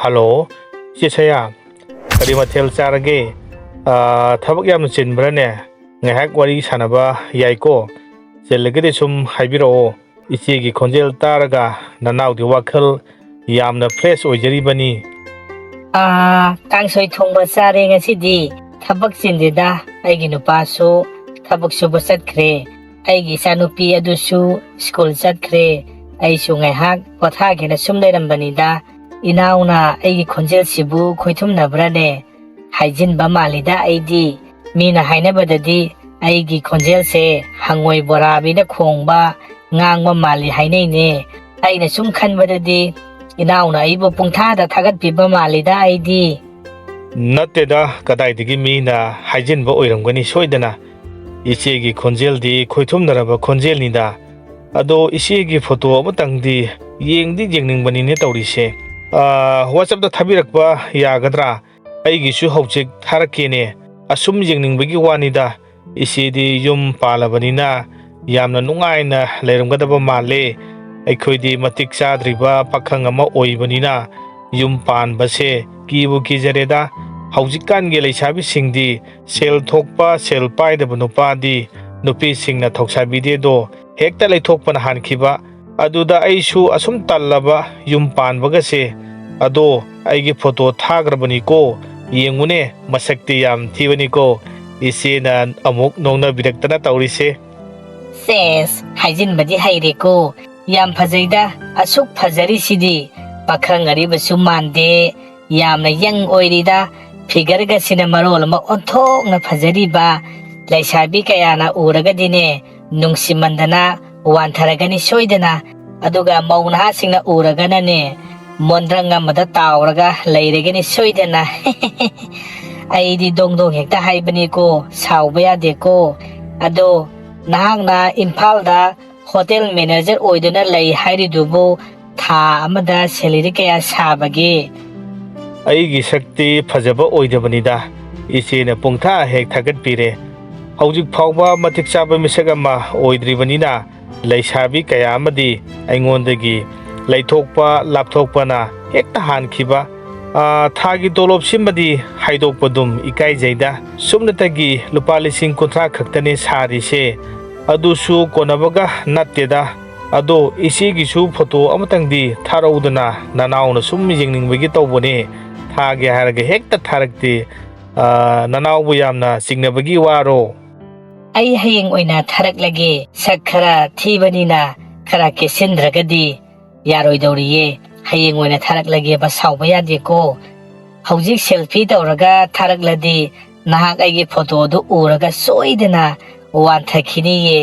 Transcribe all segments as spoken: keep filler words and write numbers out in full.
Hello, ꯏꯆꯦ ꯁꯌꯥ, ꯀꯔꯤ ꯃꯊꯦꯜ ꯆꯥꯔꯒꯦ? ꯑꯥ, ꯊꯕꯛ ꯌꯥꯝꯅ ꯆꯤꯟꯕ꯭ꯔꯥꯅꯦ? ꯉꯥꯏꯍꯥꯛ ꯋꯥꯔꯤ ꯁꯥꯟꯅꯕ ꯌꯥꯏꯀꯣ? ꯆꯤꯜꯂꯒꯗꯤ ꯁꯨꯝ ꯍꯥꯏꯕꯤꯔꯛꯑꯣ꯫ ꯏꯆꯦꯒꯤ ꯈꯣꯟꯖꯦꯜ ꯇꯥꯔꯒ ꯅꯅꯥꯎꯗꯤ ꯋꯥꯈꯜ ꯌꯥꯝꯅ fresh ꯑꯣꯏꯖꯔꯤꯕꯅꯤ꯫ ꯑꯥ, ꯀꯥꯡꯁꯣꯏ ꯊꯣꯡꯕ ꯆꯥꯔꯦ ꯉꯁꯤꯗꯤ꯫ ꯊꯕꯛ ꯆꯤꯟꯗꯦꯗ, ꯑꯩꯒꯤ ꯅꯨꯄꯥꯁꯨ ꯊꯕꯛ ꯁꯨꯕ ꯆꯠꯈ꯭ꯔꯦ꯫ ꯑꯩꯒꯤ ꯏꯆꯥꯅꯨꯄꯤ ꯑꯗꯨꯁꯨ ꯁ꯭ꯀꯨꯜ ꯆꯠꯈ꯭ꯔꯦ꯫ ꯑꯩꯁꯨ ꯉꯥꯏꯍꯥꯛ ꯄꯣꯊꯥꯒꯦꯅ ꯁꯨꯝ ꯂꯩꯔꯝꯕꯅꯤꯗ꯫ ꯏꯅꯥꯎꯅ ꯑꯩꯒꯤ ꯈꯣꯟꯖꯦꯜꯁꯤꯕꯨ ꯈꯣꯏꯊꯨꯝꯅꯕ꯭ꯔꯥꯅꯦ? ꯍꯥꯏꯖꯤꯟꯕ ꯃꯥꯜꯂꯤꯗ ꯑꯩꯗꯤ꯫ ꯃꯤꯅ ꯍꯥꯏꯅꯕꯗꯗꯤ ꯑꯩꯒꯤ ꯈꯣꯟꯖꯦꯜꯁꯦ ꯍꯪꯉꯣꯏ ꯕꯣꯔꯥꯕꯤꯅ ꯈꯣꯡꯕ, ꯉꯥꯡꯕ ꯃꯥꯜꯂꯤ ꯍꯥꯏꯅꯩꯅꯦ꯫ ꯑꯩꯅ ꯁꯨꯝ ꯈꯟꯕꯗꯗꯤ ꯏꯅꯥꯎꯅ ꯑꯩꯕꯨ ꯄꯨꯡꯊꯥꯗ ꯊꯥꯒꯠꯄꯤꯕ ꯃꯥꯜꯂꯤꯗ ꯑꯩꯗꯤ꯫ ꯅꯠꯇꯦꯗ, ꯀꯗꯥꯏꯗꯒꯤ ꯃꯤꯅ ꯍꯥꯏꯖꯤꯟꯕ ꯑꯣꯏꯔꯝꯒꯅꯤ ꯁꯣꯏꯗꯅ꯫ ꯏꯆꯦꯒꯤ ꯈꯣꯟꯖꯦꯜꯗꯤ ꯈꯣꯏꯊꯨꯝꯅꯔꯕ ꯈꯣꯟꯖꯦꯜꯅꯤꯗ꯫ ꯑꯗꯣ ꯏꯆꯦꯒꯤ ꯐꯣꯇꯣ ꯑꯃꯇꯪꯗꯤ ꯌꯦꯡꯗꯤ ꯌꯦꯡꯅꯤꯡꯕꯅꯤꯅꯦ ꯇꯧꯔꯤꯁꯦ꯫ ꯑꯥ, WhatsApp-ꯇ ꯊꯥꯕꯤꯔꯛꯄ ꯌꯥꯒꯗ꯭ꯔꯥ? ꯑꯩꯒꯤꯁꯨ ꯍꯧꯖꯤꯛ ꯊꯥꯔꯛꯀꯦꯅꯦ꯫ ꯑꯁꯨꯝ ꯌꯦꯡꯅꯤꯡꯕꯒꯤ ꯋꯥꯅꯤꯗ꯫ ꯏꯆꯦꯗꯤ ꯌꯨꯝ ꯄꯥꯜꯂꯕꯅꯤꯅ ꯌꯥꯝꯅ ꯅꯨꯡꯉꯥꯏꯅ ꯂꯩꯔꯝꯒꯗꯕ ꯃꯥꯜꯂꯦ꯫ ꯑꯩꯈꯣꯏꯗꯤ ꯃꯇꯤꯛ ꯆꯥꯗ꯭ꯔꯤꯕ ꯄꯥꯈꯪ ꯑꯃ ꯑꯣꯏꯕꯅꯤꯅ ꯌꯨꯝ ꯄꯥꯟꯕꯁꯦ ꯀꯤꯕꯨ ꯀꯤꯖꯔꯦꯗ꯫ ꯍꯧꯖꯤꯛꯀꯥꯟꯒꯤ ꯂꯩꯁꯥꯕꯤꯁꯤꯡꯗꯤ ꯁꯦꯜ ꯊꯣꯛꯄ, ꯁꯦꯜ ꯄꯥꯏꯗꯕ ꯅꯨꯄꯥꯗꯤ ꯅꯨꯄꯤꯁꯤꯡꯅ ꯊꯧꯁꯥꯕꯤꯗꯦꯗꯣ, ꯍꯦꯛꯇ ꯂꯩꯊꯣꯛꯄꯅ ꯍꯥꯟꯈꯤꯕ꯫ ꯑꯗꯨꯗ ꯑꯩꯁꯨ ꯑꯁꯨꯝ ꯇꯜꯂꯕ ꯌꯨꯝ ꯄꯥꯟꯕꯒꯁꯦ꯫ ꯑꯗꯣ ꯑꯩꯒꯤ ꯐꯣꯇꯣ ꯊꯥꯈ꯭ꯔꯕꯅꯤꯀꯣ, ꯌꯦꯡꯉꯨꯅꯦ, ꯃꯁꯛꯇꯤ ꯌꯥꯝ ꯊꯤꯕꯅꯤꯀꯣ꯫ ꯏꯆꯦꯅ ꯑꯃꯨꯛ ꯅꯣꯛꯅꯕꯤꯔꯛꯇꯅ ꯇꯧꯔꯤꯁꯦ꯫ ꯁꯦꯁ, ꯍꯥꯏꯖꯤꯟꯕꯗꯤ ꯍꯩꯔꯦꯀꯣ꯫ ꯌꯥꯝ ꯐꯖꯩꯗ, ꯑꯁꯨꯛ ꯐꯖꯔꯤꯁꯤꯗꯤ꯫ ꯄꯥꯈꯪ ꯑꯔꯤꯕꯁꯨ ꯃꯥꯟꯗꯦ, ꯌꯥꯝꯅ ꯌꯪ ꯑꯣꯏꯔꯤꯗ꯫ ꯐꯤꯒꯔꯒꯁꯤꯅ ꯃꯔꯣꯜ ꯑꯃ ꯑꯣꯟꯊꯣꯛꯅ ꯐꯖꯔꯤꯕ꯫ ꯂꯩꯁꯥꯕꯤ ꯀꯌꯥꯅ ꯎꯔꯒꯗꯤꯅꯦ, ꯅꯨꯡꯁꯤꯃꯟꯗꯅ ꯋꯥꯟꯊꯔꯒꯅꯤ ꯁꯣꯏꯗꯅ꯫ ꯑꯗꯨꯒ ꯃꯧ ꯅꯍꯥꯁꯤꯡꯅ ꯎꯔꯒꯅꯅꯦ, ꯃꯣꯟꯗ꯭ꯔꯪ ꯑꯃꯗ ꯇꯥꯎꯔꯒ ꯂꯩꯔꯒꯅꯤ ꯁꯣꯏꯗꯅ꯫ ꯑꯩꯗꯤ ꯗꯣꯡ ꯗꯣꯡ ꯍꯦꯛꯇ ꯍꯥꯏꯕꯅꯤꯀꯣ, ꯁꯥꯎꯕ ꯌꯥꯗꯦꯀꯣ꯫ ꯑꯗꯣ ꯅꯍꯥꯛꯅ ꯏꯝꯐꯥꯜꯗ ꯍꯣꯇꯦꯜ ꯃꯦꯅꯦꯖꯔ ꯑꯣꯏꯗꯨꯅ ꯂꯩ ꯍꯥꯏꯔꯤꯗꯨꯕꯨ ꯊꯥ ꯑꯃꯗ salary ꯀꯌꯥ ꯁꯥꯕꯒꯦ? ꯑꯩꯒꯤ ꯁꯛꯇꯤ ꯐꯖꯕ ꯑꯣꯏꯗꯕꯅꯤꯗ, ꯏꯆꯦꯅ ꯄꯨꯡꯊꯥ ꯍꯦꯛ ꯊꯥꯒꯠꯄꯤꯔꯦ꯫ ꯍꯧꯖꯤꯛ ꯐꯥꯎꯕ ꯃꯇꯤꯛ ꯆꯥꯕ ꯃꯤꯁꯛ ꯑꯃ ꯑꯣꯏꯗ꯭ꯔꯤꯕꯅꯤꯅ, ꯂꯩꯁꯥꯕꯤ ꯀꯌꯥ ꯑꯃꯗꯤ ꯑꯩꯉꯣꯟꯗꯒꯤ ꯂꯩꯊꯣꯛꯄ ꯂꯥꯞꯊꯣꯛꯄꯅ ꯍꯦꯛꯇ ꯍꯥꯟꯈꯤꯕ꯫ "ꯑꯥ, ꯊꯥꯒꯤ ꯇꯣꯂꯣꯞꯁꯤꯃꯗꯤ ꯍꯥꯏꯗꯣꯛꯄꯗꯨꯝ ꯏꯀꯥꯏꯖꯩꯗ꯫ ꯁꯨꯞꯅꯇꯒꯤ ꯂꯨꯄꯥ ꯂꯤꯁꯤꯡ ꯀꯨꯟꯊ꯭ꯔꯥ ꯈꯛꯇꯅꯦ ꯁꯥꯔꯤꯁꯦ꯫ ꯑꯗꯨꯁꯨ ꯀꯣꯟꯅꯕꯒ ꯅꯠꯇꯦꯗ꯫ ꯑꯗꯣ ꯏꯆꯦꯒꯤꯁꯨ ꯐꯣꯇꯣ ꯑꯃꯇꯪꯗꯤ ꯊꯥꯔꯛꯎꯗꯅ, ꯅꯅꯥꯎꯅ ꯁꯨꯝ ꯌꯦꯡꯅꯤꯡꯕꯒꯤ ꯇꯧꯕꯅꯦ꯫ ꯊꯥꯒꯦ ꯍꯥꯏꯔꯒ ꯍꯦꯛꯇ ꯊꯥꯔꯛꯇꯦ꯫ ꯑꯥ, ꯅꯅꯥꯎꯕꯨ ꯌꯥꯝꯅ ꯆꯤꯡꯅꯕꯒꯤ ꯋꯥꯔꯣ?" "ꯑꯩ ꯍꯌꯦꯡ ꯑꯣꯏꯅ ꯊꯥꯔꯛꯂꯒꯦ꯫ ꯁꯛ ꯈꯔ ꯊꯤꯕꯅꯤꯅ ꯈꯔ ꯀꯦꯁꯤꯟꯗ꯭ꯔꯒꯗꯤ ꯌꯥꯔꯣꯏꯗꯧꯔꯤꯌꯦ꯫ ꯍꯌꯦꯡ ꯑꯣꯏꯅ ꯊꯥꯔꯛꯂꯒꯦꯕ, ꯁꯥꯎꯕ ꯌꯥꯗꯦꯀꯣ꯫ ꯍꯧꯖꯤꯛ ꯁꯦꯜꯐꯤ ꯇꯧꯔꯒ ꯊꯥꯔꯛꯂꯗꯤ ꯅꯍꯥꯛ ꯑꯩꯒꯤ ꯐꯣꯇꯣꯗꯨ ꯎꯔꯒ ꯁꯣꯏꯗꯅ ꯋꯥꯟꯊꯈꯤꯅꯤꯌꯦ꯫"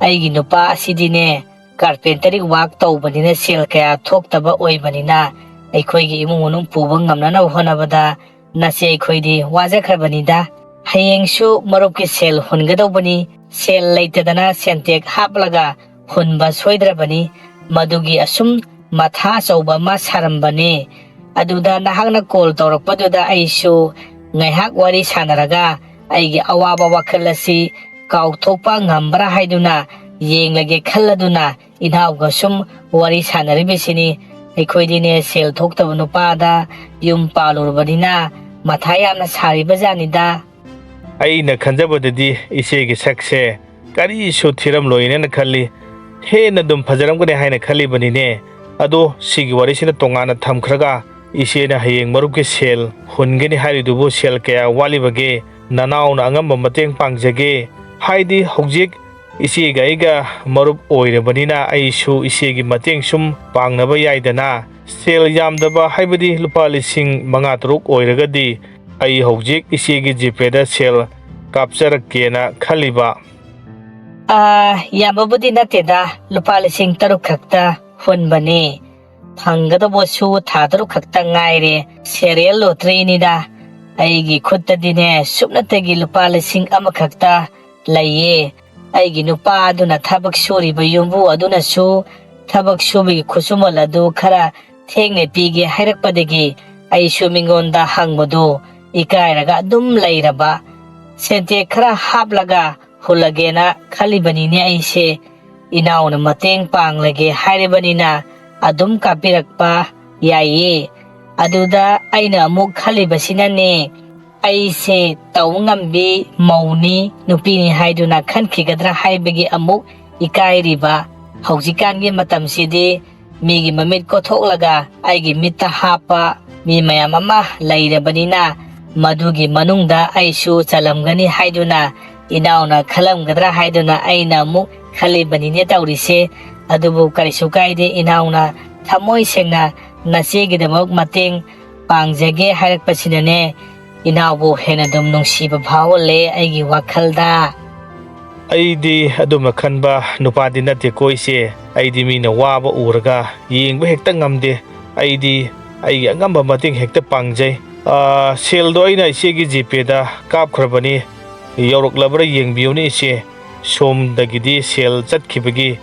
"ꯑꯩꯒꯤ ꯅꯨꯄꯥ ꯑꯁꯤꯗꯤꯅꯦ, ꯀꯥꯔꯄꯦꯟꯇꯔꯤ ꯋꯥꯛ ꯇꯧꯕꯅꯤꯅ ꯁꯦꯜ ꯀꯌꯥ ꯊꯣꯛꯇꯕ ꯑꯣꯏꯕꯅꯤꯅ ꯑꯩꯈꯣꯏꯒꯤ ꯏꯃꯨꯡ ꯃꯅꯨꯡ ꯄꯨꯕ ꯉꯝꯅꯅꯕ ꯍꯣꯠꯅꯕꯗ ꯅꯆꯦ ꯑꯩꯈꯣꯏꯗꯤ ꯋꯥꯖꯈ꯭ꯔꯕꯅꯤꯗ꯫ ꯍꯌꯦꯡꯁꯨ ꯃꯔꯨꯞꯀꯤ ꯁꯦꯜ ꯍꯨꯟꯒꯗꯧꯕꯅꯤ꯫ ꯁꯦꯜ ꯂꯩꯇꯗꯅ ꯁꯦꯟꯇꯦꯛ ꯍꯥꯞꯂꯒ ꯍꯨꯟꯕ ꯁꯣꯏꯗ꯭ꯔꯕꯅꯤ꯫ ꯃꯗꯨꯒꯤ ꯑꯁꯨꯝ ꯃꯊꯥ ꯑꯆꯧꯕ ꯑꯃ ꯁꯥꯔꯝꯕꯅꯤ꯫ ꯑꯗꯨꯗ ꯅꯍꯥꯛꯅ ꯀꯣꯜ ꯇꯧꯔꯛꯄꯗꯨꯗ ꯑꯩꯁꯨ ꯉꯥꯏꯍꯥꯛ ꯋꯥꯔꯤ ꯁꯥꯟꯅꯔꯒ ꯑꯩꯒꯤ ꯑꯋꯥꯕ ꯋꯥꯈꯜ ꯑꯁꯤ ꯀꯥꯎꯊꯣꯛꯄ ꯉꯝꯕ꯭ꯔꯥ ꯍꯥꯏꯗꯨꯅ ꯌꯦꯡꯂꯒꯦ ꯈꯜꯂꯗꯨꯅ ꯏꯅꯥꯎꯒ ꯁꯨꯝ ꯋꯥꯔꯤ ꯁꯥꯟꯅꯔꯤꯕꯁꯤꯅꯤ꯫ ꯑꯩꯈꯣꯏꯗꯤꯅꯦ, ꯁꯦꯜ ꯊꯣꯛꯇꯕ ꯅꯨꯄꯥꯗ ꯌꯨꯝ ꯄꯥꯜꯂꯨꯔꯕꯅꯤꯅ ꯃꯊꯥ ꯌꯥꯝꯅ ꯁꯥꯔꯤꯕ ꯖꯥꯠꯅꯤꯗ꯫" ꯑꯩꯅ ꯈꯟꯖꯕꯗꯗꯤ ꯏꯆꯦꯒꯤ ꯁꯛꯁꯦ ꯀꯔꯤꯁꯨ ꯊꯤꯔꯝꯂꯣꯏꯅ ꯈꯜꯂꯤ꯫ ꯍꯦꯟꯅ ꯑꯗꯨꯝ ꯐꯖꯔꯝꯒꯅꯤ ꯍꯥꯏꯅ ꯈꯜꯂꯤꯕꯅꯤꯅꯦ꯫ ꯑꯗꯣ ꯁꯤꯒꯤ ꯋꯥꯔꯤꯁꯤꯅ ꯇꯣꯉꯥꯟꯅ ꯊꯝꯈ꯭ꯔꯒ, ꯏꯆꯦꯅ ꯍꯌꯦꯡ ꯃꯔꯨꯞꯀꯤ ꯁꯦꯜ ꯍꯨꯟꯒꯅꯤ ꯍꯥꯏꯔꯤꯗꯨꯕꯨ ꯁꯦꯜ ꯀꯌꯥ ꯋꯥꯠꯂꯤꯕꯒꯦ? ꯅꯅꯥꯎꯅ ꯑꯉꯝꯕ ꯃꯇꯦꯡ ꯄꯥꯡꯖꯒꯦ꯫ ꯍꯥꯏꯗꯤ ꯍꯧꯖꯤꯛ ꯏꯆꯦꯒ ꯑꯩꯒ ꯃꯔꯨꯞ ꯑꯣꯏꯔꯕꯅꯤꯅ ꯑꯩꯁꯨ ꯏꯆꯦꯒꯤ ꯃꯇꯦꯡ ꯁꯨꯝ ꯄꯥꯡꯅꯕ ꯌꯥꯏꯗꯅ꯫ ꯁꯦꯜ ꯌꯥꯝꯗꯕ ꯍꯥꯏꯕꯗꯤ ꯂꯨꯄꯥ ꯂꯤꯁꯤꯡ ꯃꯉꯥ ꯇꯔꯨꯛ ꯑꯣꯏꯔꯒꯗꯤ ꯑꯩ ꯍꯧꯖꯤꯛ ꯏꯆꯦꯒꯤ ꯖꯤꯄꯦꯗ ꯁꯦꯜ ꯀꯥꯞꯆꯔꯛꯀꯦꯅ ꯈꯜꯂꯤꯕ꯫ "ꯑꯥ, ꯌꯥꯝꯕꯕꯨꯗꯤ ꯅꯠꯇꯦꯗ, ꯂꯨꯄꯥ ꯂꯤꯁꯤꯡ ꯇꯔꯨꯛ ꯈꯛꯇ ꯍꯨꯟꯕꯅꯦ꯫ ꯐꯪꯒꯗꯧꯕꯁꯨ ꯊꯥ ꯇꯔꯨꯛ ꯈꯛꯇ ꯉꯥꯏꯔꯦ꯫ ꯁꯦꯔꯤꯌꯦꯜ ꯂꯣꯇ꯭ꯔꯤꯅꯤꯗ꯫ ꯑꯩꯒꯤ ꯈꯨꯠꯇꯗꯤꯅꯦ, ꯁꯨꯞꯅꯇꯒꯤ ꯂꯨꯄꯥ ꯂꯤꯁꯤꯡ ꯑꯃꯈꯛꯇ ꯂꯩꯌꯦ꯫ ꯑꯩꯒꯤ ꯅꯨꯄꯥ ꯑꯗꯨꯅ ꯊꯕꯛ ꯁꯨꯔꯤꯕ ꯌꯨꯝꯕꯨ ꯑꯗꯨꯅꯁꯨ ꯊꯕꯛ ꯁꯨꯕꯒꯤ ꯈꯨꯠꯁꯨꯃꯜ ꯑꯗꯨ ꯈꯔ ꯊꯦꯡꯅ ꯄꯤꯒꯦ ꯍꯥꯏꯔꯛꯄꯗꯒꯤ ꯑꯩꯁꯨ ꯃꯤꯉꯣꯟꯗ ꯍꯪꯕꯗꯨ ꯏꯀꯥꯏꯔꯒ ꯑꯗꯨꯝ ꯂꯩꯔꯕ꯫ ꯁꯦꯟꯇꯦꯛ ꯈꯔ ꯍꯥꯞꯂꯒ ꯍꯨꯜꯂꯒꯦꯅ ꯈꯜꯂꯤꯕꯅꯤꯅꯦ ꯑꯩꯁꯦ꯫ ꯏꯅꯥꯎꯅ ꯃꯇꯦꯡ ꯄꯥꯡꯂꯒꯦ ꯍꯥꯏꯔꯤꯕꯅꯤꯅ ꯑꯗꯨꯝ ꯀꯥꯞꯄꯤꯔꯛꯄ ꯌꯥꯏꯌꯦ꯫ ꯑꯗꯨꯗ ꯑꯩꯅ ꯑꯃꯨꯛ ꯈꯜꯂꯤꯕꯁꯤꯅꯅꯦ, ꯑꯩꯁꯦ ꯇꯧ ꯉꯝꯕꯤ ꯃꯧꯅꯤ, ꯅꯨꯄꯤꯅꯤ ꯍꯥꯏꯗꯨꯅ ꯈꯟꯈꯤꯒꯗ꯭ꯔꯥ ꯍꯥꯏꯕꯒꯤ ꯑꯃꯨꯛ ꯏꯀꯥꯏꯔꯤꯕ꯫ ꯍꯧꯖꯤꯛꯀꯥꯟꯒꯤ ꯃꯇꯝꯁꯤꯗꯤ ꯃꯤꯒꯤ ꯃꯃꯤꯠ ꯀꯣꯊꯣꯛꯂꯒ ꯑꯩꯒꯤ ꯃꯤꯠꯇ ꯍꯥꯞꯄ ꯃꯤ ꯃꯌꯥꯝ ꯑꯃ ꯂꯩꯔꯕꯅꯤꯅ, ꯃꯗꯨꯒꯤ ꯃꯅꯨꯡꯗ ꯑꯩꯁꯨ ꯆꯜꯂꯝꯒꯅꯤ ꯍꯥꯏꯗꯨꯅ ꯏꯅꯥꯎꯅ ꯈꯜꯂꯝꯒꯗ꯭ꯔꯥ ꯍꯥꯏꯗꯨꯅ ꯑꯩꯅ ꯑꯃꯨꯛ ꯈꯜꯂꯤꯕꯅꯤꯅꯦ ꯇꯧꯔꯤꯁꯦ꯫ ꯑꯗꯨꯕꯨ ꯀꯔꯤꯁꯨ ꯀꯥꯏꯗꯦ, ꯏꯅꯥꯎꯅ ꯊꯃꯣꯏ ꯁꯦꯡꯅ ꯅꯆꯦꯒꯤꯗꯃꯛ ꯃꯇꯦꯡ ꯄꯥꯡꯖꯒꯦ ꯍꯥꯏꯔꯛꯄꯁꯤꯅꯅꯦ, ꯏꯅꯥꯎꯕꯨ ꯍꯦꯟꯅ ꯑꯗꯨꯝ ꯅꯨꯡꯁꯤꯕ ꯐꯥꯎꯍꯜꯂꯦ ꯑꯩꯒꯤ ꯋꯥꯈꯜꯗ꯫ ꯑꯩꯗꯤ ꯑꯗꯨꯝꯅ ꯈꯟꯕ ꯅꯨꯄꯥꯗꯤ ꯅꯠꯇꯦꯀꯣ ꯏꯆꯦ꯫ ꯑꯩꯗꯤ ꯃꯤꯅ ꯋꯥꯕ ꯎꯔꯒ ꯌꯦꯡꯕ ꯍꯦꯛꯇ ꯉꯝꯗꯦ꯫ ꯑꯩꯗꯤ ꯑꯩꯒꯤ ꯑꯉꯝꯕ ꯃꯇꯦꯡ ꯍꯦꯛꯇ ꯄꯥꯡꯖꯩ꯫ ꯑꯥ, ꯁꯦꯜꯗꯣ ꯑꯩꯅ ꯏꯆꯦꯒꯤ ꯖꯤꯄꯦꯗ ꯀꯥꯞꯈ꯭ꯔꯕꯅꯤ, ꯌꯧꯔꯛꯂꯕ꯭ꯔꯥ ꯌꯦꯡꯕꯤꯌꯨꯅꯦ ꯏꯆꯦ꯫ ꯁꯣꯝꯗꯒꯤꯗꯤ ꯁꯦꯜ ꯆꯠꯈꯤꯕꯒꯤ,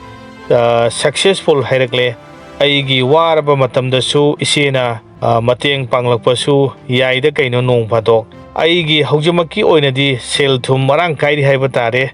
ꯑꯥ, ꯁꯛꯁꯦꯁꯐꯨꯜ ꯍꯥꯏꯔꯛꯂꯦ꯫ ꯑꯩꯒꯤ ꯋꯥꯔꯕ ꯃꯇꯝꯗꯁꯨ ꯏꯆꯦꯅ, ꯑꯥ, ꯃꯇꯦꯡ ꯄꯥꯡꯂꯛꯄꯁꯨ ꯌꯥꯏꯗ ꯀꯩꯅꯣ ꯅꯣꯡ ꯐꯥꯗꯣꯛ꯫ ꯑꯩꯒꯤ ꯍꯧꯖꯤꯛꯃꯛꯀꯤ ꯑꯣꯏꯅꯗꯤ ꯁꯦꯜ ꯊꯨꯝ ꯃꯔꯥꯡ ꯀꯥꯏꯔꯤ ꯍꯥꯏꯕ ꯇꯥꯔꯦ꯫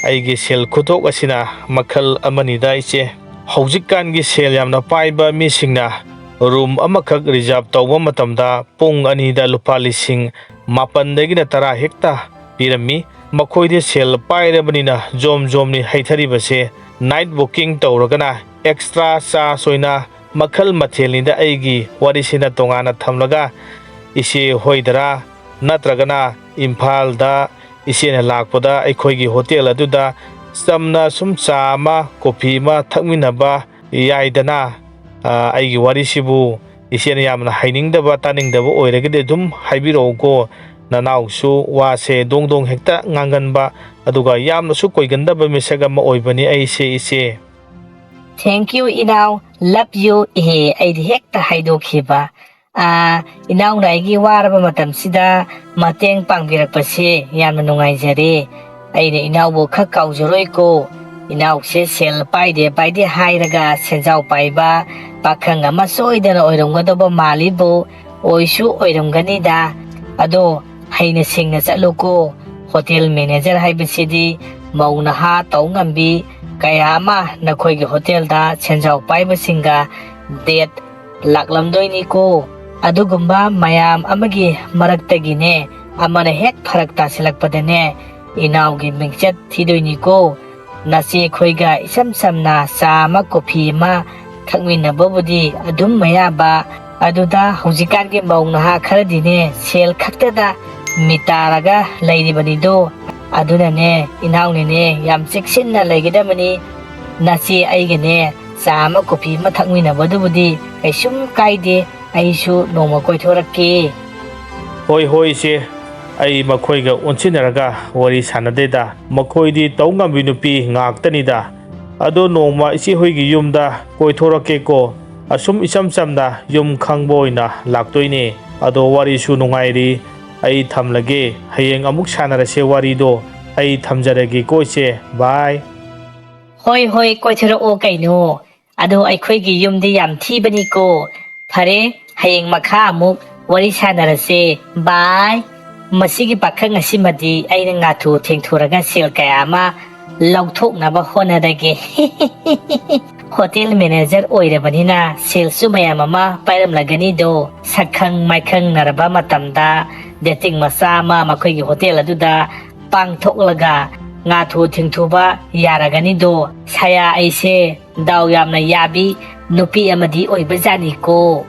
ꯑꯩꯒꯤ ꯁꯦꯜ ꯈꯨꯊꯣꯛ ꯑꯁꯤꯅ ꯃꯈꯜ ꯑꯃꯅꯤꯗ ꯏꯆꯦ꯫ ꯍꯧꯖꯤꯛꯀꯥꯟꯒꯤ ꯁꯦꯜ ꯌꯥꯝꯅ ꯄꯥꯏꯕ ꯃꯤꯁꯤꯡꯅ ꯔꯨꯝ ꯑꯃꯈꯛ ꯔꯤꯖꯥꯔꯚ ꯇꯧꯕ ꯃꯇꯝꯗ ꯄꯨꯡ ꯑꯅꯤꯗ ꯂꯨꯄꯥ ꯂꯤꯁꯤꯡ ꯃꯥꯄꯟꯗꯒꯤꯅ ꯇꯔꯥ ꯍꯦꯛꯇ ꯄꯤꯔꯝꯃꯤ꯫ ꯃꯈꯣꯏꯗꯤ ꯁꯦꯜ ꯄꯥꯏꯔꯕꯅꯤꯅ ꯖꯣꯝ ꯖꯣꯝꯅꯤ ꯍꯩꯊꯔꯤꯕꯁꯦ꯫ ꯅꯥꯏꯠ ꯕꯨꯀꯤꯡ ꯇꯧꯔꯒꯅ ꯑꯦꯛꯁꯇ꯭ꯔꯥ ꯆꯥꯔꯖ ꯑꯣꯏꯅ ꯃꯈꯜ ꯃꯊꯦꯜꯅꯤꯗ꯫ ꯑꯩꯒꯤ ꯋꯥꯔꯤꯁꯤꯅ ꯇꯣꯉꯥꯟꯅ ꯊꯝꯂꯒ ꯏꯆꯦ ꯍꯣꯏꯗꯔꯥ ꯅꯠꯇ꯭ꯔꯒꯅ ꯏꯝꯐꯥꯜꯗ ꯏꯆꯦꯅ ꯂꯥꯛꯄꯗ ꯑꯩꯈꯣꯏꯒꯤ ꯍꯣꯇꯦꯜ ꯑꯗꯨꯗ ꯆꯝꯅ ꯁꯨꯝ ꯆꯥ ꯑꯃ, ꯀꯣꯐꯤ ꯑꯃ ꯊꯛꯃꯤꯟꯅꯕ ꯌꯥꯏꯗꯅ꯫ ꯑ, ꯑꯩꯒꯤ ꯋꯥꯔꯤꯁꯤꯕꯨ ꯏꯆꯦꯅ ꯌꯥꯝꯅ ꯍꯩꯅꯤꯡꯗꯕ, ꯇꯥꯅꯤꯡꯗꯕ ꯑꯣꯏꯔꯒꯗꯤ ꯑꯗꯨꯝ ꯍꯥꯏꯕꯤꯔꯛꯎꯀꯣ꯫ ꯅꯅꯥꯎꯁꯨ ꯋꯥꯁꯦ ꯗꯣꯡ ꯗꯣꯡ ꯍꯦꯛꯇ ꯉꯥꯡꯒꯟꯕ, ꯑꯗꯨꯒ ꯌꯥꯝꯅꯁꯨ ꯀꯣꯏꯒꯟꯗꯕ ꯃꯤꯁꯛ ꯑꯃ ꯑꯣꯏꯕꯅꯤ ꯑꯩꯁꯦ, ꯏꯆꯦ꯫ Thank you, ꯏꯅꯥꯎ꯫ Love you, ꯏꯍꯦ꯫ ꯑꯩꯗꯤ ꯍꯦꯛꯇ ꯍꯥꯏꯗꯣꯛꯈꯤꯕ꯫ ꯑꯥ, ꯏꯅꯥꯎꯅ ꯑꯩꯒꯤ ꯋꯥꯔꯕ ꯃꯇꯝꯁꯤꯗ ꯃꯇꯦꯡ ꯄꯥꯡꯕꯤꯔꯛꯄꯁꯦ ꯌꯥꯝꯅ ꯅꯨꯡꯉꯥꯏꯖꯔꯦ꯫ ꯑꯩꯅ ꯏꯅꯥꯎꯕꯨ ꯈꯛ ꯀꯥꯎꯖꯔꯣꯏꯀꯣ꯫ ꯏꯅꯥꯎꯁꯦ ꯁꯦꯜ ꯄꯥꯏꯗꯦ ꯄꯥꯏꯗꯦ ꯍꯥꯏꯔꯒ ꯁꯦꯟꯖꯥꯎ ꯄꯥꯏꯕ ꯄꯥꯈꯪ ꯑꯃ ꯁꯣꯏꯗꯅ ꯑꯣꯏꯔꯝꯒꯗꯧꯕ ꯃꯥꯜꯂꯤꯕꯨ꯫ ꯑꯣꯏꯁꯨ ꯑꯣꯏꯔꯝꯒꯅꯤꯗ꯫ ꯑꯗꯣ ꯍꯩꯅ ꯁꯤꯡꯅ ꯆꯠꯂꯨꯀꯣ꯫ ꯍꯣꯇꯦꯜ ꯃꯦꯅꯦꯖꯔ ꯍꯥꯏꯕꯁꯤꯗꯤ ꯃꯧ ꯅꯍꯥ ꯇꯧ ꯉꯝꯕꯤ, ꯀꯌꯥ ꯑꯃ ꯅꯈꯣꯏꯒꯤ ꯍꯣꯇꯦꯜꯗ ꯁꯦꯟꯖꯥꯎ ꯄꯥꯏꯕꯁꯤꯡꯒ ꯗꯦꯠ ꯂꯥꯛꯂꯝꯗꯣꯏꯅꯤꯀꯣ꯫ ꯑꯗꯨꯒꯨꯝꯕ ꯃꯌꯥꯝ ꯑꯃꯒꯤ ꯃꯔꯛꯇꯒꯤꯅꯦ ꯑꯃꯅ ꯍꯦꯛ ꯐꯔꯛ ꯇꯥꯁꯤꯜꯂꯛꯄꯗꯅꯦ ꯏꯅꯥꯎꯒꯤ ꯃꯤꯡꯆꯠ ꯊꯤꯗꯣꯏꯅꯤꯀꯣ꯫ ꯅꯆꯦ ꯑꯩꯈꯣꯏꯒ ꯏꯆꯝ ꯆꯝꯅ ꯆꯥ ꯑꯃ ꯀꯣꯐꯤ ꯑꯃ ꯊꯛꯃꯤꯟꯅꯕꯕꯨꯗꯤ ꯑꯗꯨꯝ ꯃꯌꯥꯕ꯫ ꯑꯗꯨꯗ ꯍꯧꯖꯤꯛꯀꯥꯟꯒꯤ ꯃꯧ ꯅꯍꯥ ꯈꯔꯗꯤꯅꯦ ꯁꯦꯜ ꯈꯛꯇꯗ ꯃꯤꯇꯥꯔꯒ ꯂꯩꯔꯤꯕꯅꯤꯗꯣ꯫ ꯑꯗꯨꯅꯅꯦ ꯏꯅꯥꯎꯅꯤꯅꯦ ꯌꯥꯝ ꯆꯦꯛꯁꯤꯟꯅ ꯂꯩꯒꯗꯕꯅꯤ꯫ ꯅꯆꯦ ꯑꯩꯒꯅꯦ ꯆꯥ ꯑꯃ ꯀꯣꯐꯤ ꯑꯃ ꯊꯛꯃꯤꯟꯅꯕꯗꯨꯕꯨꯗꯤ ꯀꯩꯁꯨꯝ ꯀꯥꯏꯗꯦ꯫ ꯑꯩꯁꯨ ꯅꯣꯡꯃ ꯀꯣꯏꯊꯣꯔꯛꯀꯦ꯫ ꯍꯣꯏ ꯍꯣꯏ ꯏꯆꯦ, ꯑꯩ ꯃꯈꯣꯏꯒ ꯑꯣꯟꯁꯤꯟꯅꯔꯒ ꯋꯥꯔꯤ ꯁꯥꯟꯅꯗꯦꯗ꯫ ꯃꯈꯣꯏꯗꯤ ꯇꯧ ꯉꯝꯕꯤ ꯅꯨꯄꯤ ꯉꯥꯛꯇꯅꯤꯗ꯫ ꯑꯗꯣ ꯅꯣꯡꯃ ꯏꯆꯦ ꯍꯣꯏꯒꯤ ꯌꯨꯝꯗ ꯀꯣꯏꯊꯣꯔꯛꯀꯦꯀꯣ꯫ ꯑꯁꯨꯝ ꯏꯆꯝ ꯆꯝꯅ ꯌꯨꯝ ꯈꯪꯕ ꯑꯣꯏꯅ ꯂꯥꯛꯇꯣꯏꯅꯦ꯫ ꯑꯗꯣ ꯋꯥꯔꯤꯁꯨ ꯅꯨꯡꯉꯥꯏꯔꯤ꯫ ꯑꯩ ꯊꯝꯂꯒꯦ꯫ ꯍꯌꯦꯡ ꯑꯃꯨꯛ ꯁꯥꯟꯅꯔꯁꯦ ꯋꯥꯔꯤꯗꯣ꯫ ꯑꯩ ꯊꯝꯖꯔꯒꯦꯀꯣ ꯏꯆꯦ꯫ ꯕꯥꯏ꯫ ꯍꯣꯏ ꯍꯣꯏ, ꯀꯣꯏꯊꯣꯔꯛꯑꯣ ꯀꯩꯅꯣ꯫ ꯑꯗꯣ ꯑꯩꯈꯣꯏꯒꯤ ꯌꯨꯝꯗꯤ ꯌꯥꯝ ꯊꯤꯕꯅꯤꯀꯣ꯫ ꯐꯔꯦ, ꯍꯌꯦꯡ ꯃꯈꯥ ꯑꯃꯨꯛ ꯋꯥꯔꯤ ꯁꯥꯟꯅꯔꯁꯦ꯫ ꯕꯥꯏ꯫ ꯃꯁꯤꯒꯤ ꯄꯥꯈꯪ ꯑꯁꯤꯃꯗꯤ ꯑꯩꯅ ꯉꯥꯊꯨ ꯊꯦꯡꯊꯨꯔꯒ ꯁꯦꯜ ꯀꯌꯥ ꯑꯃ ꯂꯧꯊꯣꯛꯅꯕ ꯍꯣꯠꯅꯔꯒꯦ꯫ ꯍꯣꯇꯦꯜ ꯃꯦꯅꯦꯖꯔ ꯑꯣꯏꯔꯕꯅꯤꯅ ꯁꯦꯜꯁꯨ ꯃꯌꯥꯝ ꯑꯃ ꯄꯥꯏꯔꯝꯂꯒꯅꯤꯗꯣ꯫ ꯁꯛꯈꯪ ꯃꯥꯏꯈꯪꯅꯔꯕ ꯃꯇꯝꯗ ꯗꯦꯇꯤꯡ ꯃꯆꯥ ꯑꯃ ꯃꯈꯣꯏꯒꯤ ꯍꯣꯇꯦꯜ ꯑꯗꯨꯗ ꯄꯥꯡꯊꯣꯛꯂꯒ ꯉꯥꯊꯨ ꯊꯤꯡꯊꯨꯕ ꯌꯥꯔꯒꯅꯤꯗꯣ꯫ ꯁꯌꯥ ꯑꯩꯁꯦ ꯗꯥꯎ ꯌꯥꯝꯅ ꯌꯥꯕꯤ ꯅꯨꯄꯤ ꯑꯃꯗꯤ ꯑꯣꯏꯕꯖꯥꯠꯅꯤꯀꯣ꯫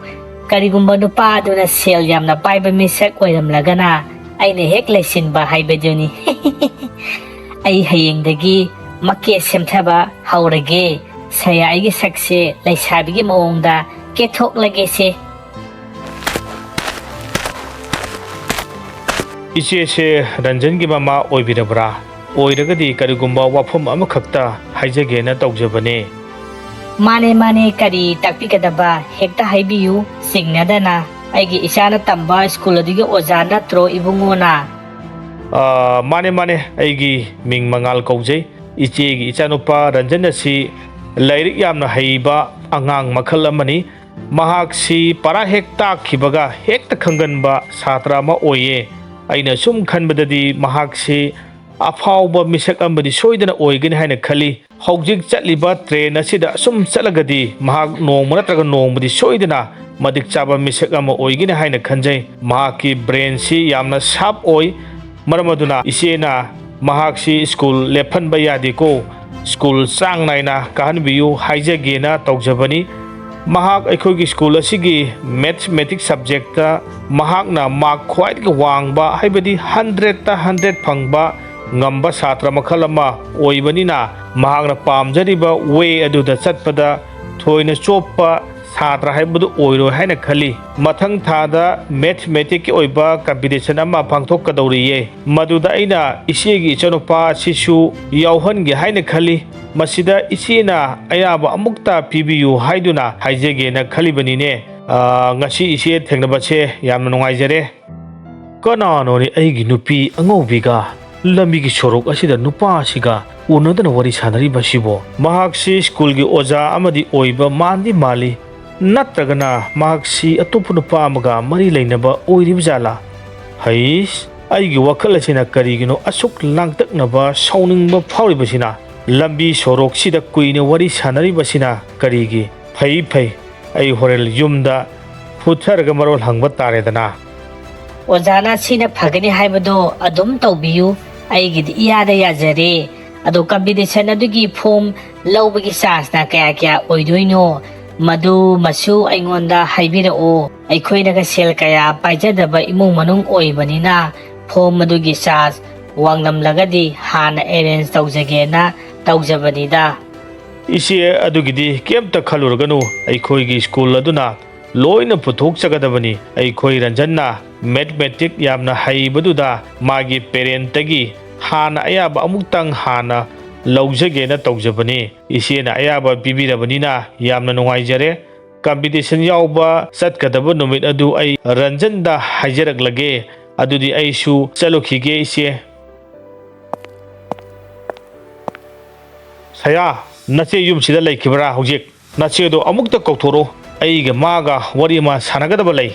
ꯀꯔꯤꯒꯨꯝꯕ ꯅꯨꯄꯥ ꯑꯗꯨꯅ ꯁꯦꯜ ꯌꯥꯝꯅ ꯄꯥꯏꯕ ꯃꯤꯁꯛ ꯑꯣꯏꯔꯝꯂꯒꯅ ꯑꯩꯅ ꯍꯦꯛ ꯂꯩꯁꯤꯟꯕ ꯍꯥꯏꯕꯗꯨꯅꯤ꯫ ꯑꯩ ꯍꯌꯦꯡꯗꯒꯤ ꯃꯀꯦ ꯁꯦꯝꯊꯕ ꯍꯧꯔꯒꯦ꯫ ꯁꯌꯥ ꯑꯩꯒꯤ ꯁꯛꯁꯦ ꯂꯩꯁꯥꯕꯤꯒꯤ ꯃꯑꯣꯡꯗ ꯀꯦꯊꯣꯛꯂꯒꯦꯁꯦ꯫ ꯏꯆꯦꯁꯦ ꯔꯟꯖꯟꯒꯤ ꯃꯃꯥ ꯑꯣꯏꯕꯤꯔꯕ꯭ꯔꯥ? ꯑꯣꯏꯔꯒꯗꯤ ꯀꯔꯤꯒꯨꯝꯕ ꯋꯥꯐꯝ ꯑꯃꯈꯛꯇ ꯍꯥꯏꯖꯒꯦꯅ ꯇꯧꯖꯕꯅꯦ꯫ ꯃꯥꯅꯦ, ꯃꯥꯅꯦ, ꯀꯔꯤ ꯇꯥꯛꯄꯤꯒꯗꯕ? ꯍꯦꯛꯇ ꯍꯥꯏꯕꯤꯌꯨ, ꯆꯤꯡꯅꯗꯅ꯫ ꯑꯩꯒꯤ ꯏꯆꯥꯅ ꯇꯝꯕ ꯁ꯭ꯀꯨꯜ ꯑꯗꯨꯒꯤ ꯑꯣꯖꯥ ꯅꯠꯇ꯭ꯔꯣ ꯏꯕꯨꯡꯉꯣꯅ? ꯑꯥ, ꯃꯥꯅꯦ, ꯃꯥꯅꯦ, ꯑꯩꯒꯤ ꯃꯤꯡ ꯃꯉꯥꯜ ꯀꯧꯖꯩ꯫ ꯏꯆꯦꯒꯤ ꯏꯆꯥꯅꯨꯄꯥ ꯔꯟꯖꯟ ꯑꯁꯤ ꯂꯥꯏꯔꯤꯛ ꯌꯥꯝꯅ ꯍꯩꯕ ꯑꯉꯥꯡ ꯃꯈꯜ ꯑꯃꯅꯤ꯫ ꯃꯍꯥꯛꯁꯤ ꯄꯔꯥ ꯍꯦꯛ ꯇꯥꯛꯈꯤꯕꯒ ꯍꯦꯛꯇ ꯈꯪꯒꯟꯕ ꯁꯥꯇ꯭ꯔ ꯑꯃ ꯑꯣꯏꯌꯦ꯫ ꯑꯩꯅ ꯁꯨꯝ ꯈꯟꯕꯗꯗꯤ ꯃꯍꯥꯛꯁꯤ ꯑꯐꯥꯎꯕ ꯃꯤꯁꯛ ꯑꯃꯗꯤ ꯁꯣꯏꯗꯅ ꯑꯣꯏꯒꯅꯤ ꯍꯥꯏꯅ ꯈꯜꯂꯤ꯫ ꯍꯧꯖꯤꯛ ꯆꯠꯂꯤꯕ ꯇ꯭ꯔꯦꯟ ꯑꯁꯤꯗ ꯑꯁꯨꯝ ꯆꯠꯂꯒꯗꯤ ꯃꯍꯥꯛ ꯅꯣꯡꯃ ꯅꯠꯇ꯭ꯔꯒ ꯅꯣꯡꯃꯗꯤ ꯁꯣꯏꯗꯅ ꯃꯇꯤꯛ ꯆꯥꯕ ꯃꯤꯁꯛ ꯑꯃ ꯑꯣꯏꯒꯅꯤ ꯍꯥꯏꯅ ꯈꯟꯖꯩ꯫ ꯃꯍꯥꯛꯀꯤ ꯕ꯭ꯔꯦꯟꯁꯤ ꯌꯥꯝꯅ ꯁꯥꯔꯞ ꯑꯣꯏ꯫ ꯃꯔꯝ ꯑꯗꯨꯅ ꯏꯆꯦꯅ ꯃꯍꯥꯛꯁꯤ ꯁ꯭ꯀꯨꯜ ꯂꯦꯞꯍꯟꯕ ꯌꯥꯗꯦꯀꯣ, ꯁ꯭ꯀꯨꯜ ꯆꯥꯡ ꯅꯥꯏꯅ ꯀꯥꯍꯟꯕꯤꯌꯨ ꯍꯥꯏꯖꯒꯦꯅ ꯇꯧꯖꯕꯅꯤ꯫ ꯃꯍꯥꯛ ꯑꯩꯈꯣꯏꯒꯤ ꯁ꯭ꯀꯨꯜ ꯑꯁꯤꯒꯤ ꯃꯦꯊꯃꯦꯇꯤꯛꯁ ꯁꯕꯖꯦꯛꯇ ꯃꯍꯥꯛꯅ ꯃꯥꯔꯛ ꯈ꯭ꯋꯥꯏꯗꯒꯤ ꯋꯥꯡꯕ, ꯍꯥꯏꯕꯗꯤ ꯍꯟꯗ꯭ꯔꯦꯠꯇ ꯍꯟꯗ꯭ꯔꯦꯠ ꯐꯪꯕ ꯉꯝꯕ ꯁꯥꯇ꯭ꯔ ꯃꯈꯜ ꯑꯃ ꯑꯣꯏꯕꯅꯤꯅ, ꯃꯍꯥꯛꯅ ꯄꯥꯝꯖꯔꯤꯕ ꯋꯦ ꯑꯗꯨꯗ ꯆꯠꯄꯗ ꯊꯣꯏꯅ ꯆꯣꯞꯄ ꯁꯥꯇ꯭ꯔ ꯍꯥꯏꯕꯗꯨ ꯑꯣꯏꯔꯣꯏ ꯍꯥꯏꯅ ꯈꯜꯂꯤ꯫ ꯃꯊꯪ ꯊꯥꯗ ꯃꯦꯊꯃꯦꯇꯤꯛꯀꯤ ꯑꯣꯏꯕ ꯀꯝꯄꯤꯇꯤꯁꯟ ꯑꯃ ꯄꯥꯡꯊꯣꯛꯀꯗꯧꯔꯤꯌꯦ, ꯃꯗꯨꯗ ꯑꯩꯅ ꯏꯆꯦꯒꯤ ꯏꯆꯥꯅꯨꯄꯥ ꯑꯁꯤꯁꯨ ꯌꯥꯎꯍꯟꯒꯦ ꯍꯥꯏꯅ ꯈꯜꯂꯤ꯫ ꯃꯁꯤꯗ ꯏꯆꯦꯅ ꯑꯌꯥꯕ ꯑꯃꯨꯛꯇ ꯄꯤꯕꯤꯌꯨ ꯍꯥꯏꯗꯨꯅ ꯍꯥꯏꯖꯒꯦꯅ ꯈꯜꯂꯤꯕꯅꯤꯅꯦ꯫ ꯑꯥ, ꯉꯁꯤ ꯏꯆꯦ ꯊꯦꯡꯅꯕꯁꯦ ꯌꯥꯝꯅ ꯅꯨꯡꯉꯥꯏꯖꯔꯦ꯫ ꯀꯅꯥꯅꯣꯅꯦ ꯑꯩꯒꯤ ꯅꯨꯄꯤ ꯑꯉꯧꯕꯤꯒ ꯂꯝꯕꯤꯒꯤ ꯁꯣꯔꯣꯛ ꯑꯁꯤꯗ ꯅꯨꯄꯥ ꯑꯁꯤꯒ ꯎꯅꯗꯅ ꯋꯥꯔꯤ ꯁꯥꯟꯅꯔꯤꯕꯁꯤꯕꯣ? ꯃꯍꯥꯛꯁꯤ ꯁ꯭ꯀꯨꯜꯒꯤ ꯑꯣꯖꯥ ꯑꯃꯗꯤ ꯑꯣꯏꯕ ꯃꯥꯟꯗꯤ ꯃꯥꯜꯂꯤ, ꯅꯠꯇ꯭ꯔꯒꯅ ꯃꯍꯥꯛꯁꯤ ꯑꯇꯣꯞꯄ ꯅꯨꯄꯥ ꯑꯃꯒ ꯃꯔꯤ ꯂꯩꯅꯕ ꯑꯣꯏꯔꯤꯕ ꯖꯥꯠꯂꯥ? ꯍꯩꯁ, ꯑꯩꯒꯤ ꯋꯥꯈꯜ ꯑꯁꯤꯅ ꯀꯔꯤꯒꯤꯅꯣ ꯑꯁꯨꯛ ꯂꯥꯡꯇꯛꯅꯕ, ꯁꯥꯎꯅꯤꯡꯕ ꯐꯥꯎꯔꯤꯕꯁꯤꯅ? ꯂꯝꯕꯤ ꯁꯣꯔꯣꯛꯁꯤꯗ ꯀꯨꯏꯅ ꯋꯥꯔꯤ ꯁꯥꯟꯅꯔꯤꯕꯁꯤꯅ ꯀꯔꯤꯒꯤ? ꯐꯩ, ꯐꯩ, ꯑꯩ ꯍꯣꯔꯦꯟ ꯌꯨꯝꯗ ꯐꯨꯊꯔꯒ ꯃꯔꯣꯜ ꯍꯪꯕ ꯇꯥꯔꯦꯗꯅ꯫ ꯑꯣꯖꯥꯅ ꯁꯤꯅ ꯐꯒꯅꯤ ꯍꯥꯏꯕꯗꯣ ꯑꯗꯨꯝ ꯇꯧꯕꯤꯌꯨ, ꯑꯩꯒꯤꯗꯤ ꯏꯌꯥꯗ ꯌꯥꯖꯔꯦ꯫ ꯑꯗꯣ ꯀꯝꯄꯤꯇꯤꯁꯟ ꯑꯗꯨꯒꯤ ꯐꯣꯝ ꯂꯧꯕꯒꯤ ꯆꯥꯔꯖꯅ ꯀꯌꯥ ꯀꯌꯥ ꯑꯣꯏꯗꯣꯏꯅꯣ, ꯃꯗꯨꯃꯁꯨ ꯑꯩꯉꯣꯟꯗ ꯍꯥꯏꯕꯤꯔꯛꯑꯣ꯫ ꯑꯩꯈꯣꯏꯅꯒ ꯁꯦꯜ ꯀꯌꯥ ꯄꯥꯏꯖꯗꯕ ꯏꯃꯨꯡ ꯃꯅꯨꯡ ꯑꯣꯏꯕꯅꯤꯅ ꯐꯣꯝ ꯑꯗꯨꯒꯤ ꯆꯥꯔꯖ ꯋꯥꯡꯂꯝꯂꯒꯗꯤ ꯍꯥꯟꯅ ꯑꯦꯔꯦꯟꯖ ꯇꯧꯖꯒꯦꯅ ꯇꯧꯖꯕꯅꯤꯗ꯫ ꯏꯆꯦ, ꯑꯗꯨꯒꯤꯗꯤ ꯀꯩꯝꯇ ꯈꯜꯂꯨꯔꯒꯅꯨ, ꯑꯩꯈꯣꯏꯒꯤ ꯁ꯭ꯀꯨꯜ ꯑꯗꯨꯅ ꯂꯣꯏꯅ ꯄꯨꯊꯣꯛꯆꯒꯗꯕꯅꯤ꯫ ꯑꯩꯈꯣꯏ ꯔꯟꯖꯟꯅ ꯃꯦꯊꯃꯦꯇꯤꯛ ꯌꯥꯝꯅ ꯍꯩꯕꯗꯨꯗ ꯃꯥꯒꯤ ꯄꯦꯔꯦꯟꯇꯒꯤ ꯍꯥꯟꯅ ꯑꯌꯥꯕ ꯑꯃꯨꯛꯇꯪ ꯍꯥꯟꯅ ꯂꯧꯖꯒꯦꯅ ꯇꯧꯖꯕꯅꯤ꯫ ꯏꯆꯦꯅ ꯑꯌꯥꯕ ꯄꯤꯕꯤꯔꯕꯅꯤꯅ ꯌꯥꯝꯅ ꯅꯨꯡꯉꯥꯏꯖꯔꯦ꯫ ꯀꯝꯄꯤꯇꯤꯁꯟ ꯌꯥꯎꯕ ꯆꯠꯀꯗꯕ ꯅꯨꯃꯤꯠ ꯑꯗꯨ ꯑꯩ ꯔꯟꯖꯟꯗ ꯍꯥꯏꯖꯔꯛꯂꯒꯦ꯫ ꯑꯗꯨꯗꯤ ꯑꯩꯁꯨ ꯆꯠꯂꯨꯈꯤꯒꯦ, ꯏꯆꯦ꯫ ꯁꯌꯥ, ꯅꯆꯦ ꯌꯨꯝꯁꯤꯗ ꯂꯩꯈꯤꯕ꯭ꯔꯥ ꯍꯧꯖꯤꯛ? ꯅꯆꯦꯗꯣ ꯑꯃꯨꯛꯇ ꯀꯧꯊꯣꯔꯛꯎ, ꯑꯩꯒ ꯃꯥꯒ ꯋꯥꯔꯤ ꯑꯃ ꯁꯥꯟꯅꯒꯗꯕ ꯂꯩ꯫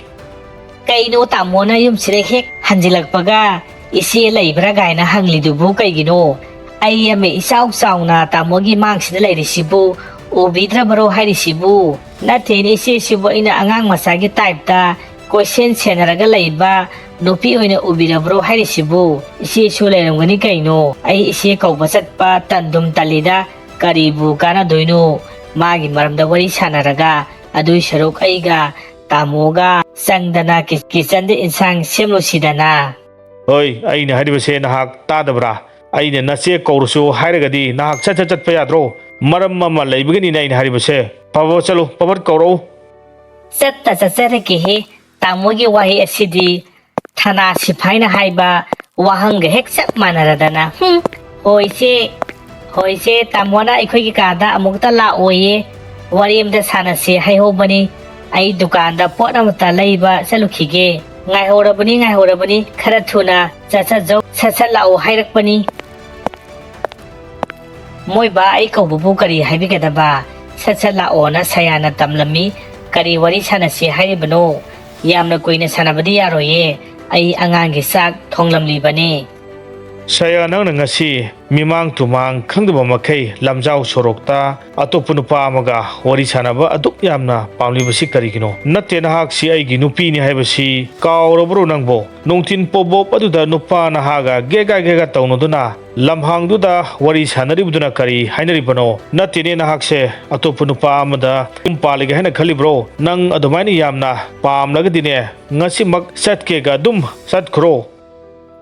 ꯀꯩꯅꯣ ꯇꯥꯃꯣꯅ ꯌꯨꯝꯁꯤꯗ ꯍꯦꯛ ꯍꯟꯖꯤꯜꯂꯛꯄꯒ "ꯏꯆꯦ ꯂꯩꯕ꯭ꯔꯥ?" ꯀꯥꯏꯅ ꯍꯪꯂꯤꯗꯨꯕꯨ ꯀꯩꯒꯤꯅꯣ? ꯑꯩ ꯑꯃ ꯏꯆꯥꯎ ꯆꯥꯎꯅ ꯇꯥꯃꯣꯒꯤ ꯃꯥꯡꯁꯤꯗ ꯂꯩꯔꯤꯁꯤꯕꯨ ꯎꯕꯤꯗ꯭ꯔꯕ꯭ꯔꯣ ꯍꯥꯏꯔꯤꯁꯤꯕꯨ? ꯅꯠꯇꯦꯅꯦ ꯏꯆꯦꯁꯤꯕꯨ, ꯑꯩꯅ ꯑꯉꯥꯡ ꯃꯆꯥꯒꯤ ꯇꯥꯏꯞꯇ ꯀꯣꯏꯁꯦꯟ ꯁꯦꯟꯅꯔꯒ ꯂꯩꯕ ꯅꯨꯄꯤ ꯑꯣꯏꯅ ꯎꯕꯤꯔꯕ꯭ꯔꯣ ꯍꯥꯏꯔꯤꯁꯤꯕꯨ? ꯏꯆꯦꯁꯨ ꯂꯩꯔꯝꯒꯅꯤ ꯀꯩꯅꯣ? ꯑꯩ ꯏꯆꯦ ꯀꯧꯕ ꯆꯠꯄ ꯇꯟꯗꯨꯝ ꯇꯜꯂꯤꯗ, ꯀꯔꯤꯕꯨ ꯀꯥꯟꯅꯗꯣꯏꯅꯣ ꯃꯥꯒꯤ ꯃꯔꯝꯗ ꯋꯥꯔꯤ ꯁꯥꯟꯅꯔꯒ? ꯑꯗꯨꯏ ꯁꯔꯨꯛ ꯑꯩꯒ ꯇꯥꯃꯣꯒ ꯆꯪꯗꯅ ꯀꯤ-, ꯀꯤꯆꯟꯗ ꯏꯟꯁꯥꯡ ꯁꯦꯝꯂꯨꯁꯤꯗꯅ꯫ ꯍꯣꯏ, ꯑꯩꯅ ꯍꯥꯏꯔꯤꯕꯁꯦ ꯅꯍꯥꯛ ꯇꯥꯗꯕ꯭ꯔꯥ? ꯑꯩꯅ ꯅꯆꯦ ꯀꯧꯔꯁꯨ ꯍꯥꯏꯔꯒꯗꯤ ꯅꯍꯥꯛ ꯁꯠ ꯁꯠ ꯆꯠꯄ ꯌꯥꯗ꯭ꯔꯣ? ꯃꯔꯝ ꯑꯃ ꯂꯩꯕꯒꯤꯅꯤꯅ ꯑꯩꯅ ꯍꯥꯏꯔꯤꯕꯁꯦ꯫ ꯐꯕ ꯆꯠꯂꯨ, ꯐꯕꯠ ꯀꯧꯔꯛꯎ꯫ ꯆꯠꯇ ꯆꯠꯆꯔꯒꯦꯍꯦ꯫ ꯇꯥꯃꯣꯒꯤ ꯋꯥꯍꯩ ꯑꯁꯤꯗꯤ ꯊꯅꯥ ꯁꯤꯐꯥꯏꯅ ꯍꯥꯏꯕ ꯋꯥꯍꯪꯒ ꯍꯦꯛ ꯆꯞ ꯃꯥꯟꯅꯔꯗꯅ꯫ ꯍꯨꯝ, ꯍꯣꯏ ꯏꯆꯦ, ꯍꯣꯏ ꯏꯆꯦ, ꯇꯥꯃꯣꯅ ꯑꯩꯈꯣꯏꯒꯤ ꯀꯥꯗ ꯑꯃꯨꯛꯇ ꯂꯥꯛꯑꯣꯌꯦ, ꯋꯥꯔꯤ ꯑꯃꯇ ꯁꯥꯟꯅꯁꯦ ꯍꯥꯏꯍꯧꯕꯅꯤ꯫ ꯑꯩ ꯗꯨꯀꯥꯟꯗ ꯄꯣꯠ ꯑꯃꯇ ꯂꯩꯕ ꯆꯠꯂꯨꯈꯤꯒꯦ꯫ ꯉꯥꯏꯍꯧꯔꯕꯅꯤ, ꯉꯥꯏꯍꯧꯔꯕꯅꯤ, ꯈꯔ ꯊꯨꯅ ꯆꯠꯆꯖꯧ, ꯁꯠ ꯁꯠ ꯂꯥꯛꯑꯣ ꯍꯥꯏꯔꯛꯄꯅꯤ꯫ ꯃꯣꯏꯕꯥ, ꯑꯩ ꯀꯧꯕꯕꯨ ꯀꯔꯤ ꯍꯥꯏꯕꯤꯒꯗꯕ? ꯁꯠ ꯁꯠ ꯂꯥꯛꯑꯣꯅ ꯁꯌꯥꯅ ꯇꯝꯂꯝꯃꯤ꯫ ꯀꯔꯤ ꯋꯥꯔꯤ ꯁꯥꯟꯅꯁꯤ ꯍꯥꯏꯔꯤꯕꯅꯣ? ꯌꯥꯝꯅ ꯀꯨꯏꯅ ꯁꯥꯟꯅꯕꯗꯤ ꯌꯥꯔꯣꯏꯌꯦ, ꯑꯩ ꯑꯉꯥꯡꯒꯤ ꯆꯥꯛ ꯊꯣꯡꯂꯝꯂꯤꯕꯅꯤ꯫ ꯁꯌꯥ, ꯅꯪꯅ ꯉꯁꯤ ꯃꯤꯃꯥꯡ ꯇꯨꯃꯥꯡ ꯈꯪꯗꯕ ꯃꯈꯩ ꯂꯝꯖꯥꯎ ꯁꯣꯔꯣꯛꯇ ꯑꯇꯣꯞꯄ ꯅꯨꯄꯥ ꯑꯃꯒ ꯋꯥꯔꯤ ꯁꯥꯟꯅꯕ ꯑꯗꯨꯛ ꯌꯥꯝꯅ ꯄꯥꯝꯂꯤꯕꯁꯤ ꯀꯔꯤꯒꯤꯅꯣ? ꯅꯠꯇꯦ, ꯅꯍꯥꯛꯁꯤ ꯑꯩꯒꯤ ꯅꯨꯄꯤꯅꯤ ꯍꯥꯏꯕꯁꯤ ꯀꯥꯎꯔꯕ꯭ꯔꯣ ꯅꯪꯕꯣ? ꯅꯨꯡꯊꯤꯟ ꯄꯣꯕꯣꯞ ꯑꯗꯨꯗ ꯅꯨꯄꯥ ꯅꯍꯥꯒ ꯒꯦꯒꯥ ꯒꯦꯒꯥ ꯇꯧꯅꯗꯨꯅ ꯂꯝꯍꯥꯡꯗꯨꯗ ꯋꯥꯔꯤ ꯁꯥꯟꯅꯔꯤꯕꯗꯨꯅ ꯀꯔꯤ ꯍꯥꯏꯅꯔꯤꯕꯅꯣ? ꯅꯠꯇꯦꯅꯦ, ꯅꯍꯥꯛꯁꯦ ꯑꯇꯣꯞꯄ ꯅꯨꯄꯥ ꯑꯃꯗ ꯌꯨꯝ ꯄꯥꯜꯂꯒꯦ ꯍꯥꯏꯅ ꯈꯜꯂꯤꯕ꯭ꯔꯣ? ꯅꯪ ꯑꯗꯨꯃꯥꯏꯅ ꯌꯥꯝꯅ ꯄꯥꯝꯂꯒꯗꯤꯅꯦ, ꯉꯁꯤꯃꯛ ꯆꯠꯀꯦꯒ ꯑꯗꯨꯝ ꯆꯠꯈ꯭ꯔꯣ꯫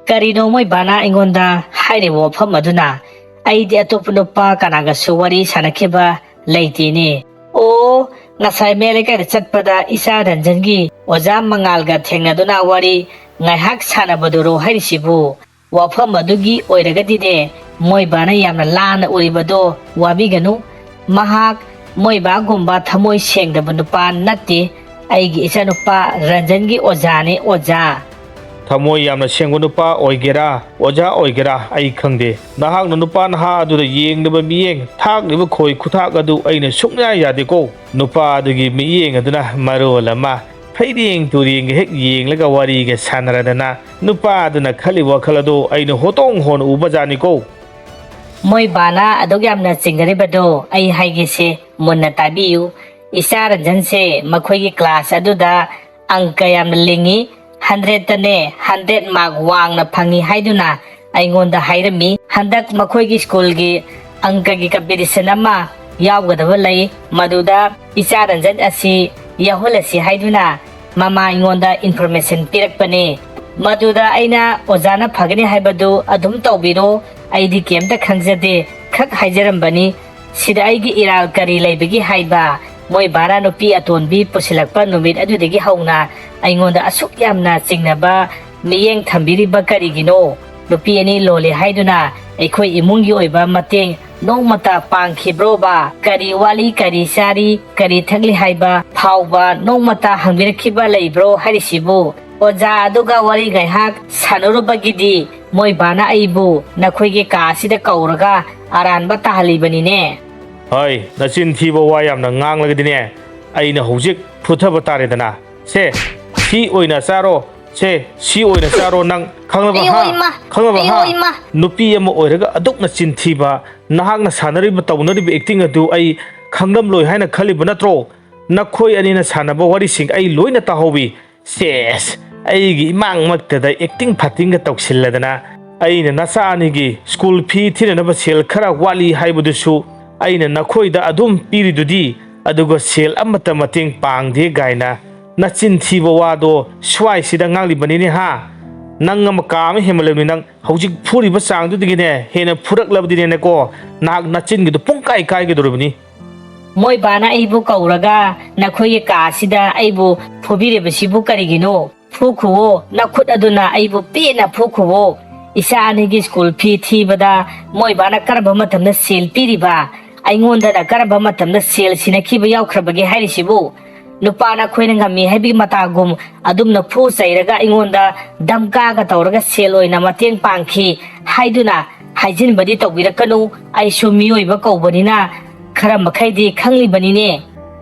ꯀꯔꯤꯅꯣ ꯃꯣꯏꯕꯥꯅ ꯑꯩꯉꯣꯟꯗ ꯍꯥꯏꯔꯤꯕ ꯋꯥꯐꯝ ꯑꯗꯨꯅ? ꯑꯩꯗꯤ ꯑꯇꯣꯞꯄ ꯅꯨꯄꯥ ꯀꯅꯥꯒꯁꯨ ꯋꯥꯔꯤ ꯁꯥꯟꯅꯈꯤꯕ ꯂꯩꯇꯦꯅꯦ꯫ ꯑꯣ, ꯉꯁꯥꯏ ꯃꯌꯥꯏ ꯂꯩꯀꯥꯏꯗ ꯆꯠꯄꯗ ꯏꯆꯥ ꯔꯟꯖꯟꯒꯤ ꯑꯣꯖꯥ ꯃꯉꯥꯜꯒ ꯊꯦꯡꯅꯗꯨꯅ ꯋꯥꯔꯤ ꯉꯥꯏꯍꯥꯛ ꯁꯥꯟꯅꯕꯗꯨꯔꯣ ꯍꯥꯏꯔꯤꯁꯤꯕꯨ? ꯋꯥꯐꯝ ꯑꯗꯨꯒꯤ ꯑꯣꯏꯔꯒꯗꯤꯅꯦ, ꯃꯣꯏꯕꯥꯅ ꯌꯥꯝꯅ ꯂꯥꯟꯅ ꯎꯔꯤꯕꯗꯣ ꯋꯥꯕꯤꯒꯅꯨ꯫ ꯃꯍꯥꯛ ꯃꯣꯏꯕꯥꯒꯨꯝꯕ ꯊꯃꯣꯏ ꯁꯦꯡꯗꯕ ꯅꯨꯄꯥ ꯅꯠꯇꯦ꯫ ꯑꯩꯒꯤ ꯏꯆꯥꯅꯨꯄꯥ ꯔꯟꯖꯟꯒꯤ ꯑꯣꯖꯥꯅꯦ, ꯑꯣꯖꯥ꯫ ꯊꯃꯣꯏ ꯌꯥꯝꯅ ꯁꯦꯡꯕ ꯅꯨꯄꯥ ꯑꯣꯏꯒꯦꯔꯥ, ꯑꯣꯖꯥ ꯑꯣꯏꯒꯦꯔꯥ, ꯑꯩ ꯈꯪꯗꯦ꯫ ꯅꯍꯥꯛꯅ ꯅꯨꯄꯥ ꯅꯍꯥ ꯑꯗꯨꯗ ꯌꯦꯡꯂꯤꯕ ꯃꯤꯠꯌꯦꯡ, ꯊꯥꯛꯂꯤꯕ ꯈꯣꯏ ꯈꯨꯊꯥꯛ ꯑꯗꯨ ꯑꯩꯅ ꯁꯨꯡꯌꯥ ꯌꯥꯗꯦꯀꯣ꯫ ꯅꯨꯄꯥ ꯑꯗꯨꯒꯤ ꯃꯤꯠꯌꯦꯡ ꯑꯗꯨꯅ ꯃꯔꯣꯜ ꯑꯃ ꯐꯩꯔꯦꯡ ꯇꯨꯔꯦꯡꯒ ꯍꯦꯛ ꯌꯦꯡꯂꯒ ꯋꯥꯔꯤꯒ ꯁꯥꯟꯅꯔꯗꯅ ꯅꯨꯄꯥꯗꯨꯅ ꯈꯜꯂꯤ ꯋꯥꯈꯜ ꯑꯗꯣ ꯑꯩꯅ ꯍꯣꯇꯣꯡ ꯍꯣꯟꯅ ꯎꯕꯖꯥꯠꯅꯤꯀꯣ꯫ ꯃꯣꯏ ꯕꯥꯅ ꯑꯗꯨꯛ ꯌꯥꯝꯅ ꯆꯤꯡꯅꯔꯤꯕꯗꯣ ꯑꯩ ꯍꯥꯏꯒꯦꯁꯦ, ꯃꯨꯟꯅ ꯇꯥꯕꯤꯌꯨ꯫ ꯏꯆꯥ ꯔꯟꯖꯟꯁꯦ ꯃꯈꯣꯏꯒꯤ ꯀ꯭ꯂꯥꯁ ꯑꯗꯨꯗ ꯑꯪꯀ ꯌꯥꯝꯅ ꯂꯤꯡꯉꯤ, ꯍꯟꯗ꯭ꯔꯦꯠꯇꯅꯦ ꯍꯟꯗ꯭ꯔꯦꯠ ꯃꯥꯔꯛ ꯋꯥꯡꯅ ꯐꯪꯉꯤ ꯍꯥꯏꯗꯨꯅ ꯑꯩꯉꯣꯟꯗ ꯍꯥꯏꯔꯝꯃꯤ꯫ ꯍꯟꯗꯛ ꯃꯈꯣꯏꯒꯤ ꯁ꯭ꯀꯨꯜꯒꯤ ꯑꯪꯀꯒꯤ ꯀꯝꯄꯤꯇꯤꯁꯟ ꯑꯃ ꯌꯥꯎꯒꯗꯕ ꯂꯩ, ꯃꯗꯨꯗ ꯏꯆꯥ ꯔꯟꯖꯟ ꯑꯁꯤ ꯌꯥꯎꯍꯜꯂꯁꯤ ꯍꯥꯏꯗꯨꯅ ꯃꯃꯥ ꯑꯩꯉꯣꯟꯗ ꯏꯟꯐꯣꯔꯃꯦꯁꯟ ꯄꯤꯔꯛꯄꯅꯦ꯫ ꯃꯗꯨꯗ ꯑꯩꯅ ꯑꯣꯖꯥꯅ ꯐꯒꯅꯤ ꯍꯥꯏꯕꯗꯨ ꯑꯗꯨꯝ ꯇꯧꯕꯤꯔꯣ, ꯑꯩꯗꯤ ꯀꯩꯝꯇ ꯈꯪꯖꯗꯦ, ꯈꯛ ꯍꯥꯏꯖꯔꯝꯕꯅꯤ꯫ ꯁꯤꯗ ꯑꯩꯒꯤ ꯏꯔꯥꯜ ꯀꯔꯤ ꯂꯩꯕꯒꯦ ꯍꯥꯏꯕ? ꯃꯣꯏ ꯕꯥꯅ ꯅꯨꯄꯤ ꯑꯇꯣꯟꯕꯤ ꯄꯨꯁꯤꯜꯂꯛꯄ ꯅꯨꯃꯤꯠ ꯑꯗꯨꯗꯒꯤ ꯍꯧꯅ ꯑꯩꯉꯣꯟꯗ ꯑꯁꯨꯛ ꯌꯥꯝꯅ ꯆꯤꯡꯅꯕ ꯃꯤꯠꯌꯦꯡ ꯊꯝꯕꯤꯔꯤꯕ ꯀꯔꯤꯒꯤꯅꯣ? ꯅꯨꯄꯤ ꯑꯅꯤ ꯂꯣꯜꯂꯦ ꯍꯥꯏꯗꯨꯅ ꯑꯩꯈꯣꯏ ꯏꯃꯨꯡꯒꯤ ꯑꯣꯏꯕ ꯃꯇꯦꯡ ꯅꯣꯡꯃꯇ ꯄꯥꯡꯈꯤꯕ꯭ꯔꯣꯕ? ꯀꯔꯤ ꯋꯥꯠꯂꯤ, ꯀꯔꯤ ꯆꯥꯔꯤ, ꯀꯔꯤ ꯊꯛꯂꯤ ꯍꯥꯏꯕ ꯐꯥꯎꯕ ꯅꯣꯡꯃꯇ ꯍꯪꯕꯤꯔꯛꯈꯤꯕ ꯂꯩꯕ꯭ꯔꯣ ꯍꯥꯏꯔꯤꯁꯤꯕꯨ? ꯑꯣꯖꯥ ꯑꯗꯨꯒ ꯋꯥꯔꯤ ꯉꯥꯏꯍꯥꯛ ꯁꯥꯟꯅꯔꯨꯕꯒꯤꯗꯤ ꯃꯣꯏ ꯕꯥꯅ ꯑꯩꯕꯨ ꯅꯈꯣꯏꯒꯤ ꯀꯥ ꯑꯁꯤꯗ ꯀꯧꯔꯒ ꯑꯔꯥꯟꯕ ꯇꯥꯍꯜꯂꯤꯕꯅꯤꯅꯦ꯫ ꯍꯣꯏ, ꯅꯆꯤꯟ ꯊꯤꯕ ꯋꯥ ꯌꯥꯝꯅ ꯉꯥꯡꯂꯒꯗꯤꯅꯦ, ꯑꯩꯅ ꯍꯧꯖꯤꯛ ꯐꯨꯊꯕ ꯇꯥꯔꯦꯗꯅ꯫ ꯁꯦ, ꯁꯤ ꯑꯣꯏꯅ ꯆꯥꯔꯣ꯫ ꯁꯦ, ꯁꯤ ꯑꯣꯏꯅ ꯆꯥꯔꯣ ꯅꯪ꯫ ꯈꯪꯂꯕ, ꯑꯌꯣ, ꯍꯥ? ꯏꯃꯥ! ꯈꯪꯂꯕ, ꯑꯌꯣ, ꯍꯥ? ꯏꯃꯥ! ꯅꯨꯄꯤ ꯑꯃ ꯑꯣꯏꯔꯒ ꯑꯗꯨꯛꯅ ꯆꯤꯟꯊꯤꯕ, ꯅꯍꯥꯛꯅ ꯁꯥꯟꯅꯔꯤꯕ, ꯇꯧꯅꯔꯤꯕ ꯑꯦꯛꯇꯤꯡ ꯑꯗꯨ ꯑꯩ ꯈꯪꯂꯝꯂꯣꯏ ꯍꯥꯏꯅ ꯈꯜꯂꯤꯕ ꯅꯠꯇ꯭ꯔꯣ? ꯅꯈꯣꯏ ꯑꯅꯤꯅ ꯁꯥꯟꯅꯕ ꯋꯥꯔꯤꯁꯤꯡ ꯑꯩ ꯂꯣꯏꯅ ꯇꯥꯍꯧꯏ꯫ ꯁꯦꯁ, ꯑꯩꯒꯤ ꯏꯃꯥꯡꯃꯛꯇꯗ ꯑꯦꯛꯇꯤꯡ ꯐꯥꯛꯇꯤꯡꯒ ꯇꯧꯁꯤꯜꯂꯗꯅ꯫ ꯑꯩꯅ ꯅꯆꯥ ꯑꯅꯤꯒꯤ ꯁ꯭ꯀꯨꯜ ꯐꯤ ꯊꯤꯅꯅꯕ ꯁꯦꯜ ꯈꯔ ꯋꯥꯠꯂꯤ ꯍꯥꯏꯕꯗꯨꯁꯨ ꯑꯩꯅ ꯅꯈꯣꯏꯗ ꯑꯗꯨꯝ ꯄꯤꯔꯤꯗꯨꯗꯤ, ꯑꯗꯨꯒ ꯁꯦꯜ ꯑꯃꯠꯇ ꯃꯇꯦꯡ ꯄꯥꯡꯗꯦ ꯀꯥꯏꯅ ꯅꯆꯤꯟ ꯊꯤꯕ ꯋꯥꯗꯣ ꯁ꯭ꯋꯥꯏꯁꯤꯗ ꯉꯥꯡꯂꯤꯕꯅꯤꯅꯦ ꯍꯥ? ꯅꯪ ꯑꯃ ꯀꯥ ꯑꯃ ꯍꯦꯟꯃꯜꯂꯕꯅꯤ ꯅꯪ꯫ ꯍꯧꯖꯤꯛ ꯐꯨꯔꯤꯕ ꯆꯥꯡꯗꯨꯗꯒꯤꯅꯦ ꯍꯦꯟꯅ ꯐꯨꯔꯛꯂꯕꯗꯤꯅꯦꯅꯦꯀꯣ, ꯅꯍꯥꯛ ꯅꯆꯤꯟꯒꯤꯗꯨ ꯄꯨꯡꯀꯥꯏ ꯀꯥꯏꯒꯗꯧꯔꯤꯕꯅꯤ꯫ ꯃꯣꯏ ꯕꯥꯅ ꯑꯩꯕꯨ ꯀꯧꯔꯒ ꯅꯈꯣꯏꯒꯤ ꯀꯥ ꯑꯁꯤꯗ ꯑꯩꯕꯨ ꯐꯨꯕꯤꯔꯤꯕꯁꯤꯕꯨ ꯀꯔꯤꯒꯤꯅꯣ? ꯐꯨꯈꯨꯋꯣ, ꯅꯈꯨꯠ ꯑꯗꯨꯅ ꯑꯩꯕꯨ ꯄꯦꯟꯅ ꯐꯨꯈꯨꯋꯣ꯫ ꯏꯆꯥ ꯑꯅꯤꯒꯤ ꯁ꯭ꯀꯨꯜ ꯐꯤ ꯊꯤꯕꯗ ꯃꯣꯏ ꯕꯥꯅ ꯀꯔꯝꯕ ꯃꯇꯝꯗ ꯁꯦꯜ ꯄꯤꯔꯤꯕ? ꯑꯩꯉꯣꯟꯗꯅ ꯀꯔꯝꯕ ꯃꯇꯝꯗ ꯁꯦꯜ ꯁꯤꯟꯅꯈꯤꯕ ꯌꯥꯎꯈ꯭ꯔꯕꯒꯦ ꯍꯥꯏꯔꯤꯁꯤꯕꯨ? ꯅꯨꯄꯥꯅ ꯑꯩꯈꯣꯏꯅ ꯉꯝꯃꯤ ꯍꯥꯏꯕꯒꯤ ꯃꯇꯥꯒꯨꯝ ꯑꯗꯨꯝꯅ ꯐꯨ ꯆꯩꯔꯒ ꯑꯩꯉꯣꯟꯗ ꯗꯝꯀꯥꯒ ꯇꯧꯔꯒ ꯁꯦꯜ ꯑꯣꯏꯅ ꯃꯇꯦꯡ ꯄꯥꯡꯈꯤ ꯍꯥꯏꯗꯨꯅ ꯍꯥꯏꯖꯤꯟꯕꯗꯤ ꯇꯧꯕꯤꯔꯛꯀꯅꯨ꯫ ꯑꯩꯁꯨ ꯃꯤꯑꯣꯏꯕ ꯀꯧꯕꯅꯤꯅ ꯈꯔ ꯃꯈꯩꯗꯤ ꯈꯪꯂꯤꯕꯅꯤꯅꯦ꯫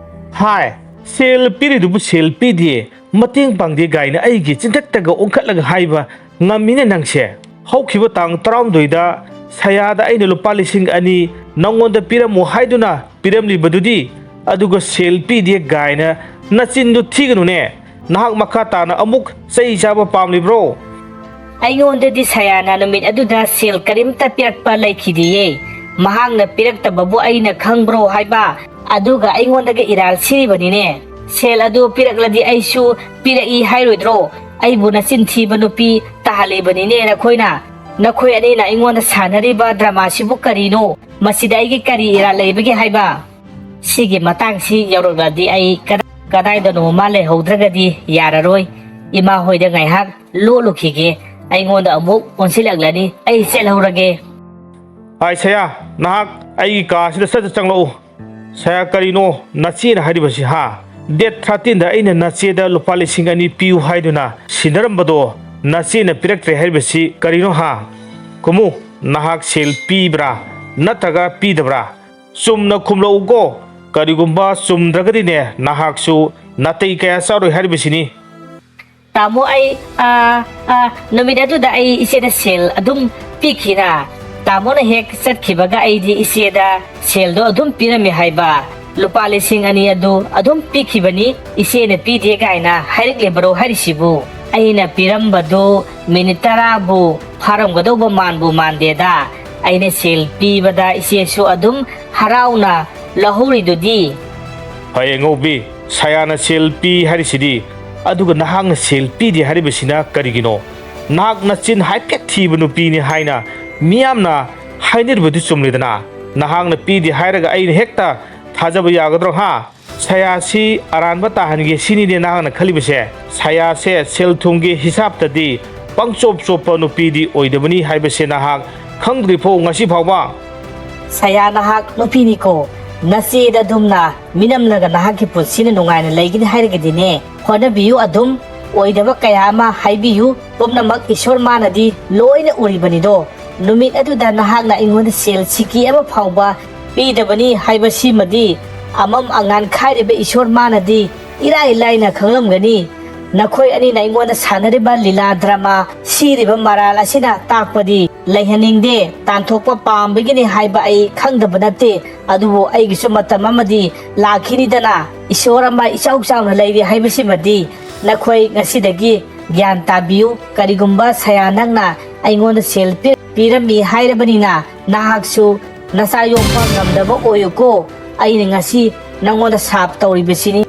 ꯍꯥꯏ, "ꯁꯦꯜ ꯄꯤꯔꯤꯗꯨꯕꯨ ꯁꯦꯜ ꯄꯤꯗꯦ, ꯃꯇꯦꯡ ꯄꯥꯡꯗꯦ" ꯀꯥꯏꯅ ꯑꯩꯒꯤ ꯆꯤꯟꯊꯛꯇꯒ ꯑꯣꯟꯈꯠꯂꯒ ꯍꯥꯏꯕ ꯉꯝꯃꯤꯅꯦ ꯅꯪꯁꯦ꯫ ꯍꯧꯈꯤꯕ ꯇꯥꯡ ꯇꯔꯥꯍꯨꯝꯗꯣꯏꯗ ꯁꯌꯥꯗ ꯑꯩꯅ ꯂꯨꯄꯥ ꯂꯤꯁꯤꯡ ꯑꯅꯤ ꯅꯪꯉꯣꯟꯗ ꯄꯤꯔꯝꯃꯨ ꯍꯥꯏꯗꯨꯅ ꯄꯤꯔꯝꯂꯤꯕꯗꯨꯗꯤ, ꯑꯗꯨꯒ "ꯁꯦꯜ ꯄꯤꯗꯦ" ꯀꯥꯏꯅ ꯅꯆꯤꯟꯗꯨ ꯊꯤꯒꯅꯨꯅꯦ꯫ ꯅꯍꯥꯛ ꯃꯈꯥ ꯇꯥꯅ ꯑꯃꯨꯛ ꯆꯩ ꯆꯥꯕ ꯄꯥꯝꯂꯤꯕ꯭ꯔꯣ? ꯑꯩꯉꯣꯟꯗꯗꯤ ꯁꯌꯥꯅ ꯅꯨꯃꯤꯠ ꯑꯗꯨꯗ ꯁꯦꯜ ꯀꯔꯤꯝꯇ ꯄꯤꯔꯛꯄ ꯂꯩꯈꯤꯗꯦꯌꯦ꯫ ꯃꯍꯥꯛꯅ ꯄꯤꯔꯛꯇꯕꯕꯨ ꯑꯩꯅ ꯈꯪꯕ꯭ꯔꯣ ꯍꯥꯏꯕ? ꯑꯗꯨꯒ ꯑꯩꯉꯣꯟꯗꯒ ꯏꯔꯥꯜ ꯁꯤꯔꯤꯕꯅꯤꯅꯦ꯫ ꯁꯦꯜ ꯑꯗꯨ ꯄꯤꯔꯛꯂꯗꯤ ꯑꯩꯁꯨ ꯄꯤꯔꯛꯏ ꯍꯥꯏꯔꯣꯏꯗ꯭ꯔꯣ? ꯑꯩꯕꯨ ꯅꯆꯤꯟ ꯊꯤꯕ ꯅꯨꯄꯤ ꯇꯥꯍꯜꯂꯤꯕꯅꯤꯅꯦ ꯅꯈꯣꯏꯅ꯫ ꯅꯈꯣꯏ ꯑꯅꯤꯅ ꯑꯩꯉꯣꯟꯗ ꯁꯥꯟꯅꯔꯤꯕ ꯗ꯭ꯔꯃꯥꯁꯤꯕꯨ ꯀꯔꯤꯅꯣ? ꯃꯁꯤꯗ ꯑꯩꯒꯤ ꯀꯔꯤ ꯏꯔꯥꯜ ꯂꯩꯕꯒꯦ ꯍꯥꯏꯕ? ꯁꯤꯒꯤ ꯃꯇꯥꯡꯁꯤ ꯌꯧꯔꯛꯂꯗꯤ ꯑꯩ ꯀꯗꯥ-, ꯀꯗꯥꯏꯗꯅꯣ ꯑꯃ ꯂꯩꯍꯧꯗ꯭ꯔꯒꯗꯤ ꯌꯥꯔꯔꯣꯏ꯫ ꯏꯃꯥ ꯍꯣꯏꯗ ꯉꯥꯏꯍꯥꯛ ꯂꯣꯠꯂꯨꯈꯤꯒꯦ꯫ ꯑꯩꯉꯣꯟꯗ ꯑꯃꯨꯛ ꯑꯣꯟꯁꯤꯜꯂꯛꯂꯅꯤ꯫ ꯑꯩ ꯆꯠꯍꯧꯔꯒꯦ꯫ "ꯍꯥꯏ ꯁꯌꯥ, ꯅꯍꯥꯛ ꯑꯩꯒꯤ ꯀꯥꯁꯤꯗ ꯁꯠ ꯁꯠ ꯆꯪꯂꯛꯎ"꯫ "ꯁꯌꯥ, ꯀꯔꯤꯅꯣ ꯅꯆꯦꯅ ꯍꯥꯏꯔꯤꯕꯁꯤ, ꯍꯥ? ꯗꯦꯠ ꯊꯥꯔꯇꯤꯟꯗ ꯑꯩꯅ ꯅꯆꯦꯗ ꯂꯨꯄꯥ ꯂꯤꯁꯤꯡ ꯑꯅꯤ ꯄꯤꯌꯨ ꯍꯥꯏꯗꯨꯅ ꯁꯤꯟꯅꯔꯝꯕꯗꯣ ꯅꯆꯦꯅ ꯄꯤꯔꯛꯇ꯭ꯔꯦ ꯍꯥꯏꯔꯤꯕꯁꯤ ꯀꯔꯤꯅꯣ, ꯍꯥ? ꯈꯨꯝꯃꯨ, ꯅꯍꯥꯛ ꯁꯦꯜ ꯄꯤꯕ꯭ꯔꯥ ꯅꯠꯇ꯭ꯔꯒ ꯄꯤꯗꯕ꯭ꯔꯥ? ꯆꯨꯝꯅ ꯈꯨꯝꯂꯛꯎꯀꯣ꯫ ꯀꯔꯤꯒꯨꯝꯕ ꯆꯨꯝꯗ꯭ꯔꯒꯗꯤꯅꯦ, ꯅꯍꯥꯛꯁꯨ ꯅꯥꯇꯩ ꯀꯌꯥ ꯆꯥꯔꯣꯏ ꯍꯥꯏꯔꯤꯕꯁꯤꯅꯤ"꯫ ꯇꯥꯃꯣ, ꯑꯩ, ꯑ, ꯑ, ꯅꯨꯃꯤꯠ ꯑꯗꯨꯗ ꯑꯩ ꯏꯆꯦꯗ ꯁꯦꯜ ꯑꯗꯨꯝ ꯄꯤꯈꯤꯅ꯫ ꯇꯥꯃꯣꯅ ꯍꯦꯛ ꯆꯠꯈꯤꯕꯒ ꯑꯩꯗꯤ ꯏꯆꯦꯗ ꯁꯦꯜꯗꯣ ꯑꯗꯨꯝ ꯄꯤꯔꯝꯃꯦ ꯍꯥꯏꯕ꯫ ꯂꯨꯄꯥ ꯂꯤꯁꯤꯡ ꯑꯅꯤ ꯑꯗꯨ ꯑꯗꯨꯝ ꯄꯤꯈꯤꯕꯅꯤ, ꯏꯆꯦꯅ ꯄꯤꯗꯦ ꯀꯥꯏꯅ ꯍꯥꯏꯔꯛꯂꯤꯕꯔꯣ ꯍꯥꯏꯔꯤꯁꯤꯕꯨ? ꯑꯩꯅ ꯄꯤꯔꯝꯕꯗꯨ ꯃꯤꯅꯤꯠ ꯇꯔꯥꯕꯨ ꯐꯥꯔꯝꯒꯗꯧꯕ ꯃꯥꯟꯕꯨ ꯃꯥꯟꯗꯦꯗ꯫ ꯑꯩꯅ ꯁꯦꯜ ꯄꯤꯕꯗ ꯏꯆꯦꯁꯨ ꯑꯗꯨꯝ ꯍꯔꯥꯎꯅ ꯂꯧꯍꯧꯔꯤꯗꯨꯗꯤ꯫ "ꯍꯣꯏ ꯑꯉꯧꯕꯤ, ꯁꯌꯥꯅ ꯁꯦꯜ ꯄꯤ ꯍꯥꯏꯔꯤꯁꯤꯗꯤ, ꯑꯗꯨꯒ ꯅꯍꯥꯛꯅ ꯁꯦꯜ ꯄꯤꯗꯦ ꯍꯥꯏꯔꯤꯕꯁꯤꯅ ꯀꯔꯤꯒꯤꯅꯣ? ꯅꯍꯥꯛ ꯅꯆꯤꯟ ꯍꯥꯏꯐꯦꯠ ꯊꯤꯕ ꯅꯨꯄꯤꯅꯤ ꯍꯥꯏꯅ ꯃꯤꯌꯥꯝꯅ ꯍꯥꯏꯅꯔꯤꯕꯗꯨ ꯆꯨꯝꯂꯦꯗꯅ꯫ ꯅꯍꯥꯛꯅ ꯄꯤꯗꯦ ꯍꯥꯏꯔꯒ ꯑꯩꯅ ꯍꯦꯛꯇ ꯊꯥꯖꯕ ꯌꯥꯒꯗ꯭ꯔꯣ, ꯍꯥ? ꯁꯌꯥꯁꯤ ꯑꯔꯥꯟꯕ ꯇꯥꯍꯟꯒꯦ ꯁꯤꯅꯤꯅꯦ ꯅꯍꯥꯛꯅ ꯈꯜꯂꯤꯕꯁꯦ? ꯁꯌꯥꯁꯦ ꯁꯦꯜ ꯊꯨꯝꯒꯤ ꯍꯤꯁꯥꯞꯇꯗꯤ ꯄꯪꯆꯣꯞ ꯆꯣꯞꯄ ꯅꯨꯄꯤꯗꯤ ꯑꯣꯏꯗꯕꯅꯤ ꯍꯥꯏꯕꯁꯦ ꯅꯍꯥꯛ ꯈꯪꯗ꯭ꯔꯤꯐꯥꯎ ꯉꯁꯤ ꯐꯥꯎꯕ?" "ꯁꯌꯥ, ꯅꯍꯥꯛ ꯅꯨꯄꯤꯅꯤꯀꯣ꯫ ꯅꯆꯦꯗ ꯑꯗꯨꯝꯅ ꯃꯤꯅꯝꯂꯒ ꯅꯍꯥꯛꯀꯤ ꯄꯨꯟꯁꯤꯅ ꯅꯨꯡꯉꯥꯏꯅ ꯂꯩꯒꯅꯤ ꯍꯥꯏꯔꯒꯗꯤꯅꯦ, ꯍꯣꯠꯅꯕꯤꯌꯨ ꯑꯗꯨꯝ꯫ ꯑꯣꯏꯗꯕ ꯀꯌꯥ ꯑꯃ ꯍꯥꯏꯕꯤꯌꯨ꯫ ꯄꯨꯝꯅꯃꯛ ꯏꯁꯣꯔ ꯃꯥꯅꯗꯤ ꯂꯣꯏꯅ ꯎꯔꯤꯕꯅꯤꯗꯣ꯫ ꯅꯨꯃꯤꯠ ꯑꯗꯨꯗ ꯅꯍꯥꯛꯅ ꯑꯩꯉꯣꯟꯗ ꯁꯦꯜ ꯁꯤꯀꯤ ꯑꯃ ꯐꯥꯎꯕ ꯄꯤꯗꯕꯅꯤ ꯍꯥꯏꯕꯁꯤꯃꯗꯤ ꯑꯃꯝ ꯑꯉꯥꯟ ꯈꯥꯏꯔꯤꯕ ꯏꯁꯣꯔ ꯃꯥꯅꯗꯤ ꯏꯔꯥꯏ ꯂꯥꯏꯅ ꯈꯪꯂꯝꯒꯅꯤ꯫ ꯅꯈꯣꯏ ꯑꯅꯤꯅ ꯑꯩꯉꯣꯟꯗ ꯁꯥꯟꯅꯔꯤꯕ ꯂꯤꯂꯥ ꯗ꯭ꯔꯃꯥ, ꯁꯤꯔꯤꯕ ꯃꯔꯥꯜ ꯑꯁꯤꯅ ꯇꯥꯛꯄꯗꯤ ꯂꯩꯍꯟꯅꯤꯡꯗꯦ, ꯇꯥꯟꯊꯣꯛꯄ ꯄꯥꯝꯕꯒꯤꯅꯤ ꯍꯥꯏꯕ ꯑꯩ ꯈꯪꯗꯕ ꯅꯠꯇꯦ꯫ ꯑꯗꯨꯕꯨ ꯑꯩꯒꯤꯁꯨ ꯃꯇꯝ ꯑꯃꯗꯤ ꯂꯥꯛꯈꯤꯅꯤꯗꯅ, ꯏꯁꯣꯔ ꯑꯃ ꯏꯆꯥꯎ ꯆꯥꯎꯅ ꯂꯩꯔꯤ ꯍꯥꯏꯕꯁꯤꯃꯗꯤ ꯅꯈꯣꯏ ꯉꯁꯤꯗꯒꯤ ꯒ꯭ꯌꯥꯟ ꯇꯥꯕꯤꯌꯨ꯫ ꯀꯔꯤꯒꯨꯝꯕ ꯁꯌꯥ ꯅꯪꯅ ꯑꯩꯉꯣꯟꯗ ꯁꯦꯜ ꯄꯤ-, ꯄꯤꯔꯝꯃꯤ ꯍꯥꯏꯔꯕꯅꯤꯅ, ꯅꯍꯥꯛꯁꯨ ꯅꯆꯥ ꯌꯣꯛꯄ ꯉꯝꯗꯕ ꯑꯣꯏꯌꯨꯀꯣ꯫ ꯑꯩꯅ ꯉꯁꯤ ꯅꯪꯉꯣꯟꯗ ꯁꯥꯞ ꯇꯧꯔꯤꯕꯁꯤꯅꯤ꯫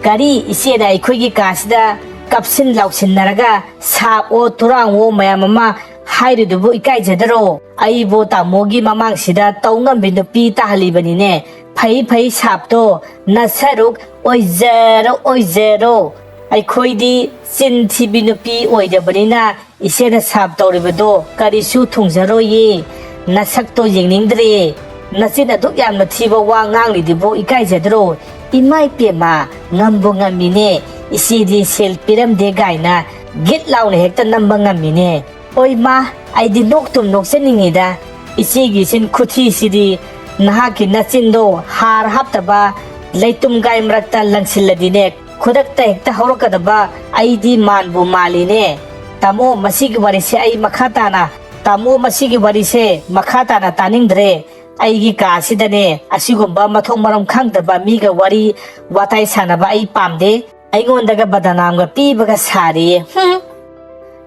ꯀꯔꯤ, ꯏꯆꯦꯅ ꯑꯩꯈꯣꯏꯒꯤ ꯀꯥꯁꯤꯗ ꯀꯞꯁꯤꯟ ꯂꯥꯎꯁꯤꯟꯅꯔꯒ ꯁꯥꯞꯑꯣ ꯇꯨꯔꯥꯡꯑꯣ ꯃꯌꯥꯝ ꯑꯃ ꯍꯥꯏꯔꯤꯗꯨꯕꯨ ꯏꯀꯥꯏꯖꯗꯔꯣ? ꯑꯩꯕꯨ ꯇꯥꯃꯣꯒꯤ ꯃꯃꯥꯡꯁꯤꯗ ꯇꯧ ꯉꯝꯕꯤ ꯅꯨꯄꯤ ꯇꯥꯍꯜꯂꯤꯕꯅꯤꯅꯦ꯫ ꯐꯩ ꯐꯩ ꯁꯥꯞꯇꯣ, ꯅꯁꯔꯨꯛ ꯑꯣꯏꯖꯔꯣ ꯑꯣꯏꯖꯔꯣ꯫ ꯑꯩꯈꯣꯏꯗꯤ ꯆꯤꯟ ꯊꯤꯕꯤ ꯅꯨꯄꯤ ꯑꯣꯏꯗꯕꯅꯤꯅ ꯏꯆꯦꯅ ꯁꯥꯞ ꯇꯧꯔꯤꯕꯗꯣ ꯀꯔꯤꯁꯨ ꯊꯨꯡꯖꯔꯣꯏꯌꯦ꯫ ꯅꯁꯛꯇꯣ ꯌꯦꯡꯅꯤꯡꯗ꯭ꯔꯦ꯫ ꯅꯆꯤꯟ ꯑꯗꯨꯛ ꯌꯥꯝꯅ ꯊꯤꯕ ꯋꯥ ꯉꯥꯡꯂꯤꯗꯨꯕꯨ ꯏꯀꯥꯏꯖꯗ꯭ꯔꯣ? ꯏꯃꯥ ꯏꯄꯦꯝꯃ, ꯉꯝꯕꯨ ꯉꯝꯃꯤꯅꯦ꯫ ꯏꯆꯦꯗꯤ ꯁꯦꯜ ꯄꯤꯔꯝꯗꯦ ꯀꯥꯏꯅ ꯒꯤꯠ ꯂꯥꯎꯅ ꯍꯦꯛꯇ ꯅꯝꯕ ꯉꯝꯃꯤꯅꯦ꯫ ꯑꯣꯏ ꯃꯥ, ꯑꯩꯗꯤ ꯅꯣꯛꯇꯨꯝ ꯅꯣꯛꯆꯅꯤꯡꯉꯤꯗ꯫ ꯏꯆꯦꯒꯤ ꯆꯤꯟ ꯈꯨꯊꯤꯁꯤꯗꯤ, ꯅꯍꯥꯛꯀꯤ ꯅꯆꯤꯟꯗꯣ ꯍꯥꯔ ꯍꯥꯞꯇꯕ ꯂꯩꯇꯨꯝ ꯒꯥꯏ ꯃꯔꯛꯇ ꯂꯪꯁꯤꯜꯂꯗꯤꯅꯦ, ꯈꯨꯗꯛꯇ ꯍꯦꯛꯇ ꯍꯧꯔꯛꯀꯗꯕ ꯑꯩꯗꯤ ꯃꯥꯟꯕꯨ ꯃꯥꯜꯂꯤꯅꯦ꯫ ꯇꯥꯃꯣ, ꯃꯁꯤꯒꯤ ꯋꯥꯔꯤꯁꯦ ꯑꯩ ꯃꯈꯥ ꯇꯥꯅ, ꯇꯥꯃꯣ, ꯃꯁꯤꯒꯤ ꯋꯥꯔꯤꯁꯦ ꯃꯈꯥ ꯇꯥꯅ ꯇꯥꯅꯤꯡꯗ꯭ꯔꯦ꯫ ꯑꯩꯒꯤ ꯀꯥꯁꯤꯗꯅꯦ ꯑꯁꯤꯒꯨꯝꯕ ꯃꯊꯣꯡ ꯃꯔꯝ ꯈꯪꯗꯕ ꯃꯤꯒ ꯋꯥꯔꯤ ꯋꯥꯇꯥꯏ ꯁꯥꯟꯅꯕ ꯑꯩ ꯄꯥꯝꯗꯦ꯫ ꯑꯩꯉꯣꯟꯗꯒ ꯕꯗꯅꯥꯝꯒ ꯄꯤꯕꯒ ꯁꯥꯔꯤꯌꯦ꯫ ꯍꯨꯝ꯫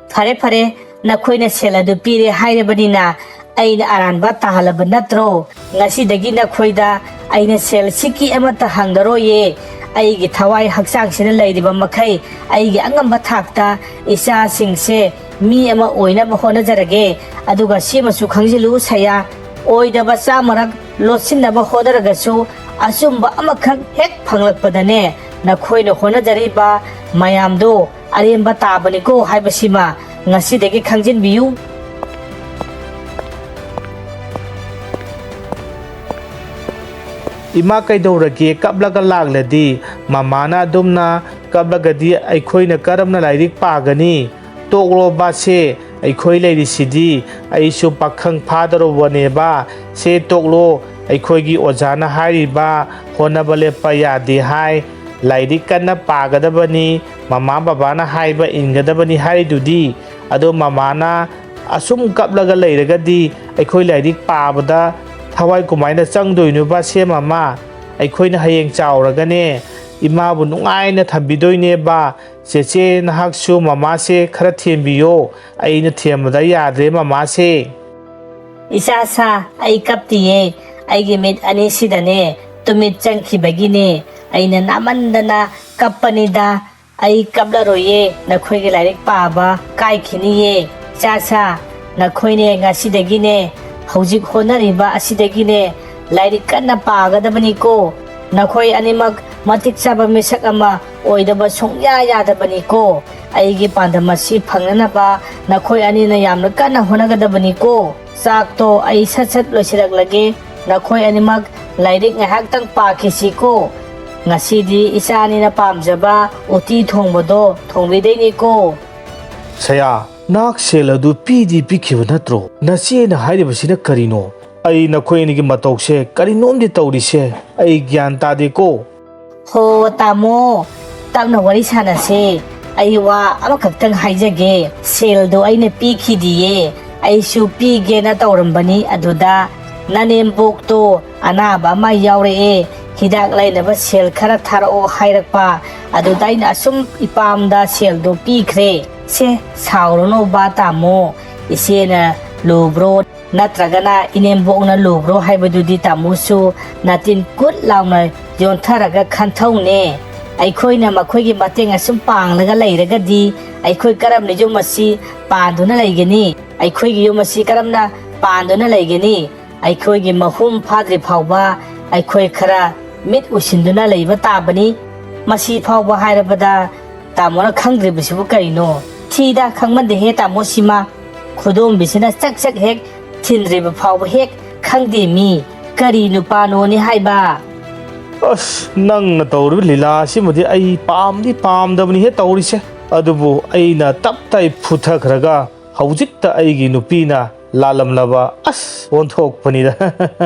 ꯐꯔꯦ, ꯐꯔꯦ, ꯅꯈꯣꯏꯅ ꯁꯦꯜ ꯑꯗꯨ ꯄꯤꯔꯦ ꯍꯥꯏꯔꯕꯅꯤꯅ ꯑꯩꯅ ꯑꯔꯥꯟꯕ ꯇꯥꯍꯜꯂꯕ ꯅꯠꯇ꯭ꯔꯣ? ꯉꯁꯤꯗꯒꯤ ꯅꯈꯣꯏꯗ ꯑꯩꯅ ꯁꯦꯜ ꯁꯤꯀꯤ ꯑꯃꯠꯇ ꯍꯪꯂꯔꯣꯏꯌꯦ꯫ ꯑꯩꯒꯤ ꯊꯋꯥꯏ ꯍꯛꯆꯥꯡꯁꯤꯗ ꯂꯩꯔꯤꯕ ꯃꯈꯩ ꯑꯩꯒꯤ ꯑꯉꯝꯕ ꯊꯥꯛꯇ ꯏꯆꯥꯁꯤꯡꯁꯦ ꯃꯤ ꯑꯃ ꯑꯣꯏꯅꯕ ꯍꯣꯠꯅꯖꯔꯒꯦ꯫ ꯑꯗꯨꯒ ꯁꯤꯃꯁꯨ ꯈꯪꯖꯤꯜꯂꯨ ꯁꯌꯥ, ꯑꯣꯏꯗꯕ ꯆꯥꯃꯔꯛ ꯂꯣꯠꯁꯤꯟꯅꯕ ꯍꯣꯠꯅꯔꯒꯁꯨ ꯑꯆꯨꯝꯕ ꯑꯃꯈꯛ ꯍꯦꯛ ꯐꯪꯂꯛꯄꯗꯅꯦ, ꯅꯈꯣꯏꯅ ꯍꯣꯠꯅꯖꯔꯤꯕ ꯃꯌꯥꯝꯗꯣ ꯑꯔꯦꯝꯕ ꯇꯥꯕꯅꯤꯀꯣ ꯍꯥꯏꯕꯁꯤꯃ ꯉꯁꯤꯗꯒꯤ ꯈꯪꯖꯤꯟꯕꯤꯌꯨ꯫ ꯏꯃꯥ, ꯀꯩꯗꯧꯔꯒꯦ? ꯀꯞꯂꯒ ꯂꯥꯛꯂꯗꯤ? ꯃꯃꯥꯅ ꯑꯗꯨꯝꯅ ꯀꯞꯂꯒꯗꯤ ꯑꯩꯈꯣꯏꯅ ꯀꯔꯝꯅ ꯂꯥꯏꯔꯤꯛ ꯄꯥꯒꯅꯤ? ꯇꯣꯛꯂꯣꯕ ꯁꯦ, ꯑꯩꯈꯣꯏ ꯂꯩꯔꯤꯁꯤꯗꯤ꯫ ꯑꯩꯁꯨ ꯄꯥꯈꯪ ꯐꯥꯗꯧꯔꯕꯅꯦꯕ꯫ ꯁꯦ ꯇꯣꯛꯂꯣ, ꯑꯩꯈꯣꯏꯒꯤ ꯑꯣꯖꯥꯅ ꯍꯥꯏꯔꯤꯕ "ꯍꯣꯠꯅꯕ ꯂꯦꯞꯄ ꯌꯥꯗꯦ" ꯍꯥꯏ, "ꯂꯥꯏꯔꯤꯛ ꯀꯟꯅ ꯄꯥꯒꯗꯕꯅꯤ", "ꯃꯃꯥ ꯕꯕꯥꯅ ꯍꯥꯏꯕ ꯏꯟꯒꯗꯕꯅꯤ" ꯍꯥꯏꯔꯤꯗꯨꯗꯤ꯫ ꯑꯗꯣ ꯃꯃꯥꯅ ꯑꯁꯨꯝ ꯀꯞꯂꯒ ꯂꯩꯔꯒꯗꯤ ꯑꯩꯈꯣꯏ ꯂꯥꯏꯔꯤꯛ ꯄꯥꯕꯗ ꯊꯋꯥꯏ ꯀꯃꯥꯏꯅ ꯆꯪꯗꯣꯏꯅꯣꯕ? ꯁꯦ ꯃꯃꯥ, ꯑꯩꯈꯣꯏꯅ ꯍꯌꯦꯡ ꯆꯥꯎꯔꯒꯅꯦ, ꯏꯃꯥꯕꯨ ꯅꯨꯡꯉꯥꯏꯅ ꯊꯝꯕꯤꯗꯣꯏꯅꯦꯕ꯫ ꯆꯦꯆꯦ, ꯅꯍꯥꯛꯁꯨ ꯃꯃꯥꯁꯦ ꯈꯔ ꯊꯦꯝꯕꯤꯌꯣ꯫ ꯑꯩꯅ ꯊꯦꯝꯕꯗ ꯌꯥꯗ꯭ꯔꯦ ꯃꯃꯥꯁꯦ꯫ "ꯏꯆꯥ ꯁꯥ, ꯑꯩ ꯀꯞꯇꯤꯌꯦ꯫ ꯑꯩꯒꯤ ꯃꯤꯠ ꯑꯅꯤꯁꯤꯗꯅꯦ ꯇꯨꯃꯤꯠ ꯆꯪꯈꯤꯕꯒꯤꯅꯦ꯫ ꯑꯩꯅ ꯅꯥꯃꯟꯗꯅ ꯀꯞꯄꯅꯤꯗ꯫ ꯑꯩ ꯀꯞꯂꯔꯣꯏꯌꯦ꯫ ꯅꯈꯣꯏꯒꯤ ꯂꯥꯏꯔꯤꯛ ꯄꯥꯕ ꯀꯥꯏꯈꯤꯅꯤꯌꯦ꯫ ꯏꯆꯥ ꯁꯥ, ꯅꯈꯣꯏꯅꯦ ꯉꯁꯤꯗꯒꯤꯅꯦ, ꯍꯧꯖꯤꯛ ꯍꯣꯠꯅꯔꯤꯕ ꯑꯁꯤꯗꯒꯤꯅꯦ, ꯂꯥꯏꯔꯤꯛ ꯀꯟꯅ ꯄꯥꯒꯗꯕꯅꯤꯀꯣ꯫ ꯅꯈꯣꯏ ꯑꯅꯤꯃꯛ ꯃꯇꯤꯛ ꯆꯥꯕ ꯃꯤꯁꯛ ꯑꯃ ꯑꯣꯏꯗꯕ ꯁꯨꯡꯌꯥ ꯌꯥꯗꯕꯅꯤꯀꯣ꯫ ꯑꯩꯒꯤ ꯄꯥꯟꯗꯝ ꯑꯁꯤ ꯐꯪꯅꯅꯕ ꯅꯈꯣꯏ ꯑꯅꯤꯅ ꯌꯥꯝꯅ ꯀꯟꯅ ꯍꯣꯠꯅꯒꯗꯕꯅꯤꯀꯣ꯫ ꯆꯥꯛꯇꯣ ꯑꯩ ꯁꯠ ꯁꯠ ꯂꯣꯏꯁꯤꯜꯂꯛꯂꯒꯦ꯫ ꯅꯈꯣꯏ ꯑꯅꯤꯃꯛ ꯂꯥꯏꯔꯤꯛ ꯉꯥꯏꯍꯥꯛꯇꯪ ꯄꯥꯈꯤꯁꯤꯀꯣ꯫ ꯉꯁꯤꯗꯤ ꯏꯆꯥ ꯑꯅꯤꯅ ꯄꯥꯝꯖꯕ ꯎꯇꯤ ꯊꯣꯡꯕꯗꯣ ꯊꯣꯡꯕꯤꯗꯣꯏꯅꯤꯀꯣ꯫" "ꯁꯌꯥ, ꯅꯍꯥꯛ ꯁꯦꯜ ꯑꯗꯨ ꯄꯤꯗꯤ ꯄꯤꯈꯤꯕ ꯅꯠꯇ꯭ꯔꯣ? ꯅꯆꯦꯅ ꯍꯥꯏꯔꯤꯕꯁꯤꯅ ꯀꯔꯤꯅꯣ? ꯑꯩ ꯅꯈꯣꯏ ꯑꯅꯤꯒꯤ ꯃꯇꯧꯁꯦ ꯀꯔꯤꯅꯣꯝꯗꯤ ꯇꯧꯔꯤꯁꯦ꯫ ꯑꯩ ꯒ꯭ꯌꯥꯟ ꯇꯥꯗꯦꯀꯣ꯫" "ꯍꯣ ꯇꯥꯃꯣ, ꯇꯞꯅ ꯋꯥꯔꯤ ꯁꯥꯟꯅꯁꯦ꯫ ꯑꯩ ꯋꯥ ꯑꯃꯈꯛꯇꯪ ꯍꯥꯏꯖꯒꯦ꯫ ꯁꯦꯜꯗꯣ ꯑꯩꯅ ꯄꯤꯈꯤꯗꯤꯌꯦ꯫ ꯑꯩꯁꯨ ꯄꯤꯒꯦꯅ ꯇꯧꯔꯝꯕꯅꯤ, ꯑꯗꯨꯗ ꯅꯅꯦꯝꯕꯣꯛꯇꯣ ꯑꯅꯥꯕ ꯑꯃ ꯌꯥꯎꯔꯛꯑꯦ, ꯍꯤꯗꯥꯛ ꯂꯩꯅꯕ ꯁꯦꯜ ꯈꯔ ꯊꯥꯔꯛꯑꯣ ꯍꯥꯏꯔꯛꯄ꯫ ꯑꯗꯨꯗ ꯑꯩꯅ ꯑꯁꯨꯝ ꯏꯄꯥꯝꯗ ꯁꯦꯜꯗꯣ ꯄꯤꯈ꯭ꯔꯦ꯫ ꯁꯦ, ꯁꯥꯎꯔꯅꯣꯕ ꯇꯥꯃꯣ, ꯏꯆꯦꯅ ꯂꯨꯕ꯭ꯔꯣ ꯅꯠꯇ꯭ꯔꯒꯅ ꯏꯅꯦꯝꯕꯣꯛꯅ ꯂꯨꯕ꯭ꯔꯣ ꯍꯥꯏꯕꯗꯨꯗꯤ ꯇꯥꯃꯣꯁꯨ ꯅꯥꯇꯤꯟ ꯀꯨꯠ ꯂꯥꯎꯅ ꯌꯣꯟꯊꯔꯒ ꯈꯟꯊꯧꯅꯦ꯫ ꯑꯩꯈꯣꯏꯅ ꯃꯈꯣꯏꯒꯤ ꯃꯇꯦꯡ ꯑꯁꯨꯝ ꯄꯥꯡꯂꯒ ꯂꯩꯔꯒꯗꯤ ꯑꯩꯈꯣꯏ ꯀꯔꯝꯅ ꯌꯨꯝ ꯑꯁꯤ ꯄꯥꯟꯗꯨꯅ ꯂꯩꯒꯅꯤ? ꯑꯩꯈꯣꯏꯒꯤ ꯌꯨꯝ ꯑꯁꯤ ꯀꯔꯝꯅ ꯄꯥꯟꯗꯨꯅ ꯂꯩꯒꯅꯤ? ꯑꯩꯈꯣꯏꯒꯤ ꯃꯍꯨꯝ ꯐꯥꯗ꯭ꯔꯤ ꯐꯥꯎꯕ ꯑꯩꯈꯣꯏ ꯈꯔ ꯃꯤꯠ ꯎꯏꯁꯤꯟꯗꯨꯅ ꯂꯩꯕ ꯇꯥꯕꯅꯤ꯫ ꯃꯁꯤ ꯐꯥꯎꯕ ꯍꯥꯏꯔꯕꯗ ꯇꯥꯃꯣꯅ ꯈꯪꯗ꯭ꯔꯤꯕꯁꯤꯕꯨ ꯀꯔꯤꯅꯣ? ꯊꯤꯗ ꯈꯪꯃꯟꯗꯦꯍꯦ ꯇꯥꯃꯣ ꯁꯤꯃ꯫ ꯈꯨꯗꯣꯝꯕꯤꯁꯤꯅ ꯆꯛ ꯆꯛ ꯍꯦꯛ ꯊꯤꯟꯗ꯭ꯔꯤꯕ ꯐꯥꯎꯕ ꯍꯦꯛ ꯈꯪꯗꯦ ꯃꯤ꯫ ꯀꯔꯤ ꯅꯨꯄꯥꯅꯣꯅꯦ ꯍꯥꯏꯕ?" "ꯑꯁ, ꯅꯪꯅ ꯇꯧꯔꯤꯕ ꯂꯤꯂꯥ ꯑꯁꯤꯃꯗꯤ ꯑꯩ ꯄꯥꯝꯗꯤ ꯄꯥꯝꯗꯕꯅꯤꯍꯦ ꯇꯧꯔꯤꯁꯦ꯫ ꯑꯗꯨꯕꯨ ꯑꯩꯅ ꯇꯞ ꯇꯥꯏ ꯐꯨꯊꯈ꯭ꯔꯒ ꯍꯧꯖꯤꯛꯇ ꯑꯩꯒꯤ ꯅꯨꯄꯤꯅ ꯂꯥꯜꯂꯝꯂꯕ ꯑꯁ ꯑꯣꯟꯊꯣꯛꯄꯅꯤꯗ꯫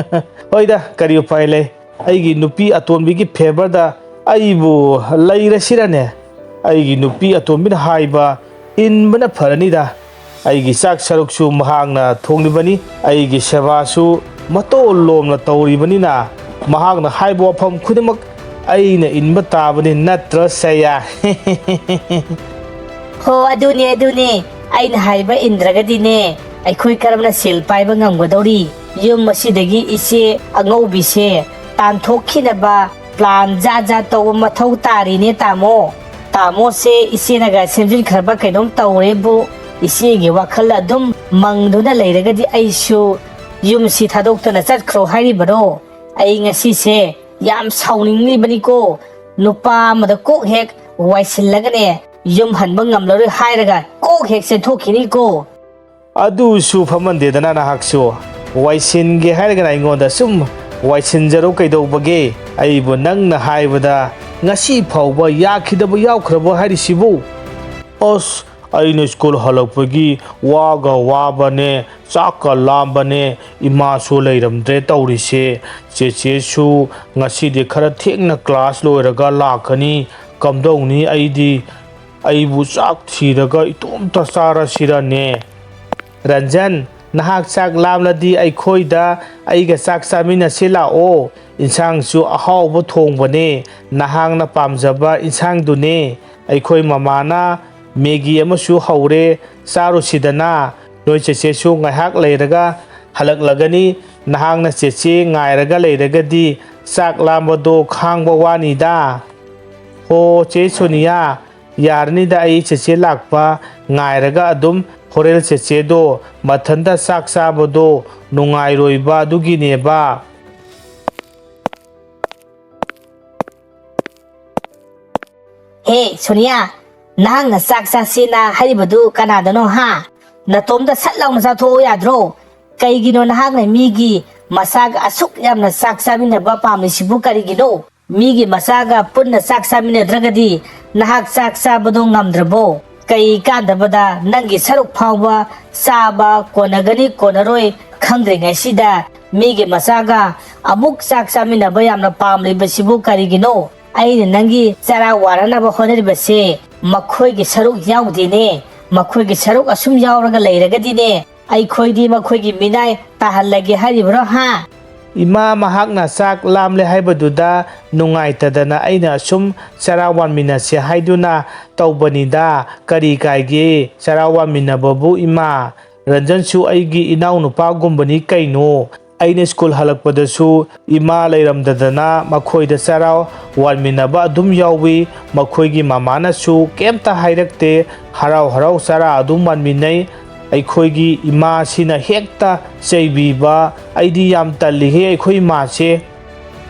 ꯍꯣꯏꯗ, ꯀꯔꯤ ꯎꯄꯥꯏ ꯂꯩ? ꯑꯩꯒꯤ ꯅꯨꯄꯤ ꯑꯇꯣꯟꯕꯤꯒꯤ ꯐꯦꯚꯔꯗ ꯑꯩꯕꯨ ꯂꯩꯔꯁꯤꯔꯅꯦ? ꯑꯩꯒꯤ ꯅꯨꯄꯤ ꯑꯇꯣꯟꯕꯤꯅ ꯍꯥꯏꯕ ꯏꯟꯕꯅ ꯐꯔꯅꯤꯗ꯫ ꯑꯩꯒꯤ ꯆꯥꯛ ꯁꯔꯨꯛꯁꯨ ꯃꯍꯥꯛꯅ ꯊꯣꯡꯂꯤꯕꯅꯤ, ꯑꯩꯒꯤ ꯁꯦꯕꯥꯁꯨ ꯃꯇꯣꯜ ꯂꯣꯝꯅ ꯇꯧꯔꯤꯕꯅꯤꯅ, ꯃꯍꯥꯛꯅ ꯍꯥꯏꯕ ꯋꯥꯐꯝ ꯈꯨꯗꯤꯡꯃꯛ ꯑꯩꯅ ꯏꯟꯕ ꯇꯥꯕꯅꯤ, ꯅꯠꯇ꯭ꯔ ꯁꯌꯥ? ꯍꯣ, ꯑꯗꯨꯅꯦ, ꯑꯗꯨꯅꯦ꯫ ꯑꯩꯅ ꯍꯥꯏꯕ ꯏꯟꯗ꯭ꯔꯒꯗꯤꯅꯦ, ꯑꯩꯈꯣꯏ ꯀꯔꯝꯅ ꯁꯦꯜ ꯄꯥꯏꯕ ꯉꯝꯒꯗꯧꯔꯤ? ꯌꯨꯝ ꯑꯁꯤꯗꯒꯤ ꯏꯆꯦ ꯑꯉꯧꯕꯤꯁꯦ ꯇꯥꯟꯊꯣꯛꯈꯤꯅꯕ ꯄ꯭ꯂꯥꯟ ꯖꯥꯠ ꯖꯥꯠ ꯇꯧꯕ ꯃꯊꯧ ꯇꯥꯔꯤꯅꯦ, ꯇꯥꯃꯣ꯫ ꯇꯥꯃꯣꯁꯦ ꯏꯆꯦꯅꯒ ꯁꯦꯝꯖꯤꯟꯈ꯭ꯔꯕ ꯀꯩꯅꯣꯝ ꯇꯧꯔꯦꯕꯨ, ꯏꯆꯦꯒꯤ ꯋꯥꯈꯜ ꯑꯗꯨꯝ ꯃꯪꯗꯨꯅ ꯂꯩꯔꯒꯗꯤ ꯑꯩꯁꯨ ꯌꯨꯝꯁꯤ ꯊꯥꯗꯣꯛꯇꯅ ꯆꯠꯈ꯭ꯔꯣ ꯍꯥꯏꯔꯤꯕꯔꯣ? ꯑꯩ ꯉꯁꯤꯁꯦ ꯌꯥꯝ ꯁꯥꯎꯅꯤꯡꯂꯤꯕꯅꯤꯀꯣ꯫ ꯅꯨꯄꯥ ꯑꯃꯗ ꯀꯣꯛ ꯍꯦꯛ ꯋꯥꯏꯁꯤꯜꯂꯒꯅꯦ, ꯌꯨꯝ ꯍꯟꯕ ꯉꯝꯂꯔꯣꯏ ꯍꯥꯏꯔꯒ ꯀꯣꯛ ꯍꯦꯛ ꯆꯦꯟꯊꯣꯛꯈꯤꯅꯤꯀꯣ꯫ ꯑꯗꯨꯁꯨ ꯐꯝꯍꯟꯗꯦꯗꯅ ꯅꯍꯥꯛꯁꯨ꯫ ꯋꯥꯏꯁꯤꯟꯒꯦ ꯍꯥꯏꯔꯒꯅ ꯑꯩꯉꯣꯟꯗ ꯁꯨꯝ ꯋꯥꯏꯁꯤꯟꯖꯔꯣ ꯀꯩꯗꯧꯕꯒꯦ? ꯑꯩꯕꯨ ꯅꯪꯅ ꯍꯥꯏꯕꯗ ꯉꯁꯤ ꯐꯥꯎꯕ ꯌꯥꯈꯤꯗꯕ ꯌꯥꯎꯈ꯭ꯔꯕꯣ ꯍꯥꯏꯔꯤꯁꯤꯕꯨ? ꯑꯁ, ꯑꯩꯅ ꯁ꯭ꯀꯨꯜ ꯍꯜꯂꯛꯄꯒꯤ ꯋꯥꯒ ꯋꯥꯕꯅꯦ, ꯆꯥꯛꯀ ꯂꯥꯝꯕꯅꯦ, ꯏꯃꯥꯁꯨ ꯂꯩꯔꯝꯗ꯭ꯔꯦ ꯇꯧꯔꯤꯁꯦ꯫ ꯆꯦꯆꯦꯁꯨ ꯉꯁꯤꯗꯤ ꯈꯔ ꯊꯦꯡꯅ ꯀ꯭ꯂꯥꯁ ꯂꯣꯏꯔꯒ ꯂꯥꯛꯀꯅꯤ꯫ ꯀꯝꯗꯧꯅꯤ ꯑꯩꯗꯤ? ꯑꯩꯕꯨ ꯆꯥꯛ ꯊꯤꯔꯒ ꯏꯇꯣꯝꯇ ꯆꯥꯔꯁꯤꯔꯅꯦ? ꯔꯟꯖꯟ, ꯅꯍꯥꯛ ꯆꯥꯛ ꯂꯥꯝꯂꯗꯤ ꯑꯩꯈꯣꯏꯗ ꯑꯩꯒ ꯆꯥꯛ ꯆꯥꯃꯤꯟꯅꯁꯤ ꯂꯥꯛꯑꯣ꯫ ꯏꯟꯁꯥꯡꯁꯨ ꯑꯍꯥꯎꯕ ꯊꯣꯡꯕꯅꯦ, ꯅꯍꯥꯛꯅ ꯄꯥꯝꯖꯕ ꯏꯟꯁꯥꯡꯗꯨꯅꯦ꯫ ꯑꯩꯈꯣꯏ ꯃꯃꯥꯅ ꯃꯦꯒꯤ ꯑꯃꯁꯨ ꯍꯧꯔꯦ, ꯆꯥꯔꯨꯁꯤꯗꯅ꯫ ꯅꯣꯏ ꯆꯦꯆꯦꯁꯨ ꯉꯥꯏꯍꯥꯛ ꯂꯩꯔꯒ ꯍꯜꯂꯛꯂꯒꯅꯤ꯫ ꯅꯍꯥꯛꯅ ꯆꯦꯆꯦ ꯉꯥꯏꯔꯒ ꯂꯩꯔꯒꯗꯤ ꯆꯥꯛ ꯂꯥꯝꯕꯗꯣ ꯈꯥꯡꯕ ꯋꯥꯅꯤꯗ꯫ ꯍꯣ, ꯆꯦ ꯁꯣꯅꯤꯌꯥ, ꯌꯥꯔꯅꯤꯗ, ꯑꯩ ꯆꯦꯆꯦ ꯂꯥꯛꯄ ꯉꯥꯏꯔꯒ ꯑꯗꯨꯝ꯫ ꯍꯣꯔꯦꯟ ꯆꯦꯆꯦꯗꯣ ꯃꯊꯟꯇ ꯆꯥꯛ ꯆꯥꯕꯗꯣ ꯅꯨꯡꯉꯥꯏꯔꯣꯏꯕ, ꯑꯗꯨꯒꯤꯅꯦꯕ꯫ ꯍꯦ ꯁꯣꯅꯤꯌꯥ, ꯅꯍꯥꯛꯅ ꯆꯥꯛ ꯆꯥꯁꯦꯅ ꯍꯥꯏꯔꯤꯕꯗꯨ ꯀꯅꯥꯗꯅꯣ ꯍꯥ? ꯅꯇꯣꯝꯇ ꯁꯠ ꯂꯥꯎꯅ ꯆꯥꯊꯣꯛꯑꯣ ꯌꯥꯗ꯭ꯔꯣ? ꯀꯩꯒꯤꯅꯣ ꯅꯍꯥꯛꯅ ꯃꯤꯒꯤ ꯃꯆꯥꯒ ꯑꯁꯨꯛ ꯌꯥꯝꯅ ꯆꯥꯛ ꯆꯥꯃꯤꯟꯅꯕ ꯄꯥꯝꯂꯤꯁꯤꯕꯨ ꯀꯔꯤꯒꯤꯅꯣ? ꯃꯤꯒꯤ ꯃꯆꯥꯒ ꯄꯨꯟꯅ ꯆꯥꯛ ꯆꯥꯃꯤꯟꯅꯗ꯭ꯔꯒꯗꯤ ꯅꯍꯥꯛ ꯆꯥꯛ ꯆꯥꯕꯗꯣ ꯉꯝꯗ꯭ꯔꯕꯣ? ꯀꯩ ꯀꯥꯟꯗꯕꯗ ꯅꯪꯒꯤ ꯁꯔꯨꯛ ꯐꯥꯎꯕ ꯆꯥꯕ ꯀꯣꯟꯅꯒꯅꯤ ꯀꯣꯟꯅꯔꯣꯏ ꯈꯪꯗ꯭ꯔꯤꯉꯩꯁꯤꯗ ꯃꯤꯒꯤ ꯃꯆꯥꯒ ꯑꯃꯨꯛ ꯆꯥꯛ ꯆꯥꯃꯤꯟꯅꯕ ꯌꯥꯝꯅ ꯄꯥꯝꯂꯤꯕꯁꯤꯕꯨ ꯀꯔꯤꯒꯤꯅꯣ? ꯑꯩꯅ ꯅꯪꯒꯤ ꯆꯔꯥ ꯋꯥꯅꯅꯕ ꯍꯣꯠꯅꯔꯤꯕꯁꯦ ꯃꯈꯣꯏꯒꯤ ꯁꯔꯨꯛ ꯌꯥꯎꯗꯦꯅꯦ꯫ ꯃꯈꯣꯏꯒꯤ ꯁꯔꯨꯛ ꯑꯁꯨꯝ ꯌꯥꯎꯔꯒ ꯂꯩꯔꯒꯗꯤꯅꯦ, ꯑꯩꯈꯣꯏꯗꯤ ꯃꯈꯣꯏꯒꯤ ꯃꯤꯅꯥꯏ ꯇꯥꯍꯜꯂꯒꯦ ꯍꯥꯏꯔꯤꯕ꯭ꯔꯣ ꯍꯥ? ꯏꯃꯥ ꯃꯍꯥꯛꯅ ꯆꯥꯛ ꯂꯥꯝꯂꯦ ꯍꯥꯏꯕꯗꯨꯗ ꯅꯨꯡꯉꯥꯏꯇꯗꯅ ꯑꯩꯅ ꯑꯁꯨꯝ ꯆꯔꯥ ꯋꯥꯟꯃꯤꯟꯅꯁꯦ ꯍꯥꯏꯗꯨꯅ ꯇꯧꯕꯅꯤꯗ꯫ ꯀꯔꯤ ꯀꯥꯏꯒꯦ ꯆꯔꯥ ꯋꯥꯟꯃꯤꯟꯅꯕꯕꯨ ꯏꯃꯥ? ꯔꯟꯖꯟꯁꯨ ꯑꯩꯒꯤ ꯏꯅꯥꯎꯅꯨꯄꯥꯒꯨꯝꯕꯅꯤ ꯀꯩꯅꯣ꯫ ꯑꯩꯅ ꯁ꯭ꯀꯨꯜ ꯍꯜꯂꯛꯄꯗꯁꯨ ꯏꯃꯥ ꯂꯩꯔꯝꯗꯗꯅ ꯃꯈꯣꯏꯗ ꯆꯔꯥ ꯋꯥꯟꯃꯤꯟꯅꯕ ꯑꯗꯨꯝ ꯌꯥꯎꯏ꯫ ꯃꯈꯣꯏꯒꯤ ꯃꯃꯥꯅꯁꯨ ꯀꯩꯝꯇ ꯍꯥꯏꯔꯛꯇꯦ꯫ ꯍꯔꯥꯎ ꯍꯔꯥꯎ ꯆꯔꯥ ꯑꯗꯨꯝ ꯋꯥꯟꯃꯤꯟꯅꯩ꯫ ꯑꯩꯈꯣꯏꯒꯤ ꯏꯃꯥꯁꯤꯅ ꯍꯦꯛꯇ ꯆꯩꯕꯤꯕ꯫ ꯑꯩꯗꯤ ꯌꯥꯝ ꯇꯜꯂꯤꯍꯦ ꯑꯩꯈꯣꯏ ꯏꯃꯥꯁꯦ꯫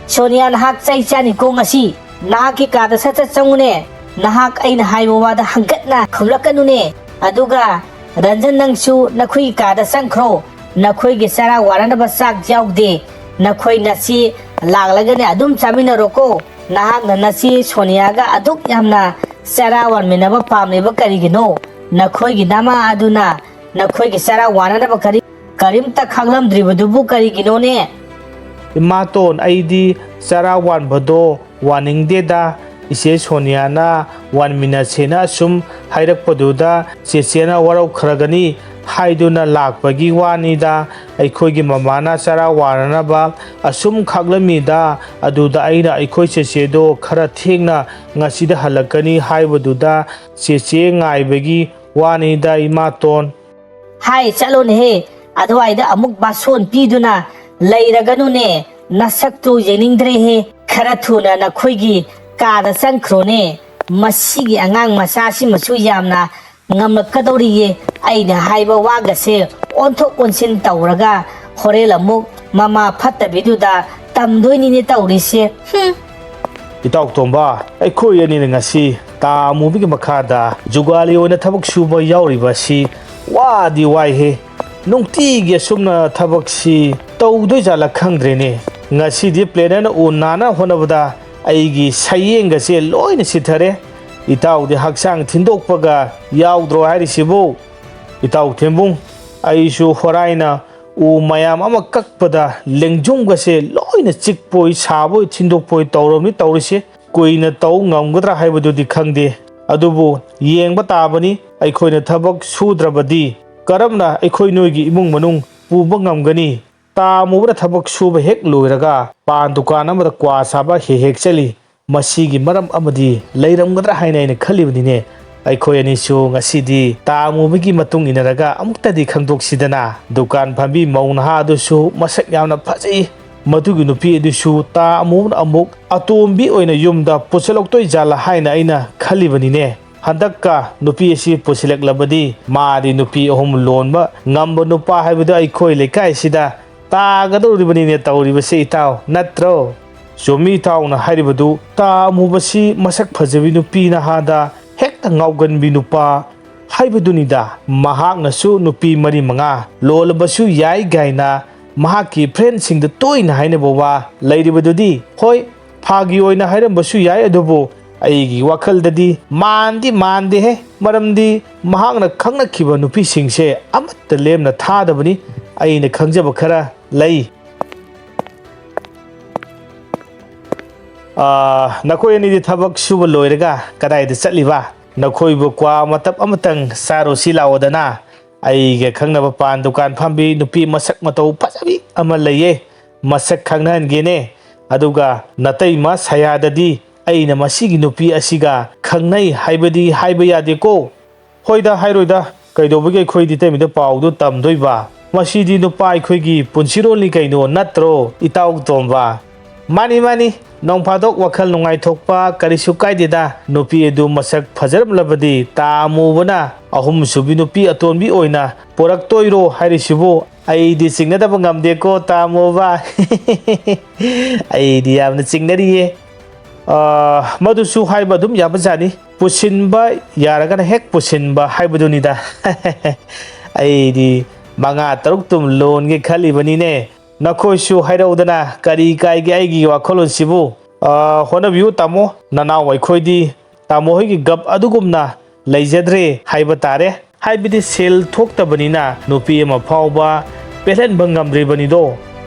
ꯁꯣꯅꯤꯌꯥ, ꯅꯍꯥꯛ ꯆꯩ ꯆꯥꯅꯤꯀꯣ ꯉꯁꯤ꯫ ꯅꯍꯥꯛꯀꯤ ꯀꯥꯗ ꯁꯠ ꯁꯠ ꯆꯪꯉꯨꯅꯦ꯫ ꯅꯍꯥꯛ ꯑꯩꯅ ꯍꯥꯏꯕ ꯋꯥꯗ ꯍꯪꯒꯠꯅ ꯈꯨꯝꯂꯛꯀꯅꯨꯅꯦ꯫ ꯑꯗꯨꯒ ꯔꯟꯖꯟ, ꯅꯪꯁꯨ ꯅꯈꯣꯏꯒꯤ ꯀꯥꯗ ꯆꯪꯈ꯭ꯔꯣ꯫ ꯅꯈꯣꯏꯒꯤ ꯆꯔꯥ ꯋꯥꯅꯅꯕ ꯆꯥꯛ ꯌꯥꯎꯗꯦ꯫ ꯅꯈꯣꯏ ꯅꯁꯤ ꯂꯥꯛꯂꯒꯅꯦ ꯑꯗꯨꯝ ꯆꯥꯃꯤꯟꯅꯔꯣꯀꯣ꯫ ꯅꯍꯥꯛꯅ ꯅꯁꯤ ꯁꯣꯅꯤꯌꯥꯒ ꯑꯗꯨꯛ ꯌꯥꯝꯅ ꯆꯔꯥ ꯋꯥꯟꯃꯤꯟꯅꯕ ꯄꯥꯝꯂꯤꯕ ꯀꯔꯤꯒꯤꯅꯣ? ꯅꯈꯣꯏꯒꯤ ꯅꯃꯥ ꯑꯗꯨꯅ ꯅꯈꯣꯏꯒꯤ ꯆꯔꯥ ꯋꯥꯅꯅꯕ ꯀꯔꯤ, ꯀꯔꯤꯝꯇ ꯈꯥꯛꯂꯝꯗ꯭ꯔꯤꯕꯗꯨꯕꯨ ꯀꯔꯤꯒꯤꯅꯣꯅꯦ? ꯏꯃꯥꯇꯣꯟ, ꯑꯩꯗꯤ ꯆꯔꯥ ꯋꯥꯟꯕꯗꯣ ꯋꯥꯅꯤꯡꯗꯦꯗ꯫ ꯏꯆꯦ ꯁꯣꯅꯤꯌꯥꯅ ꯋꯥꯟꯃꯤꯟꯅꯁꯦꯅ ꯑꯁꯨꯝ ꯍꯥꯏꯔꯛꯄꯗꯨꯗ ꯆꯦꯆꯦꯅ ꯋꯥꯔꯧꯈ꯭ꯔꯒꯅꯤ ꯍꯥꯏꯗꯨꯅ ꯂꯥꯛꯄꯒꯤ ꯋꯥꯅꯤꯗ꯫ ꯑꯩꯈꯣꯏꯒꯤ ꯃꯃꯥꯅ ꯆꯔꯥ ꯋꯥꯅꯅꯕ ꯑꯁꯨꯝ ꯈꯥꯛꯂꯝꯃꯤꯗ꯫ ꯑꯗꯨꯗ ꯑꯩꯅ ꯑꯩꯈꯣꯏ ꯆꯦꯆꯦꯗꯣ ꯈꯔ ꯊꯦꯡꯅ ꯉꯁꯤꯗ ꯍꯜꯂꯛꯀꯅꯤ ꯍꯥꯏꯕꯗꯨꯗ ꯆꯦꯆꯦ ꯉꯥꯏꯕꯒꯤ ꯋꯥꯅꯤꯗ ꯏꯃꯥꯇꯣꯟ꯫ ꯍꯥꯏ ꯆꯠꯂꯣꯅꯦꯍꯦ, ꯑꯗꯨꯋꯥꯏꯗ ꯑꯃꯨꯛ ꯕꯥꯁꯣꯟ ꯄꯤꯗꯨꯅ ꯂꯩꯔꯒꯅꯨꯅꯦ꯫ ꯅꯁꯛꯇꯨ ꯌꯦꯡꯅꯤꯡꯗ꯭ꯔꯦꯍꯦ꯫ ꯈꯔ ꯊꯨꯅ ꯅꯈꯣꯏꯒꯤ ꯀꯥꯗ ꯆꯪꯈ꯭ꯔꯣꯅꯦ꯫ ꯃꯁꯤꯒꯤ ꯑꯉꯥꯡ ꯃꯆꯥꯁꯤꯃꯁꯨ ꯌꯥꯝꯅ ꯉꯝꯂꯛꯀꯗꯧꯔꯤꯌꯦ꯫ ꯑꯩꯅ ꯍꯥꯏꯕ ꯋꯥꯒꯁꯦ ꯑꯣꯟꯊꯣꯛ ꯑꯣꯟꯁꯤꯟ ꯇꯧꯔꯒ ꯍꯣꯔꯦꯟ ꯑꯃꯨꯛ ꯃꯃꯥ ꯐꯠꯇꯕꯤꯗꯨꯗ ꯇꯝꯗꯣꯏꯅꯤꯅꯦ ꯇꯧꯔꯤꯁꯦ꯫ ꯍꯨꯝ꯫ ꯏꯇꯥꯎ ꯇꯣꯝꯕ, ꯑꯩꯈꯣꯏ ꯑꯅꯤꯅ ꯉꯁꯤ ꯇꯥ ꯑꯃꯨꯕꯤꯒꯤ ꯃꯈꯥꯗ ꯖꯨꯒꯥꯂꯤ ꯑꯣꯏꯅ ꯊꯕꯛ ꯁꯨꯕ ꯌꯥꯎꯔꯤꯕ ꯑꯁꯤ ꯋꯥꯗꯤ ꯋꯥꯏꯍꯦ꯫ ꯅꯨꯡꯇꯤꯒꯤ ꯑꯁꯨꯝꯅ ꯊꯕꯛꯁꯤ ꯇꯧꯗꯣꯏ ꯖꯥꯠꯂ ꯈꯪꯗ꯭ꯔꯦꯅꯦ꯫ ꯉꯁꯤꯗꯤ ꯄ꯭ꯂꯦꯅꯔꯅ ꯎ ꯅꯥꯅ ꯍꯣꯠꯅꯕꯗ ꯑꯩꯒꯤ ꯁꯌꯦꯡꯒꯁꯦ ꯂꯣꯏꯅ ꯁꯤꯊꯔꯦ꯫ ꯏꯇꯥꯎꯗꯤ ꯍꯛꯆꯥꯡ ꯊꯤꯟꯗꯣꯛꯄꯒ ꯌꯥꯎꯗ꯭ꯔꯣ ꯍꯥꯏꯔꯤꯁꯤꯕꯨ? ꯏꯇꯥꯎ ꯊꯦꯝꯕꯨꯡ, ꯑꯩꯁꯨ ꯍꯣꯔꯥꯏꯅ ꯎ ꯃꯌꯥꯝ ꯑꯃ ꯀꯛꯄꯗ ꯂꯦꯡꯖꯨꯝꯒꯁꯦ ꯂꯣꯏꯅ ꯆꯤꯛꯄꯣꯏ ꯁꯥꯕꯣꯏ ꯊꯤꯟꯗꯣꯛꯄꯣꯏ ꯇꯧꯔꯕꯅꯤ ꯇꯧꯔꯤꯁꯦ꯫ ꯀꯨꯏꯅ ꯇꯧ ꯉꯝꯒꯗ꯭ꯔꯥ ꯍꯥꯏꯕꯗꯨꯗꯤ ꯈꯪꯗꯦ, ꯑꯗꯨꯕꯨ ꯌꯦꯡꯕ ꯇꯥꯕꯅꯤ꯫ ꯑꯩꯈꯣꯏꯅ ꯊꯕꯛ ꯁꯨꯗ꯭ꯔꯕꯗꯤ ꯀꯔꯝꯅ ꯑꯩꯈꯣꯏ ꯅꯣꯏꯒꯤ ꯏꯃꯨꯡ ꯃꯅꯨꯡ ꯄꯨꯕ ꯉꯝꯒꯅꯤ? ꯇꯥ ꯑꯃꯨꯕꯅ ꯊꯕꯛ ꯁꯨꯕ ꯍꯦꯛ ꯂꯣꯏꯔꯒ ꯄꯥꯟ ꯗꯨꯀꯥꯟ ꯑꯃꯗ ꯀ꯭ꯋꯥ ꯆꯥꯕ ꯍꯦꯛ ꯍꯦꯛ ꯆꯠꯂꯤ꯫ ꯃꯁꯤꯒꯤ ꯃꯔꯝ ꯑꯃꯗꯤ ꯂꯩꯔꯝꯒꯗ꯭ꯔꯥ ꯍꯥꯏꯅ ꯑꯩꯅ ꯈꯜꯂꯤꯕꯅꯤꯅꯦ꯫ ꯑꯩꯈꯣꯏ ꯑꯅꯤꯁꯨ ꯉꯁꯤꯗꯤ ꯇꯥ ꯑꯃꯨꯕꯒꯤ ꯃꯇꯨꯡ ꯏꯟꯅꯔꯒ ꯑꯃꯨꯛꯇꯗꯤ ꯈꯪꯗꯣꯛꯁꯤꯗꯅ꯫ ꯗꯨꯀꯥꯟ ꯐꯝꯕꯤ ꯃꯧ ꯅꯍꯥ ꯑꯗꯨꯁꯨ ꯃꯁꯛ ꯌꯥꯝꯅ ꯐꯖꯩ꯫ ꯃꯗꯨꯒꯤ ꯅꯨꯄꯤ ꯑꯗꯨꯁꯨ ꯇꯥ ꯑꯃꯨꯕꯅ ꯑꯃꯨꯛ ꯑꯇꯣꯝꯕꯤ ꯑꯣꯏꯅ ꯌꯨꯝꯗ ꯄꯨꯁꯤꯜꯂꯛꯇꯣꯏ ꯖꯥꯠꯂꯥ ꯍꯥꯏꯅ ꯑꯩꯅ ꯈꯜꯂꯤꯕꯅꯤꯅꯦ꯫ ꯍꯟꯗꯛꯀ ꯅꯨꯄꯤ ꯑꯁꯤ ꯄꯨꯁꯤꯜꯂꯛꯂꯕꯗꯤ ꯃꯥꯗꯤ ꯅꯨꯄꯤ ꯑꯍꯨꯝ ꯂꯣꯟꯕ ꯉꯝꯕ ꯅꯨꯄꯥ ꯍꯥꯏꯕꯗꯨ ꯑꯩꯈꯣꯏ ꯂꯩꯀꯥꯏꯁꯤꯗ ꯇꯥꯒꯗꯧꯔꯤꯕꯅꯤꯅꯦ ꯇꯧꯔꯤꯕꯁꯦ ꯏꯇꯥꯎ, ꯅꯠꯇ꯭ꯔꯣ? ꯆꯨꯝꯃꯤ ꯏꯇꯥꯎꯅ ꯍꯥꯏꯔꯤꯕꯗꯨ, ꯇꯥ ꯑꯃꯨꯕꯁꯤ ꯃꯁꯛ ꯐꯖꯕꯤ ꯅꯨꯄꯤ ꯅꯍꯥꯗ ꯍꯦꯛꯇ ꯉꯥꯎꯒꯟꯕꯤ ꯅꯨꯄꯥ ꯍꯥꯏꯕꯗꯨꯅꯤꯗ꯫ ꯃꯍꯥꯛꯅꯁꯨ ꯅꯨꯄꯤ ꯃꯔꯤ ꯃꯉꯥ ꯂꯣꯜꯂꯕꯁꯨ ꯌꯥꯏ ꯀꯥꯏꯅ ꯃꯍꯥꯛꯀꯤ ꯐ꯭ꯔꯦꯟꯁꯤꯡꯗ ꯇꯣꯏꯅ ꯍꯥꯏꯅꯕ ꯋꯥ ꯂꯩꯔꯤꯕꯗꯨꯗꯤ꯫ ꯍꯣꯏ, ꯐꯥꯒꯤ ꯑꯣꯏꯅ ꯍꯥꯏꯔꯝꯕꯁꯨ ꯌꯥꯏ, ꯑꯗꯨꯕꯨ ꯑꯩꯒꯤ ꯋꯥꯈꯜꯗꯗꯤ ꯃꯥꯟꯗꯤ ꯃꯥꯟꯗꯦꯍꯦ꯫ ꯃꯔꯝꯗꯤ ꯃꯍꯥꯛꯅ ꯈꯪꯅꯈꯤꯕ ꯅꯨꯄꯤꯁꯤꯡꯁꯦ ꯑꯃꯠꯇ ꯂꯦꯝꯅ ꯊꯥꯗꯕꯅꯤ꯫ ꯑꯩꯅ ꯈꯪꯖꯕ ꯈꯔ ꯂꯩ꯫ ꯑꯥ, ꯅꯈꯣꯏ ꯑꯅꯤꯗꯤ ꯊꯕꯛ ꯁꯨꯕ ꯂꯣꯏꯔꯒ ꯀꯗꯥꯏꯗ ꯆꯠꯂꯤꯕ? ꯅꯈꯣꯏꯕꯨ ꯀ꯭ꯋꯥ ꯃꯇꯞ ꯑꯃꯇꯪ ꯆꯥꯔꯨꯁꯤ ꯂꯥꯛꯑꯣꯗꯅ꯫ ꯑꯩꯒ ꯈꯪꯅꯕ ꯄꯥꯟ ꯗꯨꯀꯥꯟ ꯐꯝꯕꯤ ꯅꯨꯄꯤ ꯃꯁꯛ ꯃꯇꯧ ꯐꯖꯕꯤ ꯑꯃ ꯂꯩꯌꯦ, ꯃꯁꯛ ꯈꯪꯅꯍꯟꯒꯦꯅꯦ꯫ ꯑꯗꯨꯒ ꯅꯇꯩꯃ ꯁꯌꯥꯗꯗꯤ ꯑꯩꯅ ꯃꯁꯤꯒꯤ ꯅꯨꯄꯤ ꯑꯁꯤꯒ ꯈꯪꯅꯩ ꯍꯥꯏꯕꯗꯤ ꯍꯥꯏꯕ ꯌꯥꯗꯦꯀꯣ꯫ ꯍꯣꯏꯗ, ꯍꯥꯏꯔꯣꯏꯗ, ꯀꯩꯗꯧꯕꯒꯤ ꯑꯩꯈꯣꯏꯗꯤ ꯏꯇꯩꯃꯗ ꯄꯥꯎꯗꯨ ꯇꯝꯗꯣꯏꯕ? ꯃꯁꯤꯗꯤ ꯅꯨꯄꯥ ꯑꯩꯈꯣꯏꯒꯤ ꯄꯨꯟꯁꯤꯔꯣꯜꯅꯤ ꯀꯩꯅꯣ, ꯅꯠꯇ꯭ꯔꯣ ꯏꯇꯥꯎ ꯇꯣꯝꯕ? ꯃꯥꯅꯤ, ꯃꯥꯅꯤ, ꯅꯣꯡ ꯐꯥꯗꯣꯛ ꯋꯥꯈꯜ ꯅꯨꯡꯉꯥꯏꯊꯣꯛꯄ ꯀꯔꯤꯁꯨ ꯀꯥꯏꯗꯦꯗ꯫ ꯅꯨꯄꯤ ꯑꯗꯨ ꯃꯁꯛ ꯐꯖꯔꯝꯂꯕꯗꯤ ꯇꯥ ꯑꯃꯨꯕꯅ ꯑꯍꯨꯝꯁꯨꯕꯤ ꯅꯨꯄꯤ ꯑꯇꯣꯟꯕꯤ ꯑꯣꯏꯅ ꯄꯨꯔꯛꯇꯣꯏꯔꯣ ꯍꯥꯏꯔꯤꯁꯤꯕꯨ? ꯑꯩꯗꯤ ꯆꯤꯡꯅꯗꯕ ꯉꯝꯗꯦꯀꯣ ꯇꯥ ꯑꯃꯨꯕ꯫ ꯑꯩꯗꯤ ꯌꯥꯝꯅ ꯆꯤꯡꯅꯔꯤꯌꯦ꯫ ꯑꯥ, ꯃꯗꯨꯁꯨ ꯍꯥꯏꯕ ꯑꯗꯨꯝ ꯌꯥꯕꯖꯥꯠꯅꯤ꯫ ꯄꯨꯁꯤꯟꯕ ꯌꯥꯔꯒꯅ ꯍꯦꯛ ꯄꯨꯁꯤꯟꯕ ꯍꯥꯏꯕꯗꯨꯅꯤꯗ꯫ ꯑꯩꯗꯤ ꯃꯉꯥ ꯇꯔꯨꯛ ꯇꯨꯝ ꯂꯣꯟꯒꯦ ꯈꯜꯂꯤꯕꯅꯤꯅꯦ꯫ ꯅꯈꯣꯏꯁꯨ ꯍꯥꯏꯔꯛꯎꯗꯅ, ꯀꯔꯤ ꯀꯥꯏꯒꯦ ꯑꯩꯒꯤ ꯋꯥꯈꯜꯂꯣꯟꯁꯤꯕꯨ? ꯑꯥ, ꯍꯣꯠꯅꯕꯤꯌꯨ ꯇꯥꯃꯣ, ꯅꯅꯥꯎ ꯑꯩꯈꯣꯏꯗꯤ ꯇꯥꯃꯣ ꯍꯣꯏꯒꯤ ꯒꯞ ꯑꯗꯨꯒꯨꯝꯅ ꯂꯩꯖꯗ꯭ꯔꯦ ꯍꯥꯏꯕ ꯇꯥꯔꯦ꯫ ꯍꯥꯏꯕꯗꯤ ꯁꯦꯜ ꯊꯣꯛꯇꯕꯅꯤꯅ ꯅꯨꯄꯤ ꯑꯃ ꯐꯥꯎꯕ ꯄꯦꯜꯍꯟꯕ ꯉꯝꯗ꯭ꯔꯤꯕꯅꯤꯗꯣ꯫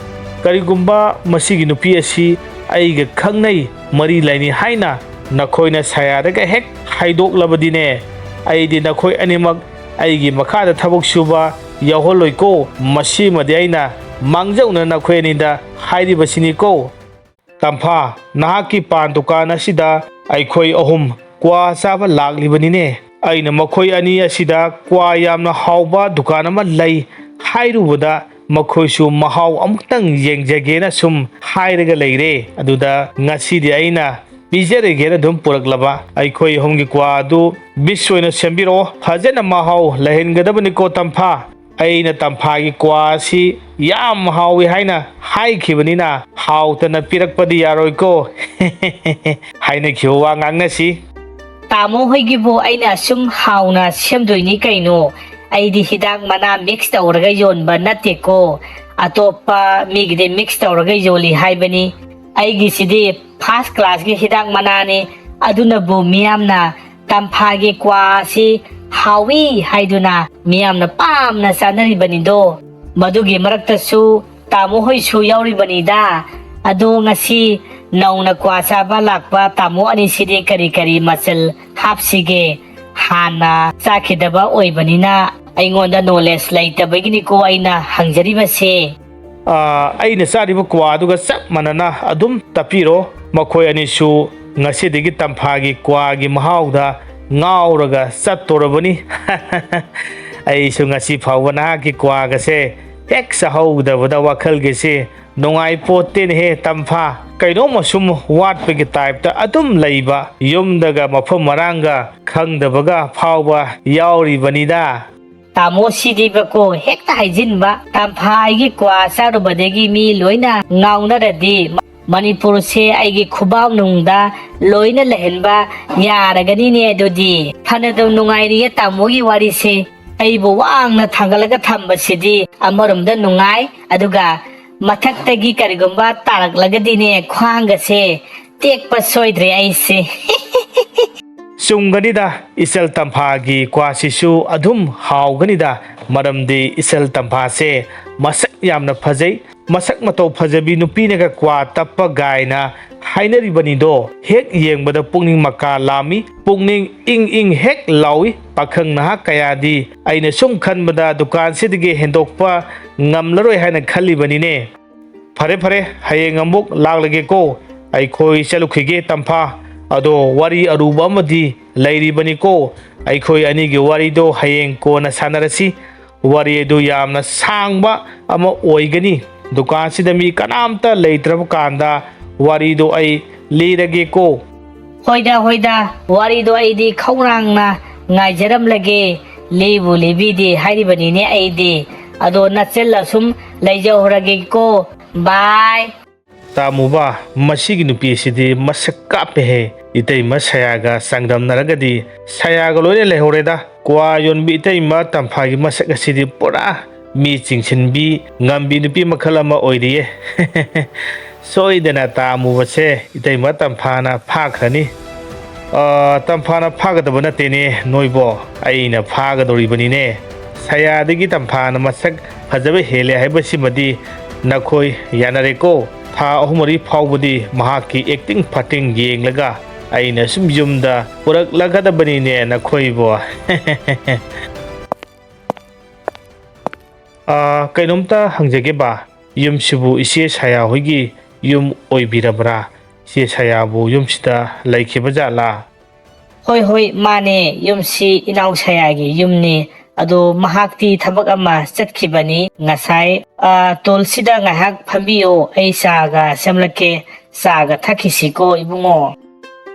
ꯀꯔꯤꯒꯨꯝꯕ ꯃꯁꯤꯒꯤ ꯅꯨꯄꯤ ꯑꯁꯤ ꯑꯩꯒ ꯈꯪꯅꯩ, ꯃꯔꯤ ꯂꯩꯅꯩ ꯍꯥꯏꯅ ꯅꯈꯣꯏꯅ ꯁꯥꯌꯥꯗꯒ ꯍꯦꯛ ꯍꯥꯏꯗꯣꯛꯂꯕꯗꯤꯅꯦ, ꯑꯩꯗꯤ ꯅꯈꯣꯏ ꯑꯅꯤꯃꯛ ꯑꯩꯒꯤ ꯃꯈꯥꯗ ꯊꯕꯛ ꯁꯨꯕ ꯌꯥꯎꯍꯜꯂꯣꯏꯀꯣ꯫ ꯃꯁꯤꯃꯗꯤ ꯑꯩꯅ ꯃꯥꯡꯖꯧꯅꯅ ꯅꯈꯣꯏ ꯑꯅꯤꯗ ꯍꯥꯏꯔꯤꯕꯁꯤꯅꯤꯀꯣ꯫ ꯇꯝꯐꯥ, ꯅꯍꯥꯛꯀꯤ ꯄꯥꯟ ꯗꯨꯀꯥꯟ ꯑꯁꯤꯗ ꯑꯩꯈꯣꯏ ꯑꯍꯨꯝ ꯀ꯭ꯋꯥ ꯆꯥꯕ ꯂꯥꯛꯂꯤꯕꯅꯤꯅꯦ꯫ ꯑꯩꯅ ꯃꯈꯣꯏ ꯑꯅꯤ ꯑꯁꯤꯗ ꯀ꯭ꯋꯥ ꯌꯥꯝꯅ ꯍꯥꯎꯕ ꯗꯨꯀꯥꯟ ꯑꯃ ꯂꯩ ꯍꯥꯏꯔꯨꯕꯗ, ꯃꯈꯣꯏꯁꯨ ꯃꯍꯥꯎ ꯑꯃꯨꯛꯇꯪ ꯌꯦꯡꯖꯒꯦꯅ ꯁꯨꯝ ꯍꯥꯏꯔꯒ ꯂꯩꯔꯦ꯫ ꯑꯗꯨꯗ ꯉꯁꯤꯗꯤ ꯑꯩꯅ ꯄꯤꯖꯔꯒꯦꯅ ꯑꯗꯨꯝ ꯄꯨꯔꯛꯂꯕ꯫ ꯑꯩꯈꯣꯏ ꯑꯍꯨꯝꯒꯤ ꯀ꯭ꯋꯥ ꯑꯗꯨ ꯕꯤꯁ ꯑꯣꯏꯅ ꯁꯦꯝꯕꯤꯔꯛꯑꯣ, ꯐꯖꯅ ꯃꯍꯥꯎ ꯂꯩꯍꯟꯒꯗꯕꯅꯤꯀꯣ ꯇꯝꯐꯥ꯫ ꯑꯩꯅ ꯇꯝꯐꯥꯒꯤ ꯀ꯭ꯋꯥ ꯑꯁꯤ ꯌꯥꯝ ꯍꯥꯎꯏ ꯍꯥꯏꯅ ꯍꯥꯏꯈꯤꯕꯅꯤꯅ, ꯍꯥꯎꯇꯅ ꯄꯤꯔꯛꯄꯗꯤ ꯌꯥꯔꯣꯏꯀꯣ꯫ ꯍꯥꯏꯅꯈꯤꯕ ꯋꯥ ꯉꯥꯡꯅꯁꯤ꯫ ꯇꯥꯃꯣ ꯍꯣꯏꯒꯤꯕꯨ ꯑꯩꯅ ꯑꯁꯨꯝ ꯍꯥꯎꯅ ꯁꯦꯝꯗꯣꯏꯅꯤ ꯀꯩꯅꯣ꯫ ꯑꯩꯗꯤ ꯍꯤꯗꯥꯛ ꯃꯅꯥ ꯃꯤꯛꯁ ꯇꯧꯔꯒ ꯌꯣꯟꯕ ꯅꯠꯇꯦꯀꯣ꯫ ꯑꯇꯣꯞꯄ ꯃꯤꯒꯤꯗꯤ ꯃꯤꯛꯁ ꯇꯧꯔꯒ ꯌꯣꯜꯂꯤ ꯍꯥꯏꯕꯅꯤ꯫ ꯑꯩꯒꯤꯁꯤꯗꯤ ꯐꯥꯔꯁ ꯀ꯭ꯂꯥꯁꯀꯤ ꯍꯤꯗꯥꯛ ꯃꯅꯥꯅꯤ꯫ ꯑꯗꯨꯅꯕꯨ ꯃꯤꯌꯥꯝꯅ ꯇꯝꯐꯥꯒꯤ ꯀ꯭ꯋꯥ ꯑꯁꯤ ꯍꯥꯎꯏ ꯍꯥꯏꯗꯨꯅ ꯃꯤꯌꯥꯝꯅ ꯄꯥꯝꯅ ꯆꯥꯅꯔꯤꯕꯅꯤꯗꯣ꯫ ꯃꯗꯨꯒꯤ ꯃꯔꯛꯇꯁꯨ ꯇꯥꯃꯣ ꯍꯣꯏꯁꯨ ꯌꯥꯎꯔꯤꯕꯅꯤꯗ꯫ ꯑꯗꯣ ꯉꯁꯤ ꯅꯧꯅ ꯀ꯭ꯋꯥ ꯆꯥꯕ ꯂꯥꯛꯄ ꯇꯥꯃꯣ ꯑꯅꯤꯁꯤꯗꯤ ꯀꯔꯤ ꯀꯔꯤ ꯃꯆꯜ ꯍꯥꯞꯁꯤꯒꯦ? ꯍꯥꯟꯅ ꯆꯥꯈꯤꯗꯕ ꯑꯣꯏꯕꯅꯤꯅ ꯑꯩꯉꯣꯟꯗ ꯅꯣꯂꯦꯖ ꯂꯩꯇꯕꯒꯤꯅꯤꯀꯣ ꯑꯩꯅ ꯍꯪꯖꯔꯤꯕꯁꯦ꯫ ꯑꯥ, ꯑꯩꯅ ꯆꯥꯔꯤꯕ ꯀ꯭ꯋꯥ ꯑꯗꯨꯒ ꯆꯞ ꯃꯥꯟꯅꯅ ꯑꯗꯨꯝ ꯇꯞꯄꯤꯔꯣ꯫ ꯃꯈꯣꯏ ꯑꯅꯤꯁꯨ ꯉꯁꯤꯗꯒꯤ ꯇꯝꯐꯥꯒꯤ ꯀ꯭ꯋꯥꯒꯤ ꯃꯍꯥꯎꯗ ꯉꯥꯎꯔꯒ ꯆꯠꯇꯣꯔꯕꯅꯤ꯫ ꯑꯩꯁꯨ ꯉꯁꯤ ꯐꯥꯎꯕ ꯅꯍꯥꯛꯀꯤ ꯀ꯭ꯋꯥꯒꯁꯦ ꯍꯦꯛ ꯆꯥꯍꯧꯗꯕꯗ ꯋꯥꯈꯜꯒꯁꯦ ꯅꯨꯡꯉꯥꯏꯄꯣꯠꯇꯦꯅꯦꯍꯦ ꯇꯝꯐꯥ꯫ ꯀꯩꯅꯣꯝꯃ ꯁꯨꯝ ꯋꯥꯠꯄꯒꯤ ꯇꯥꯏꯞꯇ ꯑꯗꯨꯝ ꯂꯩꯕ, ꯌꯨꯝꯗꯒ ꯃꯐꯝ ꯃꯔꯥꯡꯒ ꯈꯪꯗꯕꯒ ꯐꯥꯎꯕ ꯌꯥꯎꯔꯤꯕꯅꯤꯗ꯫ ꯇꯥꯃꯣ ꯁꯤꯗꯤꯕꯀꯣ ꯍꯦꯛꯇ ꯍꯥꯏꯖꯤꯟꯕ꯫ ꯇꯝꯐꯥ ꯑꯩꯒꯤ ꯀ꯭ꯋꯥ ꯆꯥꯔꯨꯕꯗꯒꯤ ꯃꯤ ꯂꯣꯏꯅ ꯉꯥꯎꯅꯔꯗꯤ ꯃꯅꯤꯄꯨꯔꯁꯦ ꯑꯩꯒꯤ ꯈꯨꯕꯥꯛꯅꯨꯡꯗ ꯂꯣꯏꯅ ꯂꯩꯍꯟꯕ ꯌꯥꯔꯒꯅꯤꯅꯦ꯫ ꯑꯗꯨꯗꯤ ꯐꯅꯗꯨꯝ ꯅꯨꯡꯉꯥꯏꯔꯤꯌꯦ ꯇꯥꯃꯣꯒꯤ ꯋꯥꯔꯤꯁꯦ꯫ ꯑꯩꯕꯨ ꯋꯥꯡꯅ ꯊꯥꯡꯒꯠꯂꯒ ꯊꯝꯕꯁꯤꯗꯤ ꯑꯃꯔꯣꯝꯗ ꯅꯨꯡꯉꯥꯏ, ꯑꯗꯨꯒ ꯃꯊꯛꯇꯒꯤ ꯀꯔꯤꯒꯨꯝꯕ ꯇꯥꯔꯛꯂꯒꯗꯤꯅꯦ ꯈ꯭ꯋꯥꯡꯒꯁꯦ ꯇꯦꯛꯄ ꯁꯣꯏꯗ꯭ꯔꯦ ꯑꯩꯁꯦ꯫ ꯆꯨꯝꯒꯅꯤꯗ, ꯏꯆꯜ ꯇꯝꯐꯥꯒꯤ ꯀ꯭ꯋꯥꯁꯤꯁꯨ ꯑꯗꯨꯝ ꯍꯥꯎꯒꯅꯤꯗ, ꯃꯔꯝꯗꯤ ꯏꯆꯜ ꯇꯝꯐꯥꯁꯦ ꯃꯁꯛ ꯌꯥꯝꯅ ꯐꯖꯩ꯫ ꯃꯁꯛ ꯃꯇꯧ ꯐꯖꯕꯤ ꯅꯨꯄꯤꯅꯒ ꯀ꯭ꯋꯥ ꯇꯞꯄ ꯒꯥꯏꯅ ꯍꯥꯏꯅꯔꯤꯕꯅꯤꯗꯣ꯫ ꯍꯦꯛ ꯌꯦꯡꯕꯗ ꯄꯨꯛꯅꯤꯡ ꯃꯀꯥ ꯂꯥꯝꯃꯤ, ꯄꯨꯛꯅꯤꯡ ꯏꯪ ꯏꯪ ꯍꯦꯛ ꯂꯥꯎꯏ꯫ ꯄꯥꯈꯪ ꯅꯍꯥ ꯀꯌꯥꯗꯤ ꯑꯩꯅ ꯁꯨꯝ ꯈꯟꯕꯗ ꯗꯨꯀꯥꯟꯁꯤꯗꯒꯤ ꯍꯦꯟꯗꯣꯛꯄ ꯉꯝꯂꯔꯣꯏ ꯍꯥꯏꯅ ꯈꯜꯂꯤꯕꯅꯤꯅꯦ꯫ ꯐꯔꯦ ꯐꯔꯦ, ꯍꯌꯦꯡ ꯑꯃꯨꯛ ꯂꯥꯛꯂꯒꯦꯀꯣ꯫ ꯑꯩꯈꯣꯏ ꯆꯠꯂꯨꯈꯤꯒꯦ ꯇꯝꯐꯥ꯫ ꯑꯗꯣ ꯋꯥꯔꯤ ꯑꯔꯨꯕ ꯑꯃꯗꯤ ꯂꯩꯔꯤꯕꯅꯤꯀꯣ꯫ ꯑꯩꯈꯣꯏ ꯑꯅꯤꯒꯤ ꯋꯥꯔꯤꯗꯣ ꯍꯌꯦꯡ ꯀꯣꯟꯅ ꯁꯥꯟꯅꯔꯁꯤ꯫ ꯋꯥꯔꯤ ꯑꯗꯨ ꯌꯥꯝꯅ ꯁꯥꯡꯕ ꯑꯃ ꯑꯣꯏꯒꯅꯤ꯫ ꯗꯨꯀꯥꯟꯁꯤꯗ ꯃꯤ ꯀꯅꯥꯝꯇ ꯂꯩꯇ꯭ꯔꯕ ꯀꯥꯟꯗ ꯋꯥꯔꯤꯗꯣ ꯑꯩ ꯂꯤꯔꯒꯦꯀꯣ꯫ ꯍꯣꯏꯗ, ꯍꯣꯏꯗ, ꯋꯥꯔꯤꯗꯣ ꯑꯩꯗꯤ ꯈꯧꯔꯥꯡꯅ ꯉꯥꯏꯖꯔꯝꯂꯒꯦ꯫ ꯂꯤꯕꯨ ꯂꯤꯕꯤꯗꯦ ꯍꯥꯏꯔꯤꯕꯅꯤꯅꯦ ꯑꯩꯗꯤ꯫ ꯑꯗꯣ ꯅꯆꯜ ꯑꯁꯨꯝ ꯂꯩꯖꯍꯧꯔꯒꯦꯀꯣ꯫ ꯕꯥꯏ꯫ ꯇꯥꯃꯨꯕ, ꯃꯁꯤꯒꯤ ꯅꯨꯄꯤꯁꯤꯗꯤ ꯃꯁꯛ ꯀꯥꯞꯄꯦꯍꯦ꯫ ꯏꯇꯩꯃ ꯁꯌꯥꯒ ꯆꯥꯡꯗꯝꯅꯔꯒꯗꯤ ꯁꯌꯥꯒ ꯂꯣꯏꯅ ꯂꯩꯍꯧꯔꯦꯗ꯫ ꯀ꯭ꯋꯥ ꯌꯣꯟꯕꯤ ꯏꯇꯩꯃ ꯇꯝꯐꯥꯒꯤ ꯃꯁꯛ ꯑꯁꯤꯗꯤ ꯄꯨꯔꯥ ꯃꯤ ꯆꯤꯡꯁꯤꯟꯕꯤ ꯉꯝꯕꯤ ꯅꯨꯄꯤ ꯃꯈꯜ ꯑꯃ ꯑꯣꯏꯔꯤꯌꯦ꯫ ꯁꯣꯏꯗꯅ ꯇꯥ ꯑꯃꯨꯕꯁꯦ ꯏꯇꯩꯃ ꯇꯝꯐꯥꯅ ꯐꯥꯈ꯭ꯔꯅꯤ꯫ ꯑ, ꯇꯝꯐꯥꯅ ꯐꯥꯒꯗꯕ ꯅꯠꯇꯦꯅꯦ ꯅꯣꯏꯕꯣ, ꯑꯩꯅ ꯐꯥꯒꯗꯧꯔꯤꯕꯅꯤꯅꯦ꯫ ꯁꯌꯥꯗꯒꯤ ꯇꯝꯐꯥꯅ ꯃꯁꯛ ꯐꯖꯕ ꯍꯦꯜꯂꯦ ꯍꯥꯏꯕꯁꯤꯃꯗꯤ ꯅꯈꯣꯏ ꯌꯥꯅꯔꯦꯀꯣ꯫ ꯊꯥ ꯑꯍꯨꯝ ꯃꯔꯤ ꯐꯥꯎꯕꯗꯤ ꯃꯍꯥꯛꯀꯤ ꯑꯦꯛꯇꯤꯡ ꯐꯥꯛꯇꯤꯡ ꯌꯦꯡꯂꯒ ꯑꯩꯅ ꯁꯨꯝ ꯌꯨꯝꯗ ꯄꯨꯔꯛꯂꯒꯗꯕꯅꯤꯅꯦ ꯅꯈꯣꯏꯕꯣ꯫ ꯑ, ꯀꯩꯅꯣꯝꯇ ꯍꯪꯖꯒꯦ ꯕꯥ, ꯌꯨꯝꯁꯤꯕꯨ ꯏꯆꯦ ꯁꯌꯥ ꯍꯣꯏꯒꯤ ꯌꯨꯝ ꯑꯣꯏꯕꯤꯔꯕ꯭ꯔꯥ? ꯏꯆꯦ ꯁꯌꯥꯕꯨ ꯌꯨꯝꯁꯤꯗ ꯂꯩꯈꯤꯕ ꯖꯥꯠꯂꯥ? ꯍꯣꯏ, ꯍꯣꯏ, ꯃꯥꯅꯦ, ꯌꯨꯝꯁꯤ ꯏꯅꯥꯎ ꯁꯌꯥꯒꯤ ꯌꯨꯝꯅꯤ꯫ ꯑꯗꯣ ꯃꯍꯥꯛꯇꯤ ꯊꯕꯛ ꯑꯃ ꯆꯠꯈꯤꯕꯅꯤ꯫ ꯉꯁꯥꯏ, ꯑ, ꯇꯣꯜꯁꯤꯗ ꯉꯥꯏꯍꯥꯛ ꯐꯝꯕꯤꯌꯣ, ꯑꯩ ꯆꯥꯒ ꯁꯦꯝꯂꯛꯀꯦ꯫ ꯆꯥꯒ ꯊꯛꯈꯤꯁꯤꯀꯣ, ꯏꯕꯨꯡꯉꯣ꯫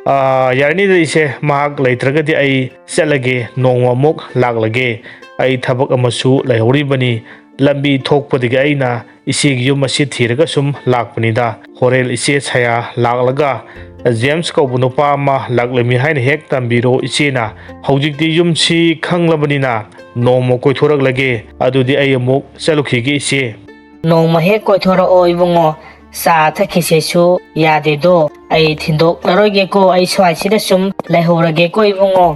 ꯑ, ꯌꯥꯔꯅꯤꯗ ꯏꯆꯦ, ꯃꯍꯥꯛ ꯂꯩꯇ꯭ꯔꯒꯗꯤ ꯑꯩ ꯆꯠꯂꯒꯦ, ꯅꯣꯡꯃ ꯑꯃꯨꯛ ꯂꯥꯛꯂꯒꯦ꯫ ꯑꯩ ꯊꯕꯛ ꯑꯃꯁꯨ ꯂꯩꯍꯧꯔꯤꯕꯅꯤ꯫ ꯂꯝꯕꯤ ꯊꯣꯛꯄꯗꯒꯤ ꯑꯩꯅ ꯏꯆꯦꯒꯤ ꯌꯨꯝ ꯑꯁꯤ ꯊꯤꯔꯒ ꯁꯨꯝ ꯂꯥꯛꯄꯅꯤꯗ꯫ ꯍꯣꯔꯦꯟ ꯏꯆꯦ ꯁꯌꯥ ꯂꯥꯛꯂꯒ ꯖꯦꯝꯁ ꯀꯧꯕ ꯅꯨꯄꯥ ꯑꯃ ꯂꯥꯛꯂꯝꯃꯤ ꯍꯥꯏꯅ ꯍꯦꯛ ꯇꯝꯕꯤꯔꯣ ꯏꯆꯦꯅ꯫ ꯍꯧꯖꯤꯛꯇꯤ ꯌꯨꯝꯁꯤ ꯈꯪꯂꯕꯅꯤꯅ ꯅꯣꯡꯃ ꯀꯣꯏꯊꯣꯔꯛꯂꯒꯦ꯫ ꯑꯗꯨꯗꯤ ꯑꯩ ꯑꯃꯨꯛ ꯆꯠꯂꯨꯈꯤꯒꯦ ꯏꯆꯦ꯫ ꯅꯣꯡꯃ ꯍꯦꯛ ꯀꯣꯏꯊꯣꯔꯛꯑꯣ ꯏꯕꯨꯡꯉꯣ꯫ ꯆꯥ ꯊꯛꯈꯤꯁꯦꯁꯨ ꯌꯥꯗꯦꯗꯣ꯫ ꯑꯩ ꯊꯤꯟꯗꯣꯛꯂꯔꯣꯏꯒꯦꯀꯣ, ꯑꯩ ꯁ꯭ꯋꯥꯏꯁꯤꯗ ꯁꯨꯝ ꯂꯩꯍꯧꯔꯒꯦꯀꯣ ꯏꯕꯨꯡꯉꯣ꯫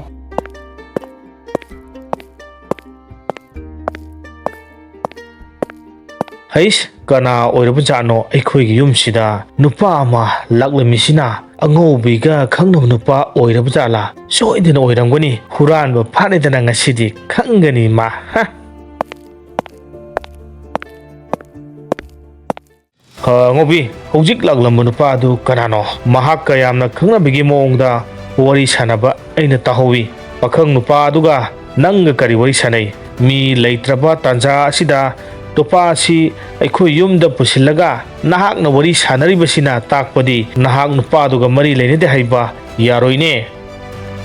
ꯍꯩꯁ, ꯀꯅꯥ ꯑꯣꯏꯔꯕꯖꯥꯠꯅꯣ ꯑꯩꯈꯣꯏꯒꯤ ꯌꯨꯝꯁꯤꯗ ꯅꯨꯄꯥ ꯑꯃ ꯂꯥꯛꯂꯝꯃꯤꯁꯤꯅ? ꯑꯉꯧꯕꯤꯒ ꯈꯪꯅꯕ ꯅꯨꯄꯥ ꯑꯣꯏꯔꯕꯖꯥꯠꯂꯥ? ꯁꯣꯏꯗꯅ ꯑꯣꯏꯔꯝꯒꯅꯤ꯫ ꯍꯨꯔꯥꯟꯕ ꯐꯥꯅꯗꯅ ꯉꯁꯤꯗꯤ ꯈꯪꯒꯅꯤ ꯃꯥ꯫ ꯍ! ꯑ, ꯉꯧꯕꯤ, ꯍꯧꯖꯤꯛ ꯂꯥꯛꯂꯝꯕ ꯅꯨꯄꯥ ꯑꯗꯨ ꯀꯅꯥꯅꯣ? ꯃꯍꯥꯛꯀ ꯌꯥꯝꯅ ꯈꯪꯅꯕꯒꯤ ꯃꯑꯣꯡꯗ ꯋꯥꯔꯤ ꯁꯥꯟꯅꯕ ꯑꯩꯅ ꯇꯥꯍꯧꯋꯤ꯫ ꯄꯥꯈꯪ ꯅꯨꯄꯥ ꯑꯗꯨꯒ ꯅꯪꯒ ꯀꯔꯤ ꯋꯥꯔꯤ ꯁꯥꯟꯅꯩ? ꯃꯤ ꯂꯩꯇ꯭ꯔꯕ ꯇꯥꯟꯖꯥ ꯑꯁꯤꯗ ꯅꯨꯄꯥ ꯑꯁꯤ ꯑꯩꯈꯣꯏ ꯌꯨꯝꯗ ꯄꯨꯁꯤꯜꯂꯒ ꯅꯍꯥꯛꯅ ꯋꯥꯔꯤ ꯁꯥꯟꯅꯔꯤꯕꯁꯤꯅ ꯇꯥꯛꯄꯗꯤ ꯅꯍꯥꯛ ꯅꯨꯄꯥꯗꯨꯒ ꯃꯔꯤ ꯂꯩꯅꯗꯦ ꯍꯥꯏꯕ ꯌꯥꯔꯣꯏꯅꯦ꯫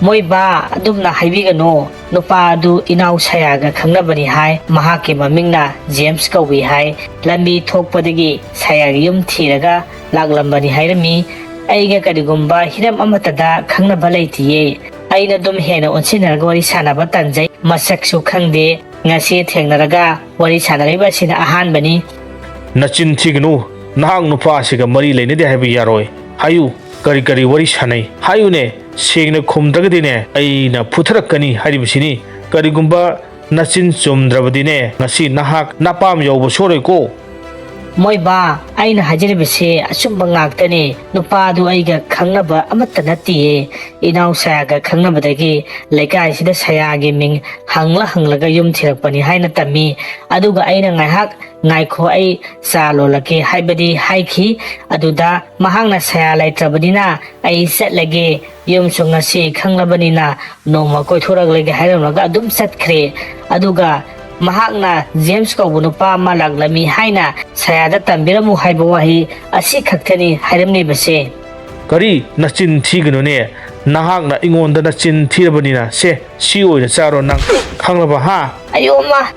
ꯃꯣꯏ ꯕꯥ, ꯑꯗꯨꯝꯅ ꯍꯥꯏꯕꯤꯒꯅꯨ꯫ ꯅꯨꯄꯥ ꯑꯗꯨ ꯏꯅꯥꯎ ꯁꯌꯥꯒ ꯈꯪꯅꯕꯅꯤ ꯍꯥꯏ꯫ ꯃꯍꯥꯛꯀꯤ ꯃꯃꯤꯡꯅ ꯖꯦꯝꯁ ꯀꯧꯏ ꯍꯥꯏ꯫ ꯂꯝꯕꯤ ꯊꯣꯛꯄꯗꯒꯤ ꯁꯌꯥꯒꯤ ꯌꯨꯝ ꯊꯤꯔꯒ ꯂꯥꯛꯂꯝꯕꯅꯤ ꯍꯥꯏꯔꯝꯃꯤ꯫ ꯑꯩꯒ ꯀꯔꯤꯒꯨꯝꯕ ꯍꯤꯔꯝ ꯑꯃꯠꯇꯗ ꯈꯪꯅꯕ ꯂꯩꯇꯤꯌꯦ꯫ ꯑꯩꯅ ꯑꯗꯨꯝ ꯍꯦꯟꯅ ꯑꯣꯟꯁꯤꯟꯅꯔꯒ ꯋꯥꯔꯤ ꯁꯥꯟꯅꯕ ꯇꯟꯖꯩ꯫ ꯃꯁꯛꯁꯨ ꯈꯪꯗꯦ꯫ ꯉꯁꯤ ꯊꯦꯡꯅꯔꯒ ꯋꯥꯔꯤ ꯁꯥꯟꯅꯔꯤꯕ ꯑꯁꯤꯅ ꯑꯍꯥꯟꯕꯅꯤ꯫ ꯅꯆꯤꯟ ꯊꯤꯒꯅꯨ꯫ ꯅꯍꯥꯛ ꯅꯨꯄꯥ ꯑꯁꯤꯒ ꯃꯔꯤ ꯂꯩꯅꯗꯦ ꯍꯥꯏꯕ ꯌꯥꯔꯣꯏ꯫ ꯍꯥꯏꯌꯨ, ꯀꯔꯤ ꯀꯔꯤ ꯋꯥꯔꯤ ꯁꯥꯟꯅꯩ? ꯍꯥꯏꯌꯨꯅꯦ, ꯁꯦꯡꯅ ꯈꯨꯝꯗ꯭ꯔꯒꯗꯤꯅꯦ ꯑꯩꯅ ꯐꯨꯊꯔꯛꯀꯅꯤ ꯍꯥꯏꯔꯤꯕꯁꯤꯅꯤ꯫ ꯀꯔꯤꯒꯨꯝꯕ ꯅꯆꯤꯟ ꯆꯨꯝꯗ꯭ꯔꯕꯗꯤꯅꯦ ꯉꯁꯤ ꯅꯍꯥꯛ ꯅꯄꯥꯝ ꯌꯧꯕ ꯁꯣꯏꯔꯣꯏꯀꯣ꯫ ꯃꯣꯏ ꯕꯥ, ꯑꯩꯅ ꯍꯥꯏꯖꯔꯤꯕꯁꯤ ꯑꯆꯨꯝꯕ ꯉꯥꯛꯇꯅꯤ꯫ ꯅꯨꯄꯥꯗꯨ ꯑꯩꯒ ꯈꯪꯅꯕ ꯑꯃꯠꯇ ꯅꯠꯇꯤꯌꯦ꯫ ꯏꯅꯥꯎ ꯁꯌꯥꯒ ꯈꯪꯅꯕꯗꯒꯤ ꯂꯩꯀꯥꯏꯁꯤꯗ ꯁꯌꯥꯒꯤ ꯃꯤꯡ ꯍꯪꯂ ꯍꯪꯂꯒ ꯌꯨꯝ ꯊꯤꯔꯛꯄꯅꯤ ꯍꯥꯏꯅ ꯇꯝꯃꯤ꯫ ꯑꯗꯨꯒ ꯑꯩꯅ ꯉꯥꯏꯍꯥꯛ ꯉꯥꯏꯈꯣ, ꯑꯩ ꯆꯥ ꯂꯣꯜꯂꯛꯀꯦ ꯍꯥꯏꯕꯗꯤ ꯍꯥꯏꯈꯤ꯫ ꯑꯗꯨꯗ ꯃꯍꯥꯛꯅ ꯁꯌꯥ ꯂꯩꯇ꯭ꯔꯕꯅꯤꯅ ꯑꯩ ꯆꯠꯂꯒꯦ, ꯌꯨꯝꯁꯨ ꯉꯁꯤ ꯈꯪꯂꯕꯅꯤꯅ ꯅꯣꯡꯃ ꯀꯣꯏꯊꯣꯔꯛꯂꯒꯦ ꯍꯥꯏꯔꯝꯂꯒ ꯑꯗꯨꯝ ꯆꯠꯈ꯭ꯔꯦ꯫ ꯑꯗꯨꯒ ꯃꯍꯥꯛꯅ ꯖꯦꯝꯁ ꯀꯧꯕ ꯅꯨꯄꯥ ꯑꯃ ꯂꯥꯛꯂꯝꯃꯤ ꯍꯥꯏꯅ ꯁꯌꯥꯗ ꯇꯝꯕꯤꯔꯝꯃꯨ ꯍꯥꯏꯕ ꯋꯥꯍꯩ ꯑꯁꯤ ꯈꯛꯇꯅꯤ ꯍꯥꯏꯔꯝꯂꯤꯕꯁꯦ꯫ ꯀꯔꯤ? ꯅꯆꯤꯟ ꯊꯤꯒꯅꯨꯅꯦ꯫ ꯅꯍꯥꯛꯅ ꯑꯩꯉꯣꯟꯗ ꯅꯆꯤꯟ ꯊꯤꯔꯕꯅꯤꯅ, ꯁꯦ, ꯁꯤ ꯑꯣꯏꯅ ꯆꯥꯔꯣ ꯅꯪ꯫ ꯈꯪꯂꯕ, ꯍꯥ? ꯑꯌꯣꯃ!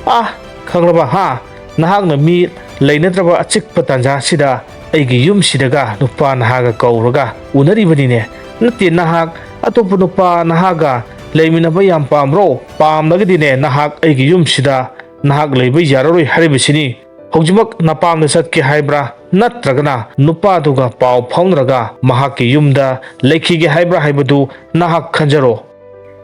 ꯑꯥ, ꯈꯪꯂꯕ, ꯍꯥ? ꯅꯍꯥꯛꯅ ꯃꯤ ꯂꯩꯅꯗ꯭ꯔꯕ ꯑꯆꯤꯛꯄ ꯇꯥꯟꯖꯥꯁꯤꯗ ꯑꯩꯒꯤ ꯌꯨꯝꯁꯤꯗꯒ ꯅꯨꯄꯥ ꯅꯍꯥꯒ ꯀꯧꯔꯒ ꯎꯅꯔꯤꯕꯅꯤꯅꯦ꯫ ꯅꯠꯇꯦ, ꯅꯍꯥꯛ ꯑꯇꯣꯞꯄ ꯅꯨꯄꯥ ꯅꯍꯥꯒ ꯂꯩꯃꯤꯟꯅꯕ ꯌꯥꯝ ꯄꯥꯝꯕ꯭ꯔꯣ? ꯄꯥꯝꯂꯒꯗꯤꯅꯦ, ꯅꯍꯥꯛ ꯑꯩꯒꯤ ꯌꯨꯝꯁꯤꯗ ꯅꯍꯥꯛ ꯂꯩꯕ ꯌꯥꯔꯔꯣꯏ ꯍꯥꯏꯔꯤꯕꯁꯤꯅꯤ꯫ ꯍꯧꯖꯤꯛꯃꯛ ꯅꯄꯥꯝꯗ ꯆꯠꯀꯦ ꯍꯥꯏꯕ꯭ꯔꯥ, ꯅꯠꯇ꯭ꯔꯒꯅ ꯅꯨꯄꯥꯗꯨꯒ ꯄꯥꯎ ꯐꯥꯎꯅꯔꯒ ꯃꯍꯥꯛꯀꯤ ꯌꯨꯝꯗ ꯂꯩꯈꯤꯒꯦ ꯍꯥꯏꯕ꯭ꯔꯥ ꯍꯥꯏꯕꯗꯨ ꯅꯍꯥꯛ ꯈꯟꯖꯔꯣ꯫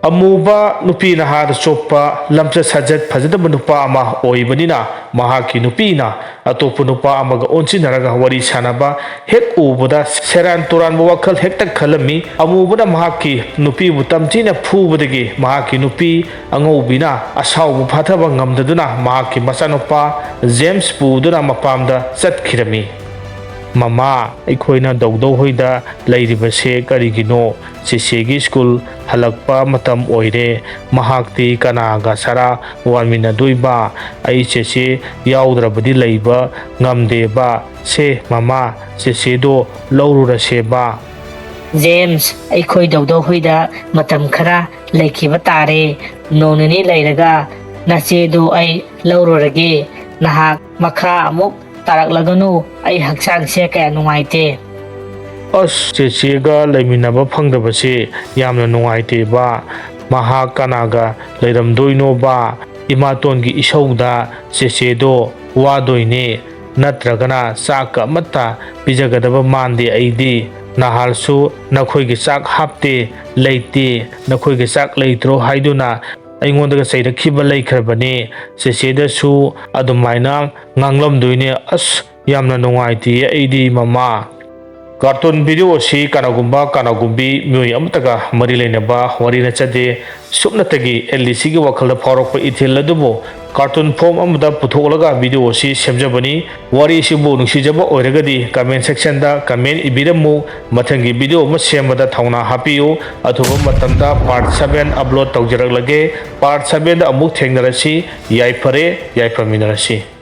ꯑꯃꯨꯕ ꯅꯨꯄꯤ ꯅꯍꯥꯗ ꯆꯣꯞꯄ, ꯂꯝꯆꯠ ꯁꯥꯖꯠ ꯐꯖꯗꯕ ꯅꯨꯄꯥ ꯑꯃ ꯑꯣꯏꯕꯅꯤꯅ, ꯃꯍꯥꯛꯀꯤ ꯅꯨꯄꯤꯅ ꯑꯇꯣꯞꯄ ꯅꯨꯄꯥ ꯑꯃꯒ ꯑꯣꯟꯁꯤꯟꯅꯔꯒ ꯋꯥꯔꯤ ꯁꯥꯟꯅꯕ ꯍꯦꯛ ꯎꯕꯗ, ꯁꯦꯔꯥꯟ ꯇꯨꯔꯥꯟꯕ ꯋꯥꯈꯜ ꯍꯦꯛꯇ ꯈꯜꯂꯝꯃꯤ꯫ ꯑꯃꯨꯕꯅ ꯃꯍꯥꯛꯀꯤ ꯅꯨꯄꯤꯕꯨ ꯇꯝꯊꯤꯅ ꯐꯨꯕꯗꯒꯤ ꯃꯍꯥꯛꯀꯤ ꯅꯨꯄꯤ ꯑꯉꯧꯕꯤꯅ ꯑꯁꯥꯎꯕ ꯐꯥꯊꯕ ꯉꯝꯗꯗꯨꯅ ꯃꯍꯥꯛꯀꯤ ꯃꯆꯥꯅꯨꯄꯥ ꯖꯦꯝꯁ ꯄꯨꯗꯨꯅ ꯃꯄꯥꯝꯗ ꯆꯠꯈꯤꯔꯝꯃꯤ꯫ "ꯃꯃꯥ, ꯑꯩꯈꯣꯏꯅ ꯗꯧꯗꯧ ꯍꯣꯏꯗ ꯂꯩꯔꯤꯕꯁꯦ ꯀꯔꯤꯒꯤꯅꯣ? ꯆꯦꯆꯦꯒꯤ ꯁ꯭ꯀꯨꯜ ꯍꯜꯂꯛꯄ ꯃꯇꯝ ꯑꯣꯏꯔꯦ꯫ ꯃꯍꯥꯛꯇꯤ ꯀꯅꯥꯒ ꯆꯔꯥ ꯋꯥꯟꯃꯤꯟꯅꯗꯣꯏꯕ? ꯑꯩ ꯆꯦꯆꯦ ꯌꯥꯎꯗ꯭ꯔꯕꯗꯤ ꯂꯩꯕ ꯉꯝꯗꯦꯕ꯫ ꯁꯦ ꯃꯃꯥ, ꯆꯦꯆꯦꯗꯣ ꯂꯧꯔꯨꯔꯁꯦꯕ꯫" "ꯖꯦꯝꯁ, ꯑꯩꯈꯣꯏ ꯗꯧꯗꯧ ꯍꯣꯏꯗ ꯃꯇꯝ ꯈꯔ ꯂꯩꯈꯤꯕ ꯇꯥꯔꯦ꯫ ꯅꯣꯡ ꯅꯤꯅꯤ ꯂꯩꯔꯒ ꯅꯆꯦꯗꯨ ꯑꯩ ꯂꯧꯔꯨꯔꯒꯦ꯫ ꯅꯍꯥꯛ ꯃꯈꯥ ꯑꯃꯨꯛ ꯇꯥꯔꯛꯂꯒꯅꯨ꯫ ꯑꯩ ꯍꯛꯆꯥꯡꯁꯦ ꯀꯌꯥ ꯅꯨꯡꯉꯥꯏꯇꯦ꯫" "ꯑꯁ, ꯆꯦꯆꯦꯒ ꯂꯩꯃꯤꯟꯅꯕ ꯐꯪꯗꯕꯁꯦ ꯌꯥꯝꯅ ꯅꯨꯡꯉꯥꯏꯇꯦꯕ꯫ ꯃꯍꯥꯛ ꯀꯅꯥꯒ ꯂꯩꯔꯝꯗꯣꯏꯅꯣꯕ? ꯏꯃꯥꯇꯣꯟꯒꯤ ꯏꯁꯧꯗ ꯆꯦꯆꯦꯗꯣ ꯋꯥꯗꯣꯏꯅꯦ꯫ ꯅꯠꯇ꯭ꯔꯒꯅ ꯆꯥꯛꯀ ꯑꯃꯠꯇ ꯄꯤꯖꯒꯗꯕ ꯃꯥꯟꯗꯦ ꯑꯩꯗꯤ꯫ ꯅꯍꯥꯜꯁꯨ ꯅꯈꯣꯏꯒꯤ ꯆꯥꯛ ꯍꯥꯞꯇꯦ, ꯂꯩꯇꯦ, ꯅꯈꯣꯏꯒꯤ ꯆꯥꯛ ꯂꯩꯇ꯭ꯔꯣ ꯍꯥꯏꯗꯨꯅ ꯑꯩꯉꯣꯟꯗꯒ ꯆꯩꯔꯛꯈꯤꯕ ꯂꯩꯈ꯭ꯔꯕꯅꯦ꯫ ꯆꯦꯆꯦꯗꯁꯨ ꯑꯗꯨꯃꯥꯏꯅ ꯉꯥꯡꯂꯝꯗꯣꯏꯅꯦ꯫ ꯑꯁ, ꯌꯥꯝꯅ ꯅꯨꯡꯉꯥꯏꯇꯦ ꯑꯩꯗꯤ, ꯃꯃꯥ꯫" ꯀꯥꯔꯇꯨꯟ ꯚꯤꯗꯤꯑꯣ ꯑꯁꯤ ꯀꯅꯥꯒꯨꯝꯕ ꯀꯅꯥꯒꯨꯝꯕꯤ ꯃꯤꯑꯣꯏ ꯑꯃꯠꯇꯒ ꯃꯔꯤ ꯂꯩꯅꯕ ꯋꯥꯔꯤ ꯅꯠꯆꯗꯦ꯫ ꯁꯨꯞꯅꯇꯒꯤ ꯑꯦꯜ ꯗꯤ ꯁꯤꯒꯤ ꯋꯥꯈꯜꯗ ꯐꯥꯎꯔꯛꯄ ꯏꯊꯤꯜ ꯑꯗꯨꯕꯨ ꯀꯥꯔꯇꯨꯟ ꯐꯣꯝ ꯑꯃꯗ ꯄꯨꯊꯣꯛꯂꯒ ꯚꯤꯗꯤꯑꯣ ꯑꯁꯤ ꯁꯦꯝꯖꯕꯅꯤ꯫ ꯋꯥꯔꯤꯁꯤꯕꯨ ꯅꯨꯡꯁꯤꯖꯕ ꯑꯣꯏꯔꯒꯗꯤ ꯀꯃꯦꯟ ꯁꯦꯛꯁꯟꯗ ꯀꯃꯦꯟ ꯏꯕꯤꯔꯝꯃꯨ꯫ ꯃꯊꯪꯒꯤ ꯚꯤꯗꯤꯑꯣ ꯑꯃ ꯁꯦꯝꯕꯗ ꯊꯧꯅꯥ ꯍꯥꯞꯄꯤꯌꯨ꯫ ꯑꯊꯨꯕ ꯃꯇꯝꯗ ꯄꯥꯔꯠ ꯁꯚꯦꯟ ꯑꯞꯂꯣꯗ ꯇꯧꯖꯔꯛꯂꯒꯦ꯫ ꯄꯥꯔꯠ ꯁꯚꯦꯟꯗ ꯑꯃꯨꯛ ꯊꯦꯡꯅꯔꯁꯤ꯫ ꯌꯥꯏꯐꯔꯦ, ꯌꯥꯏꯐꯃꯤꯟꯅꯔꯁꯤ꯫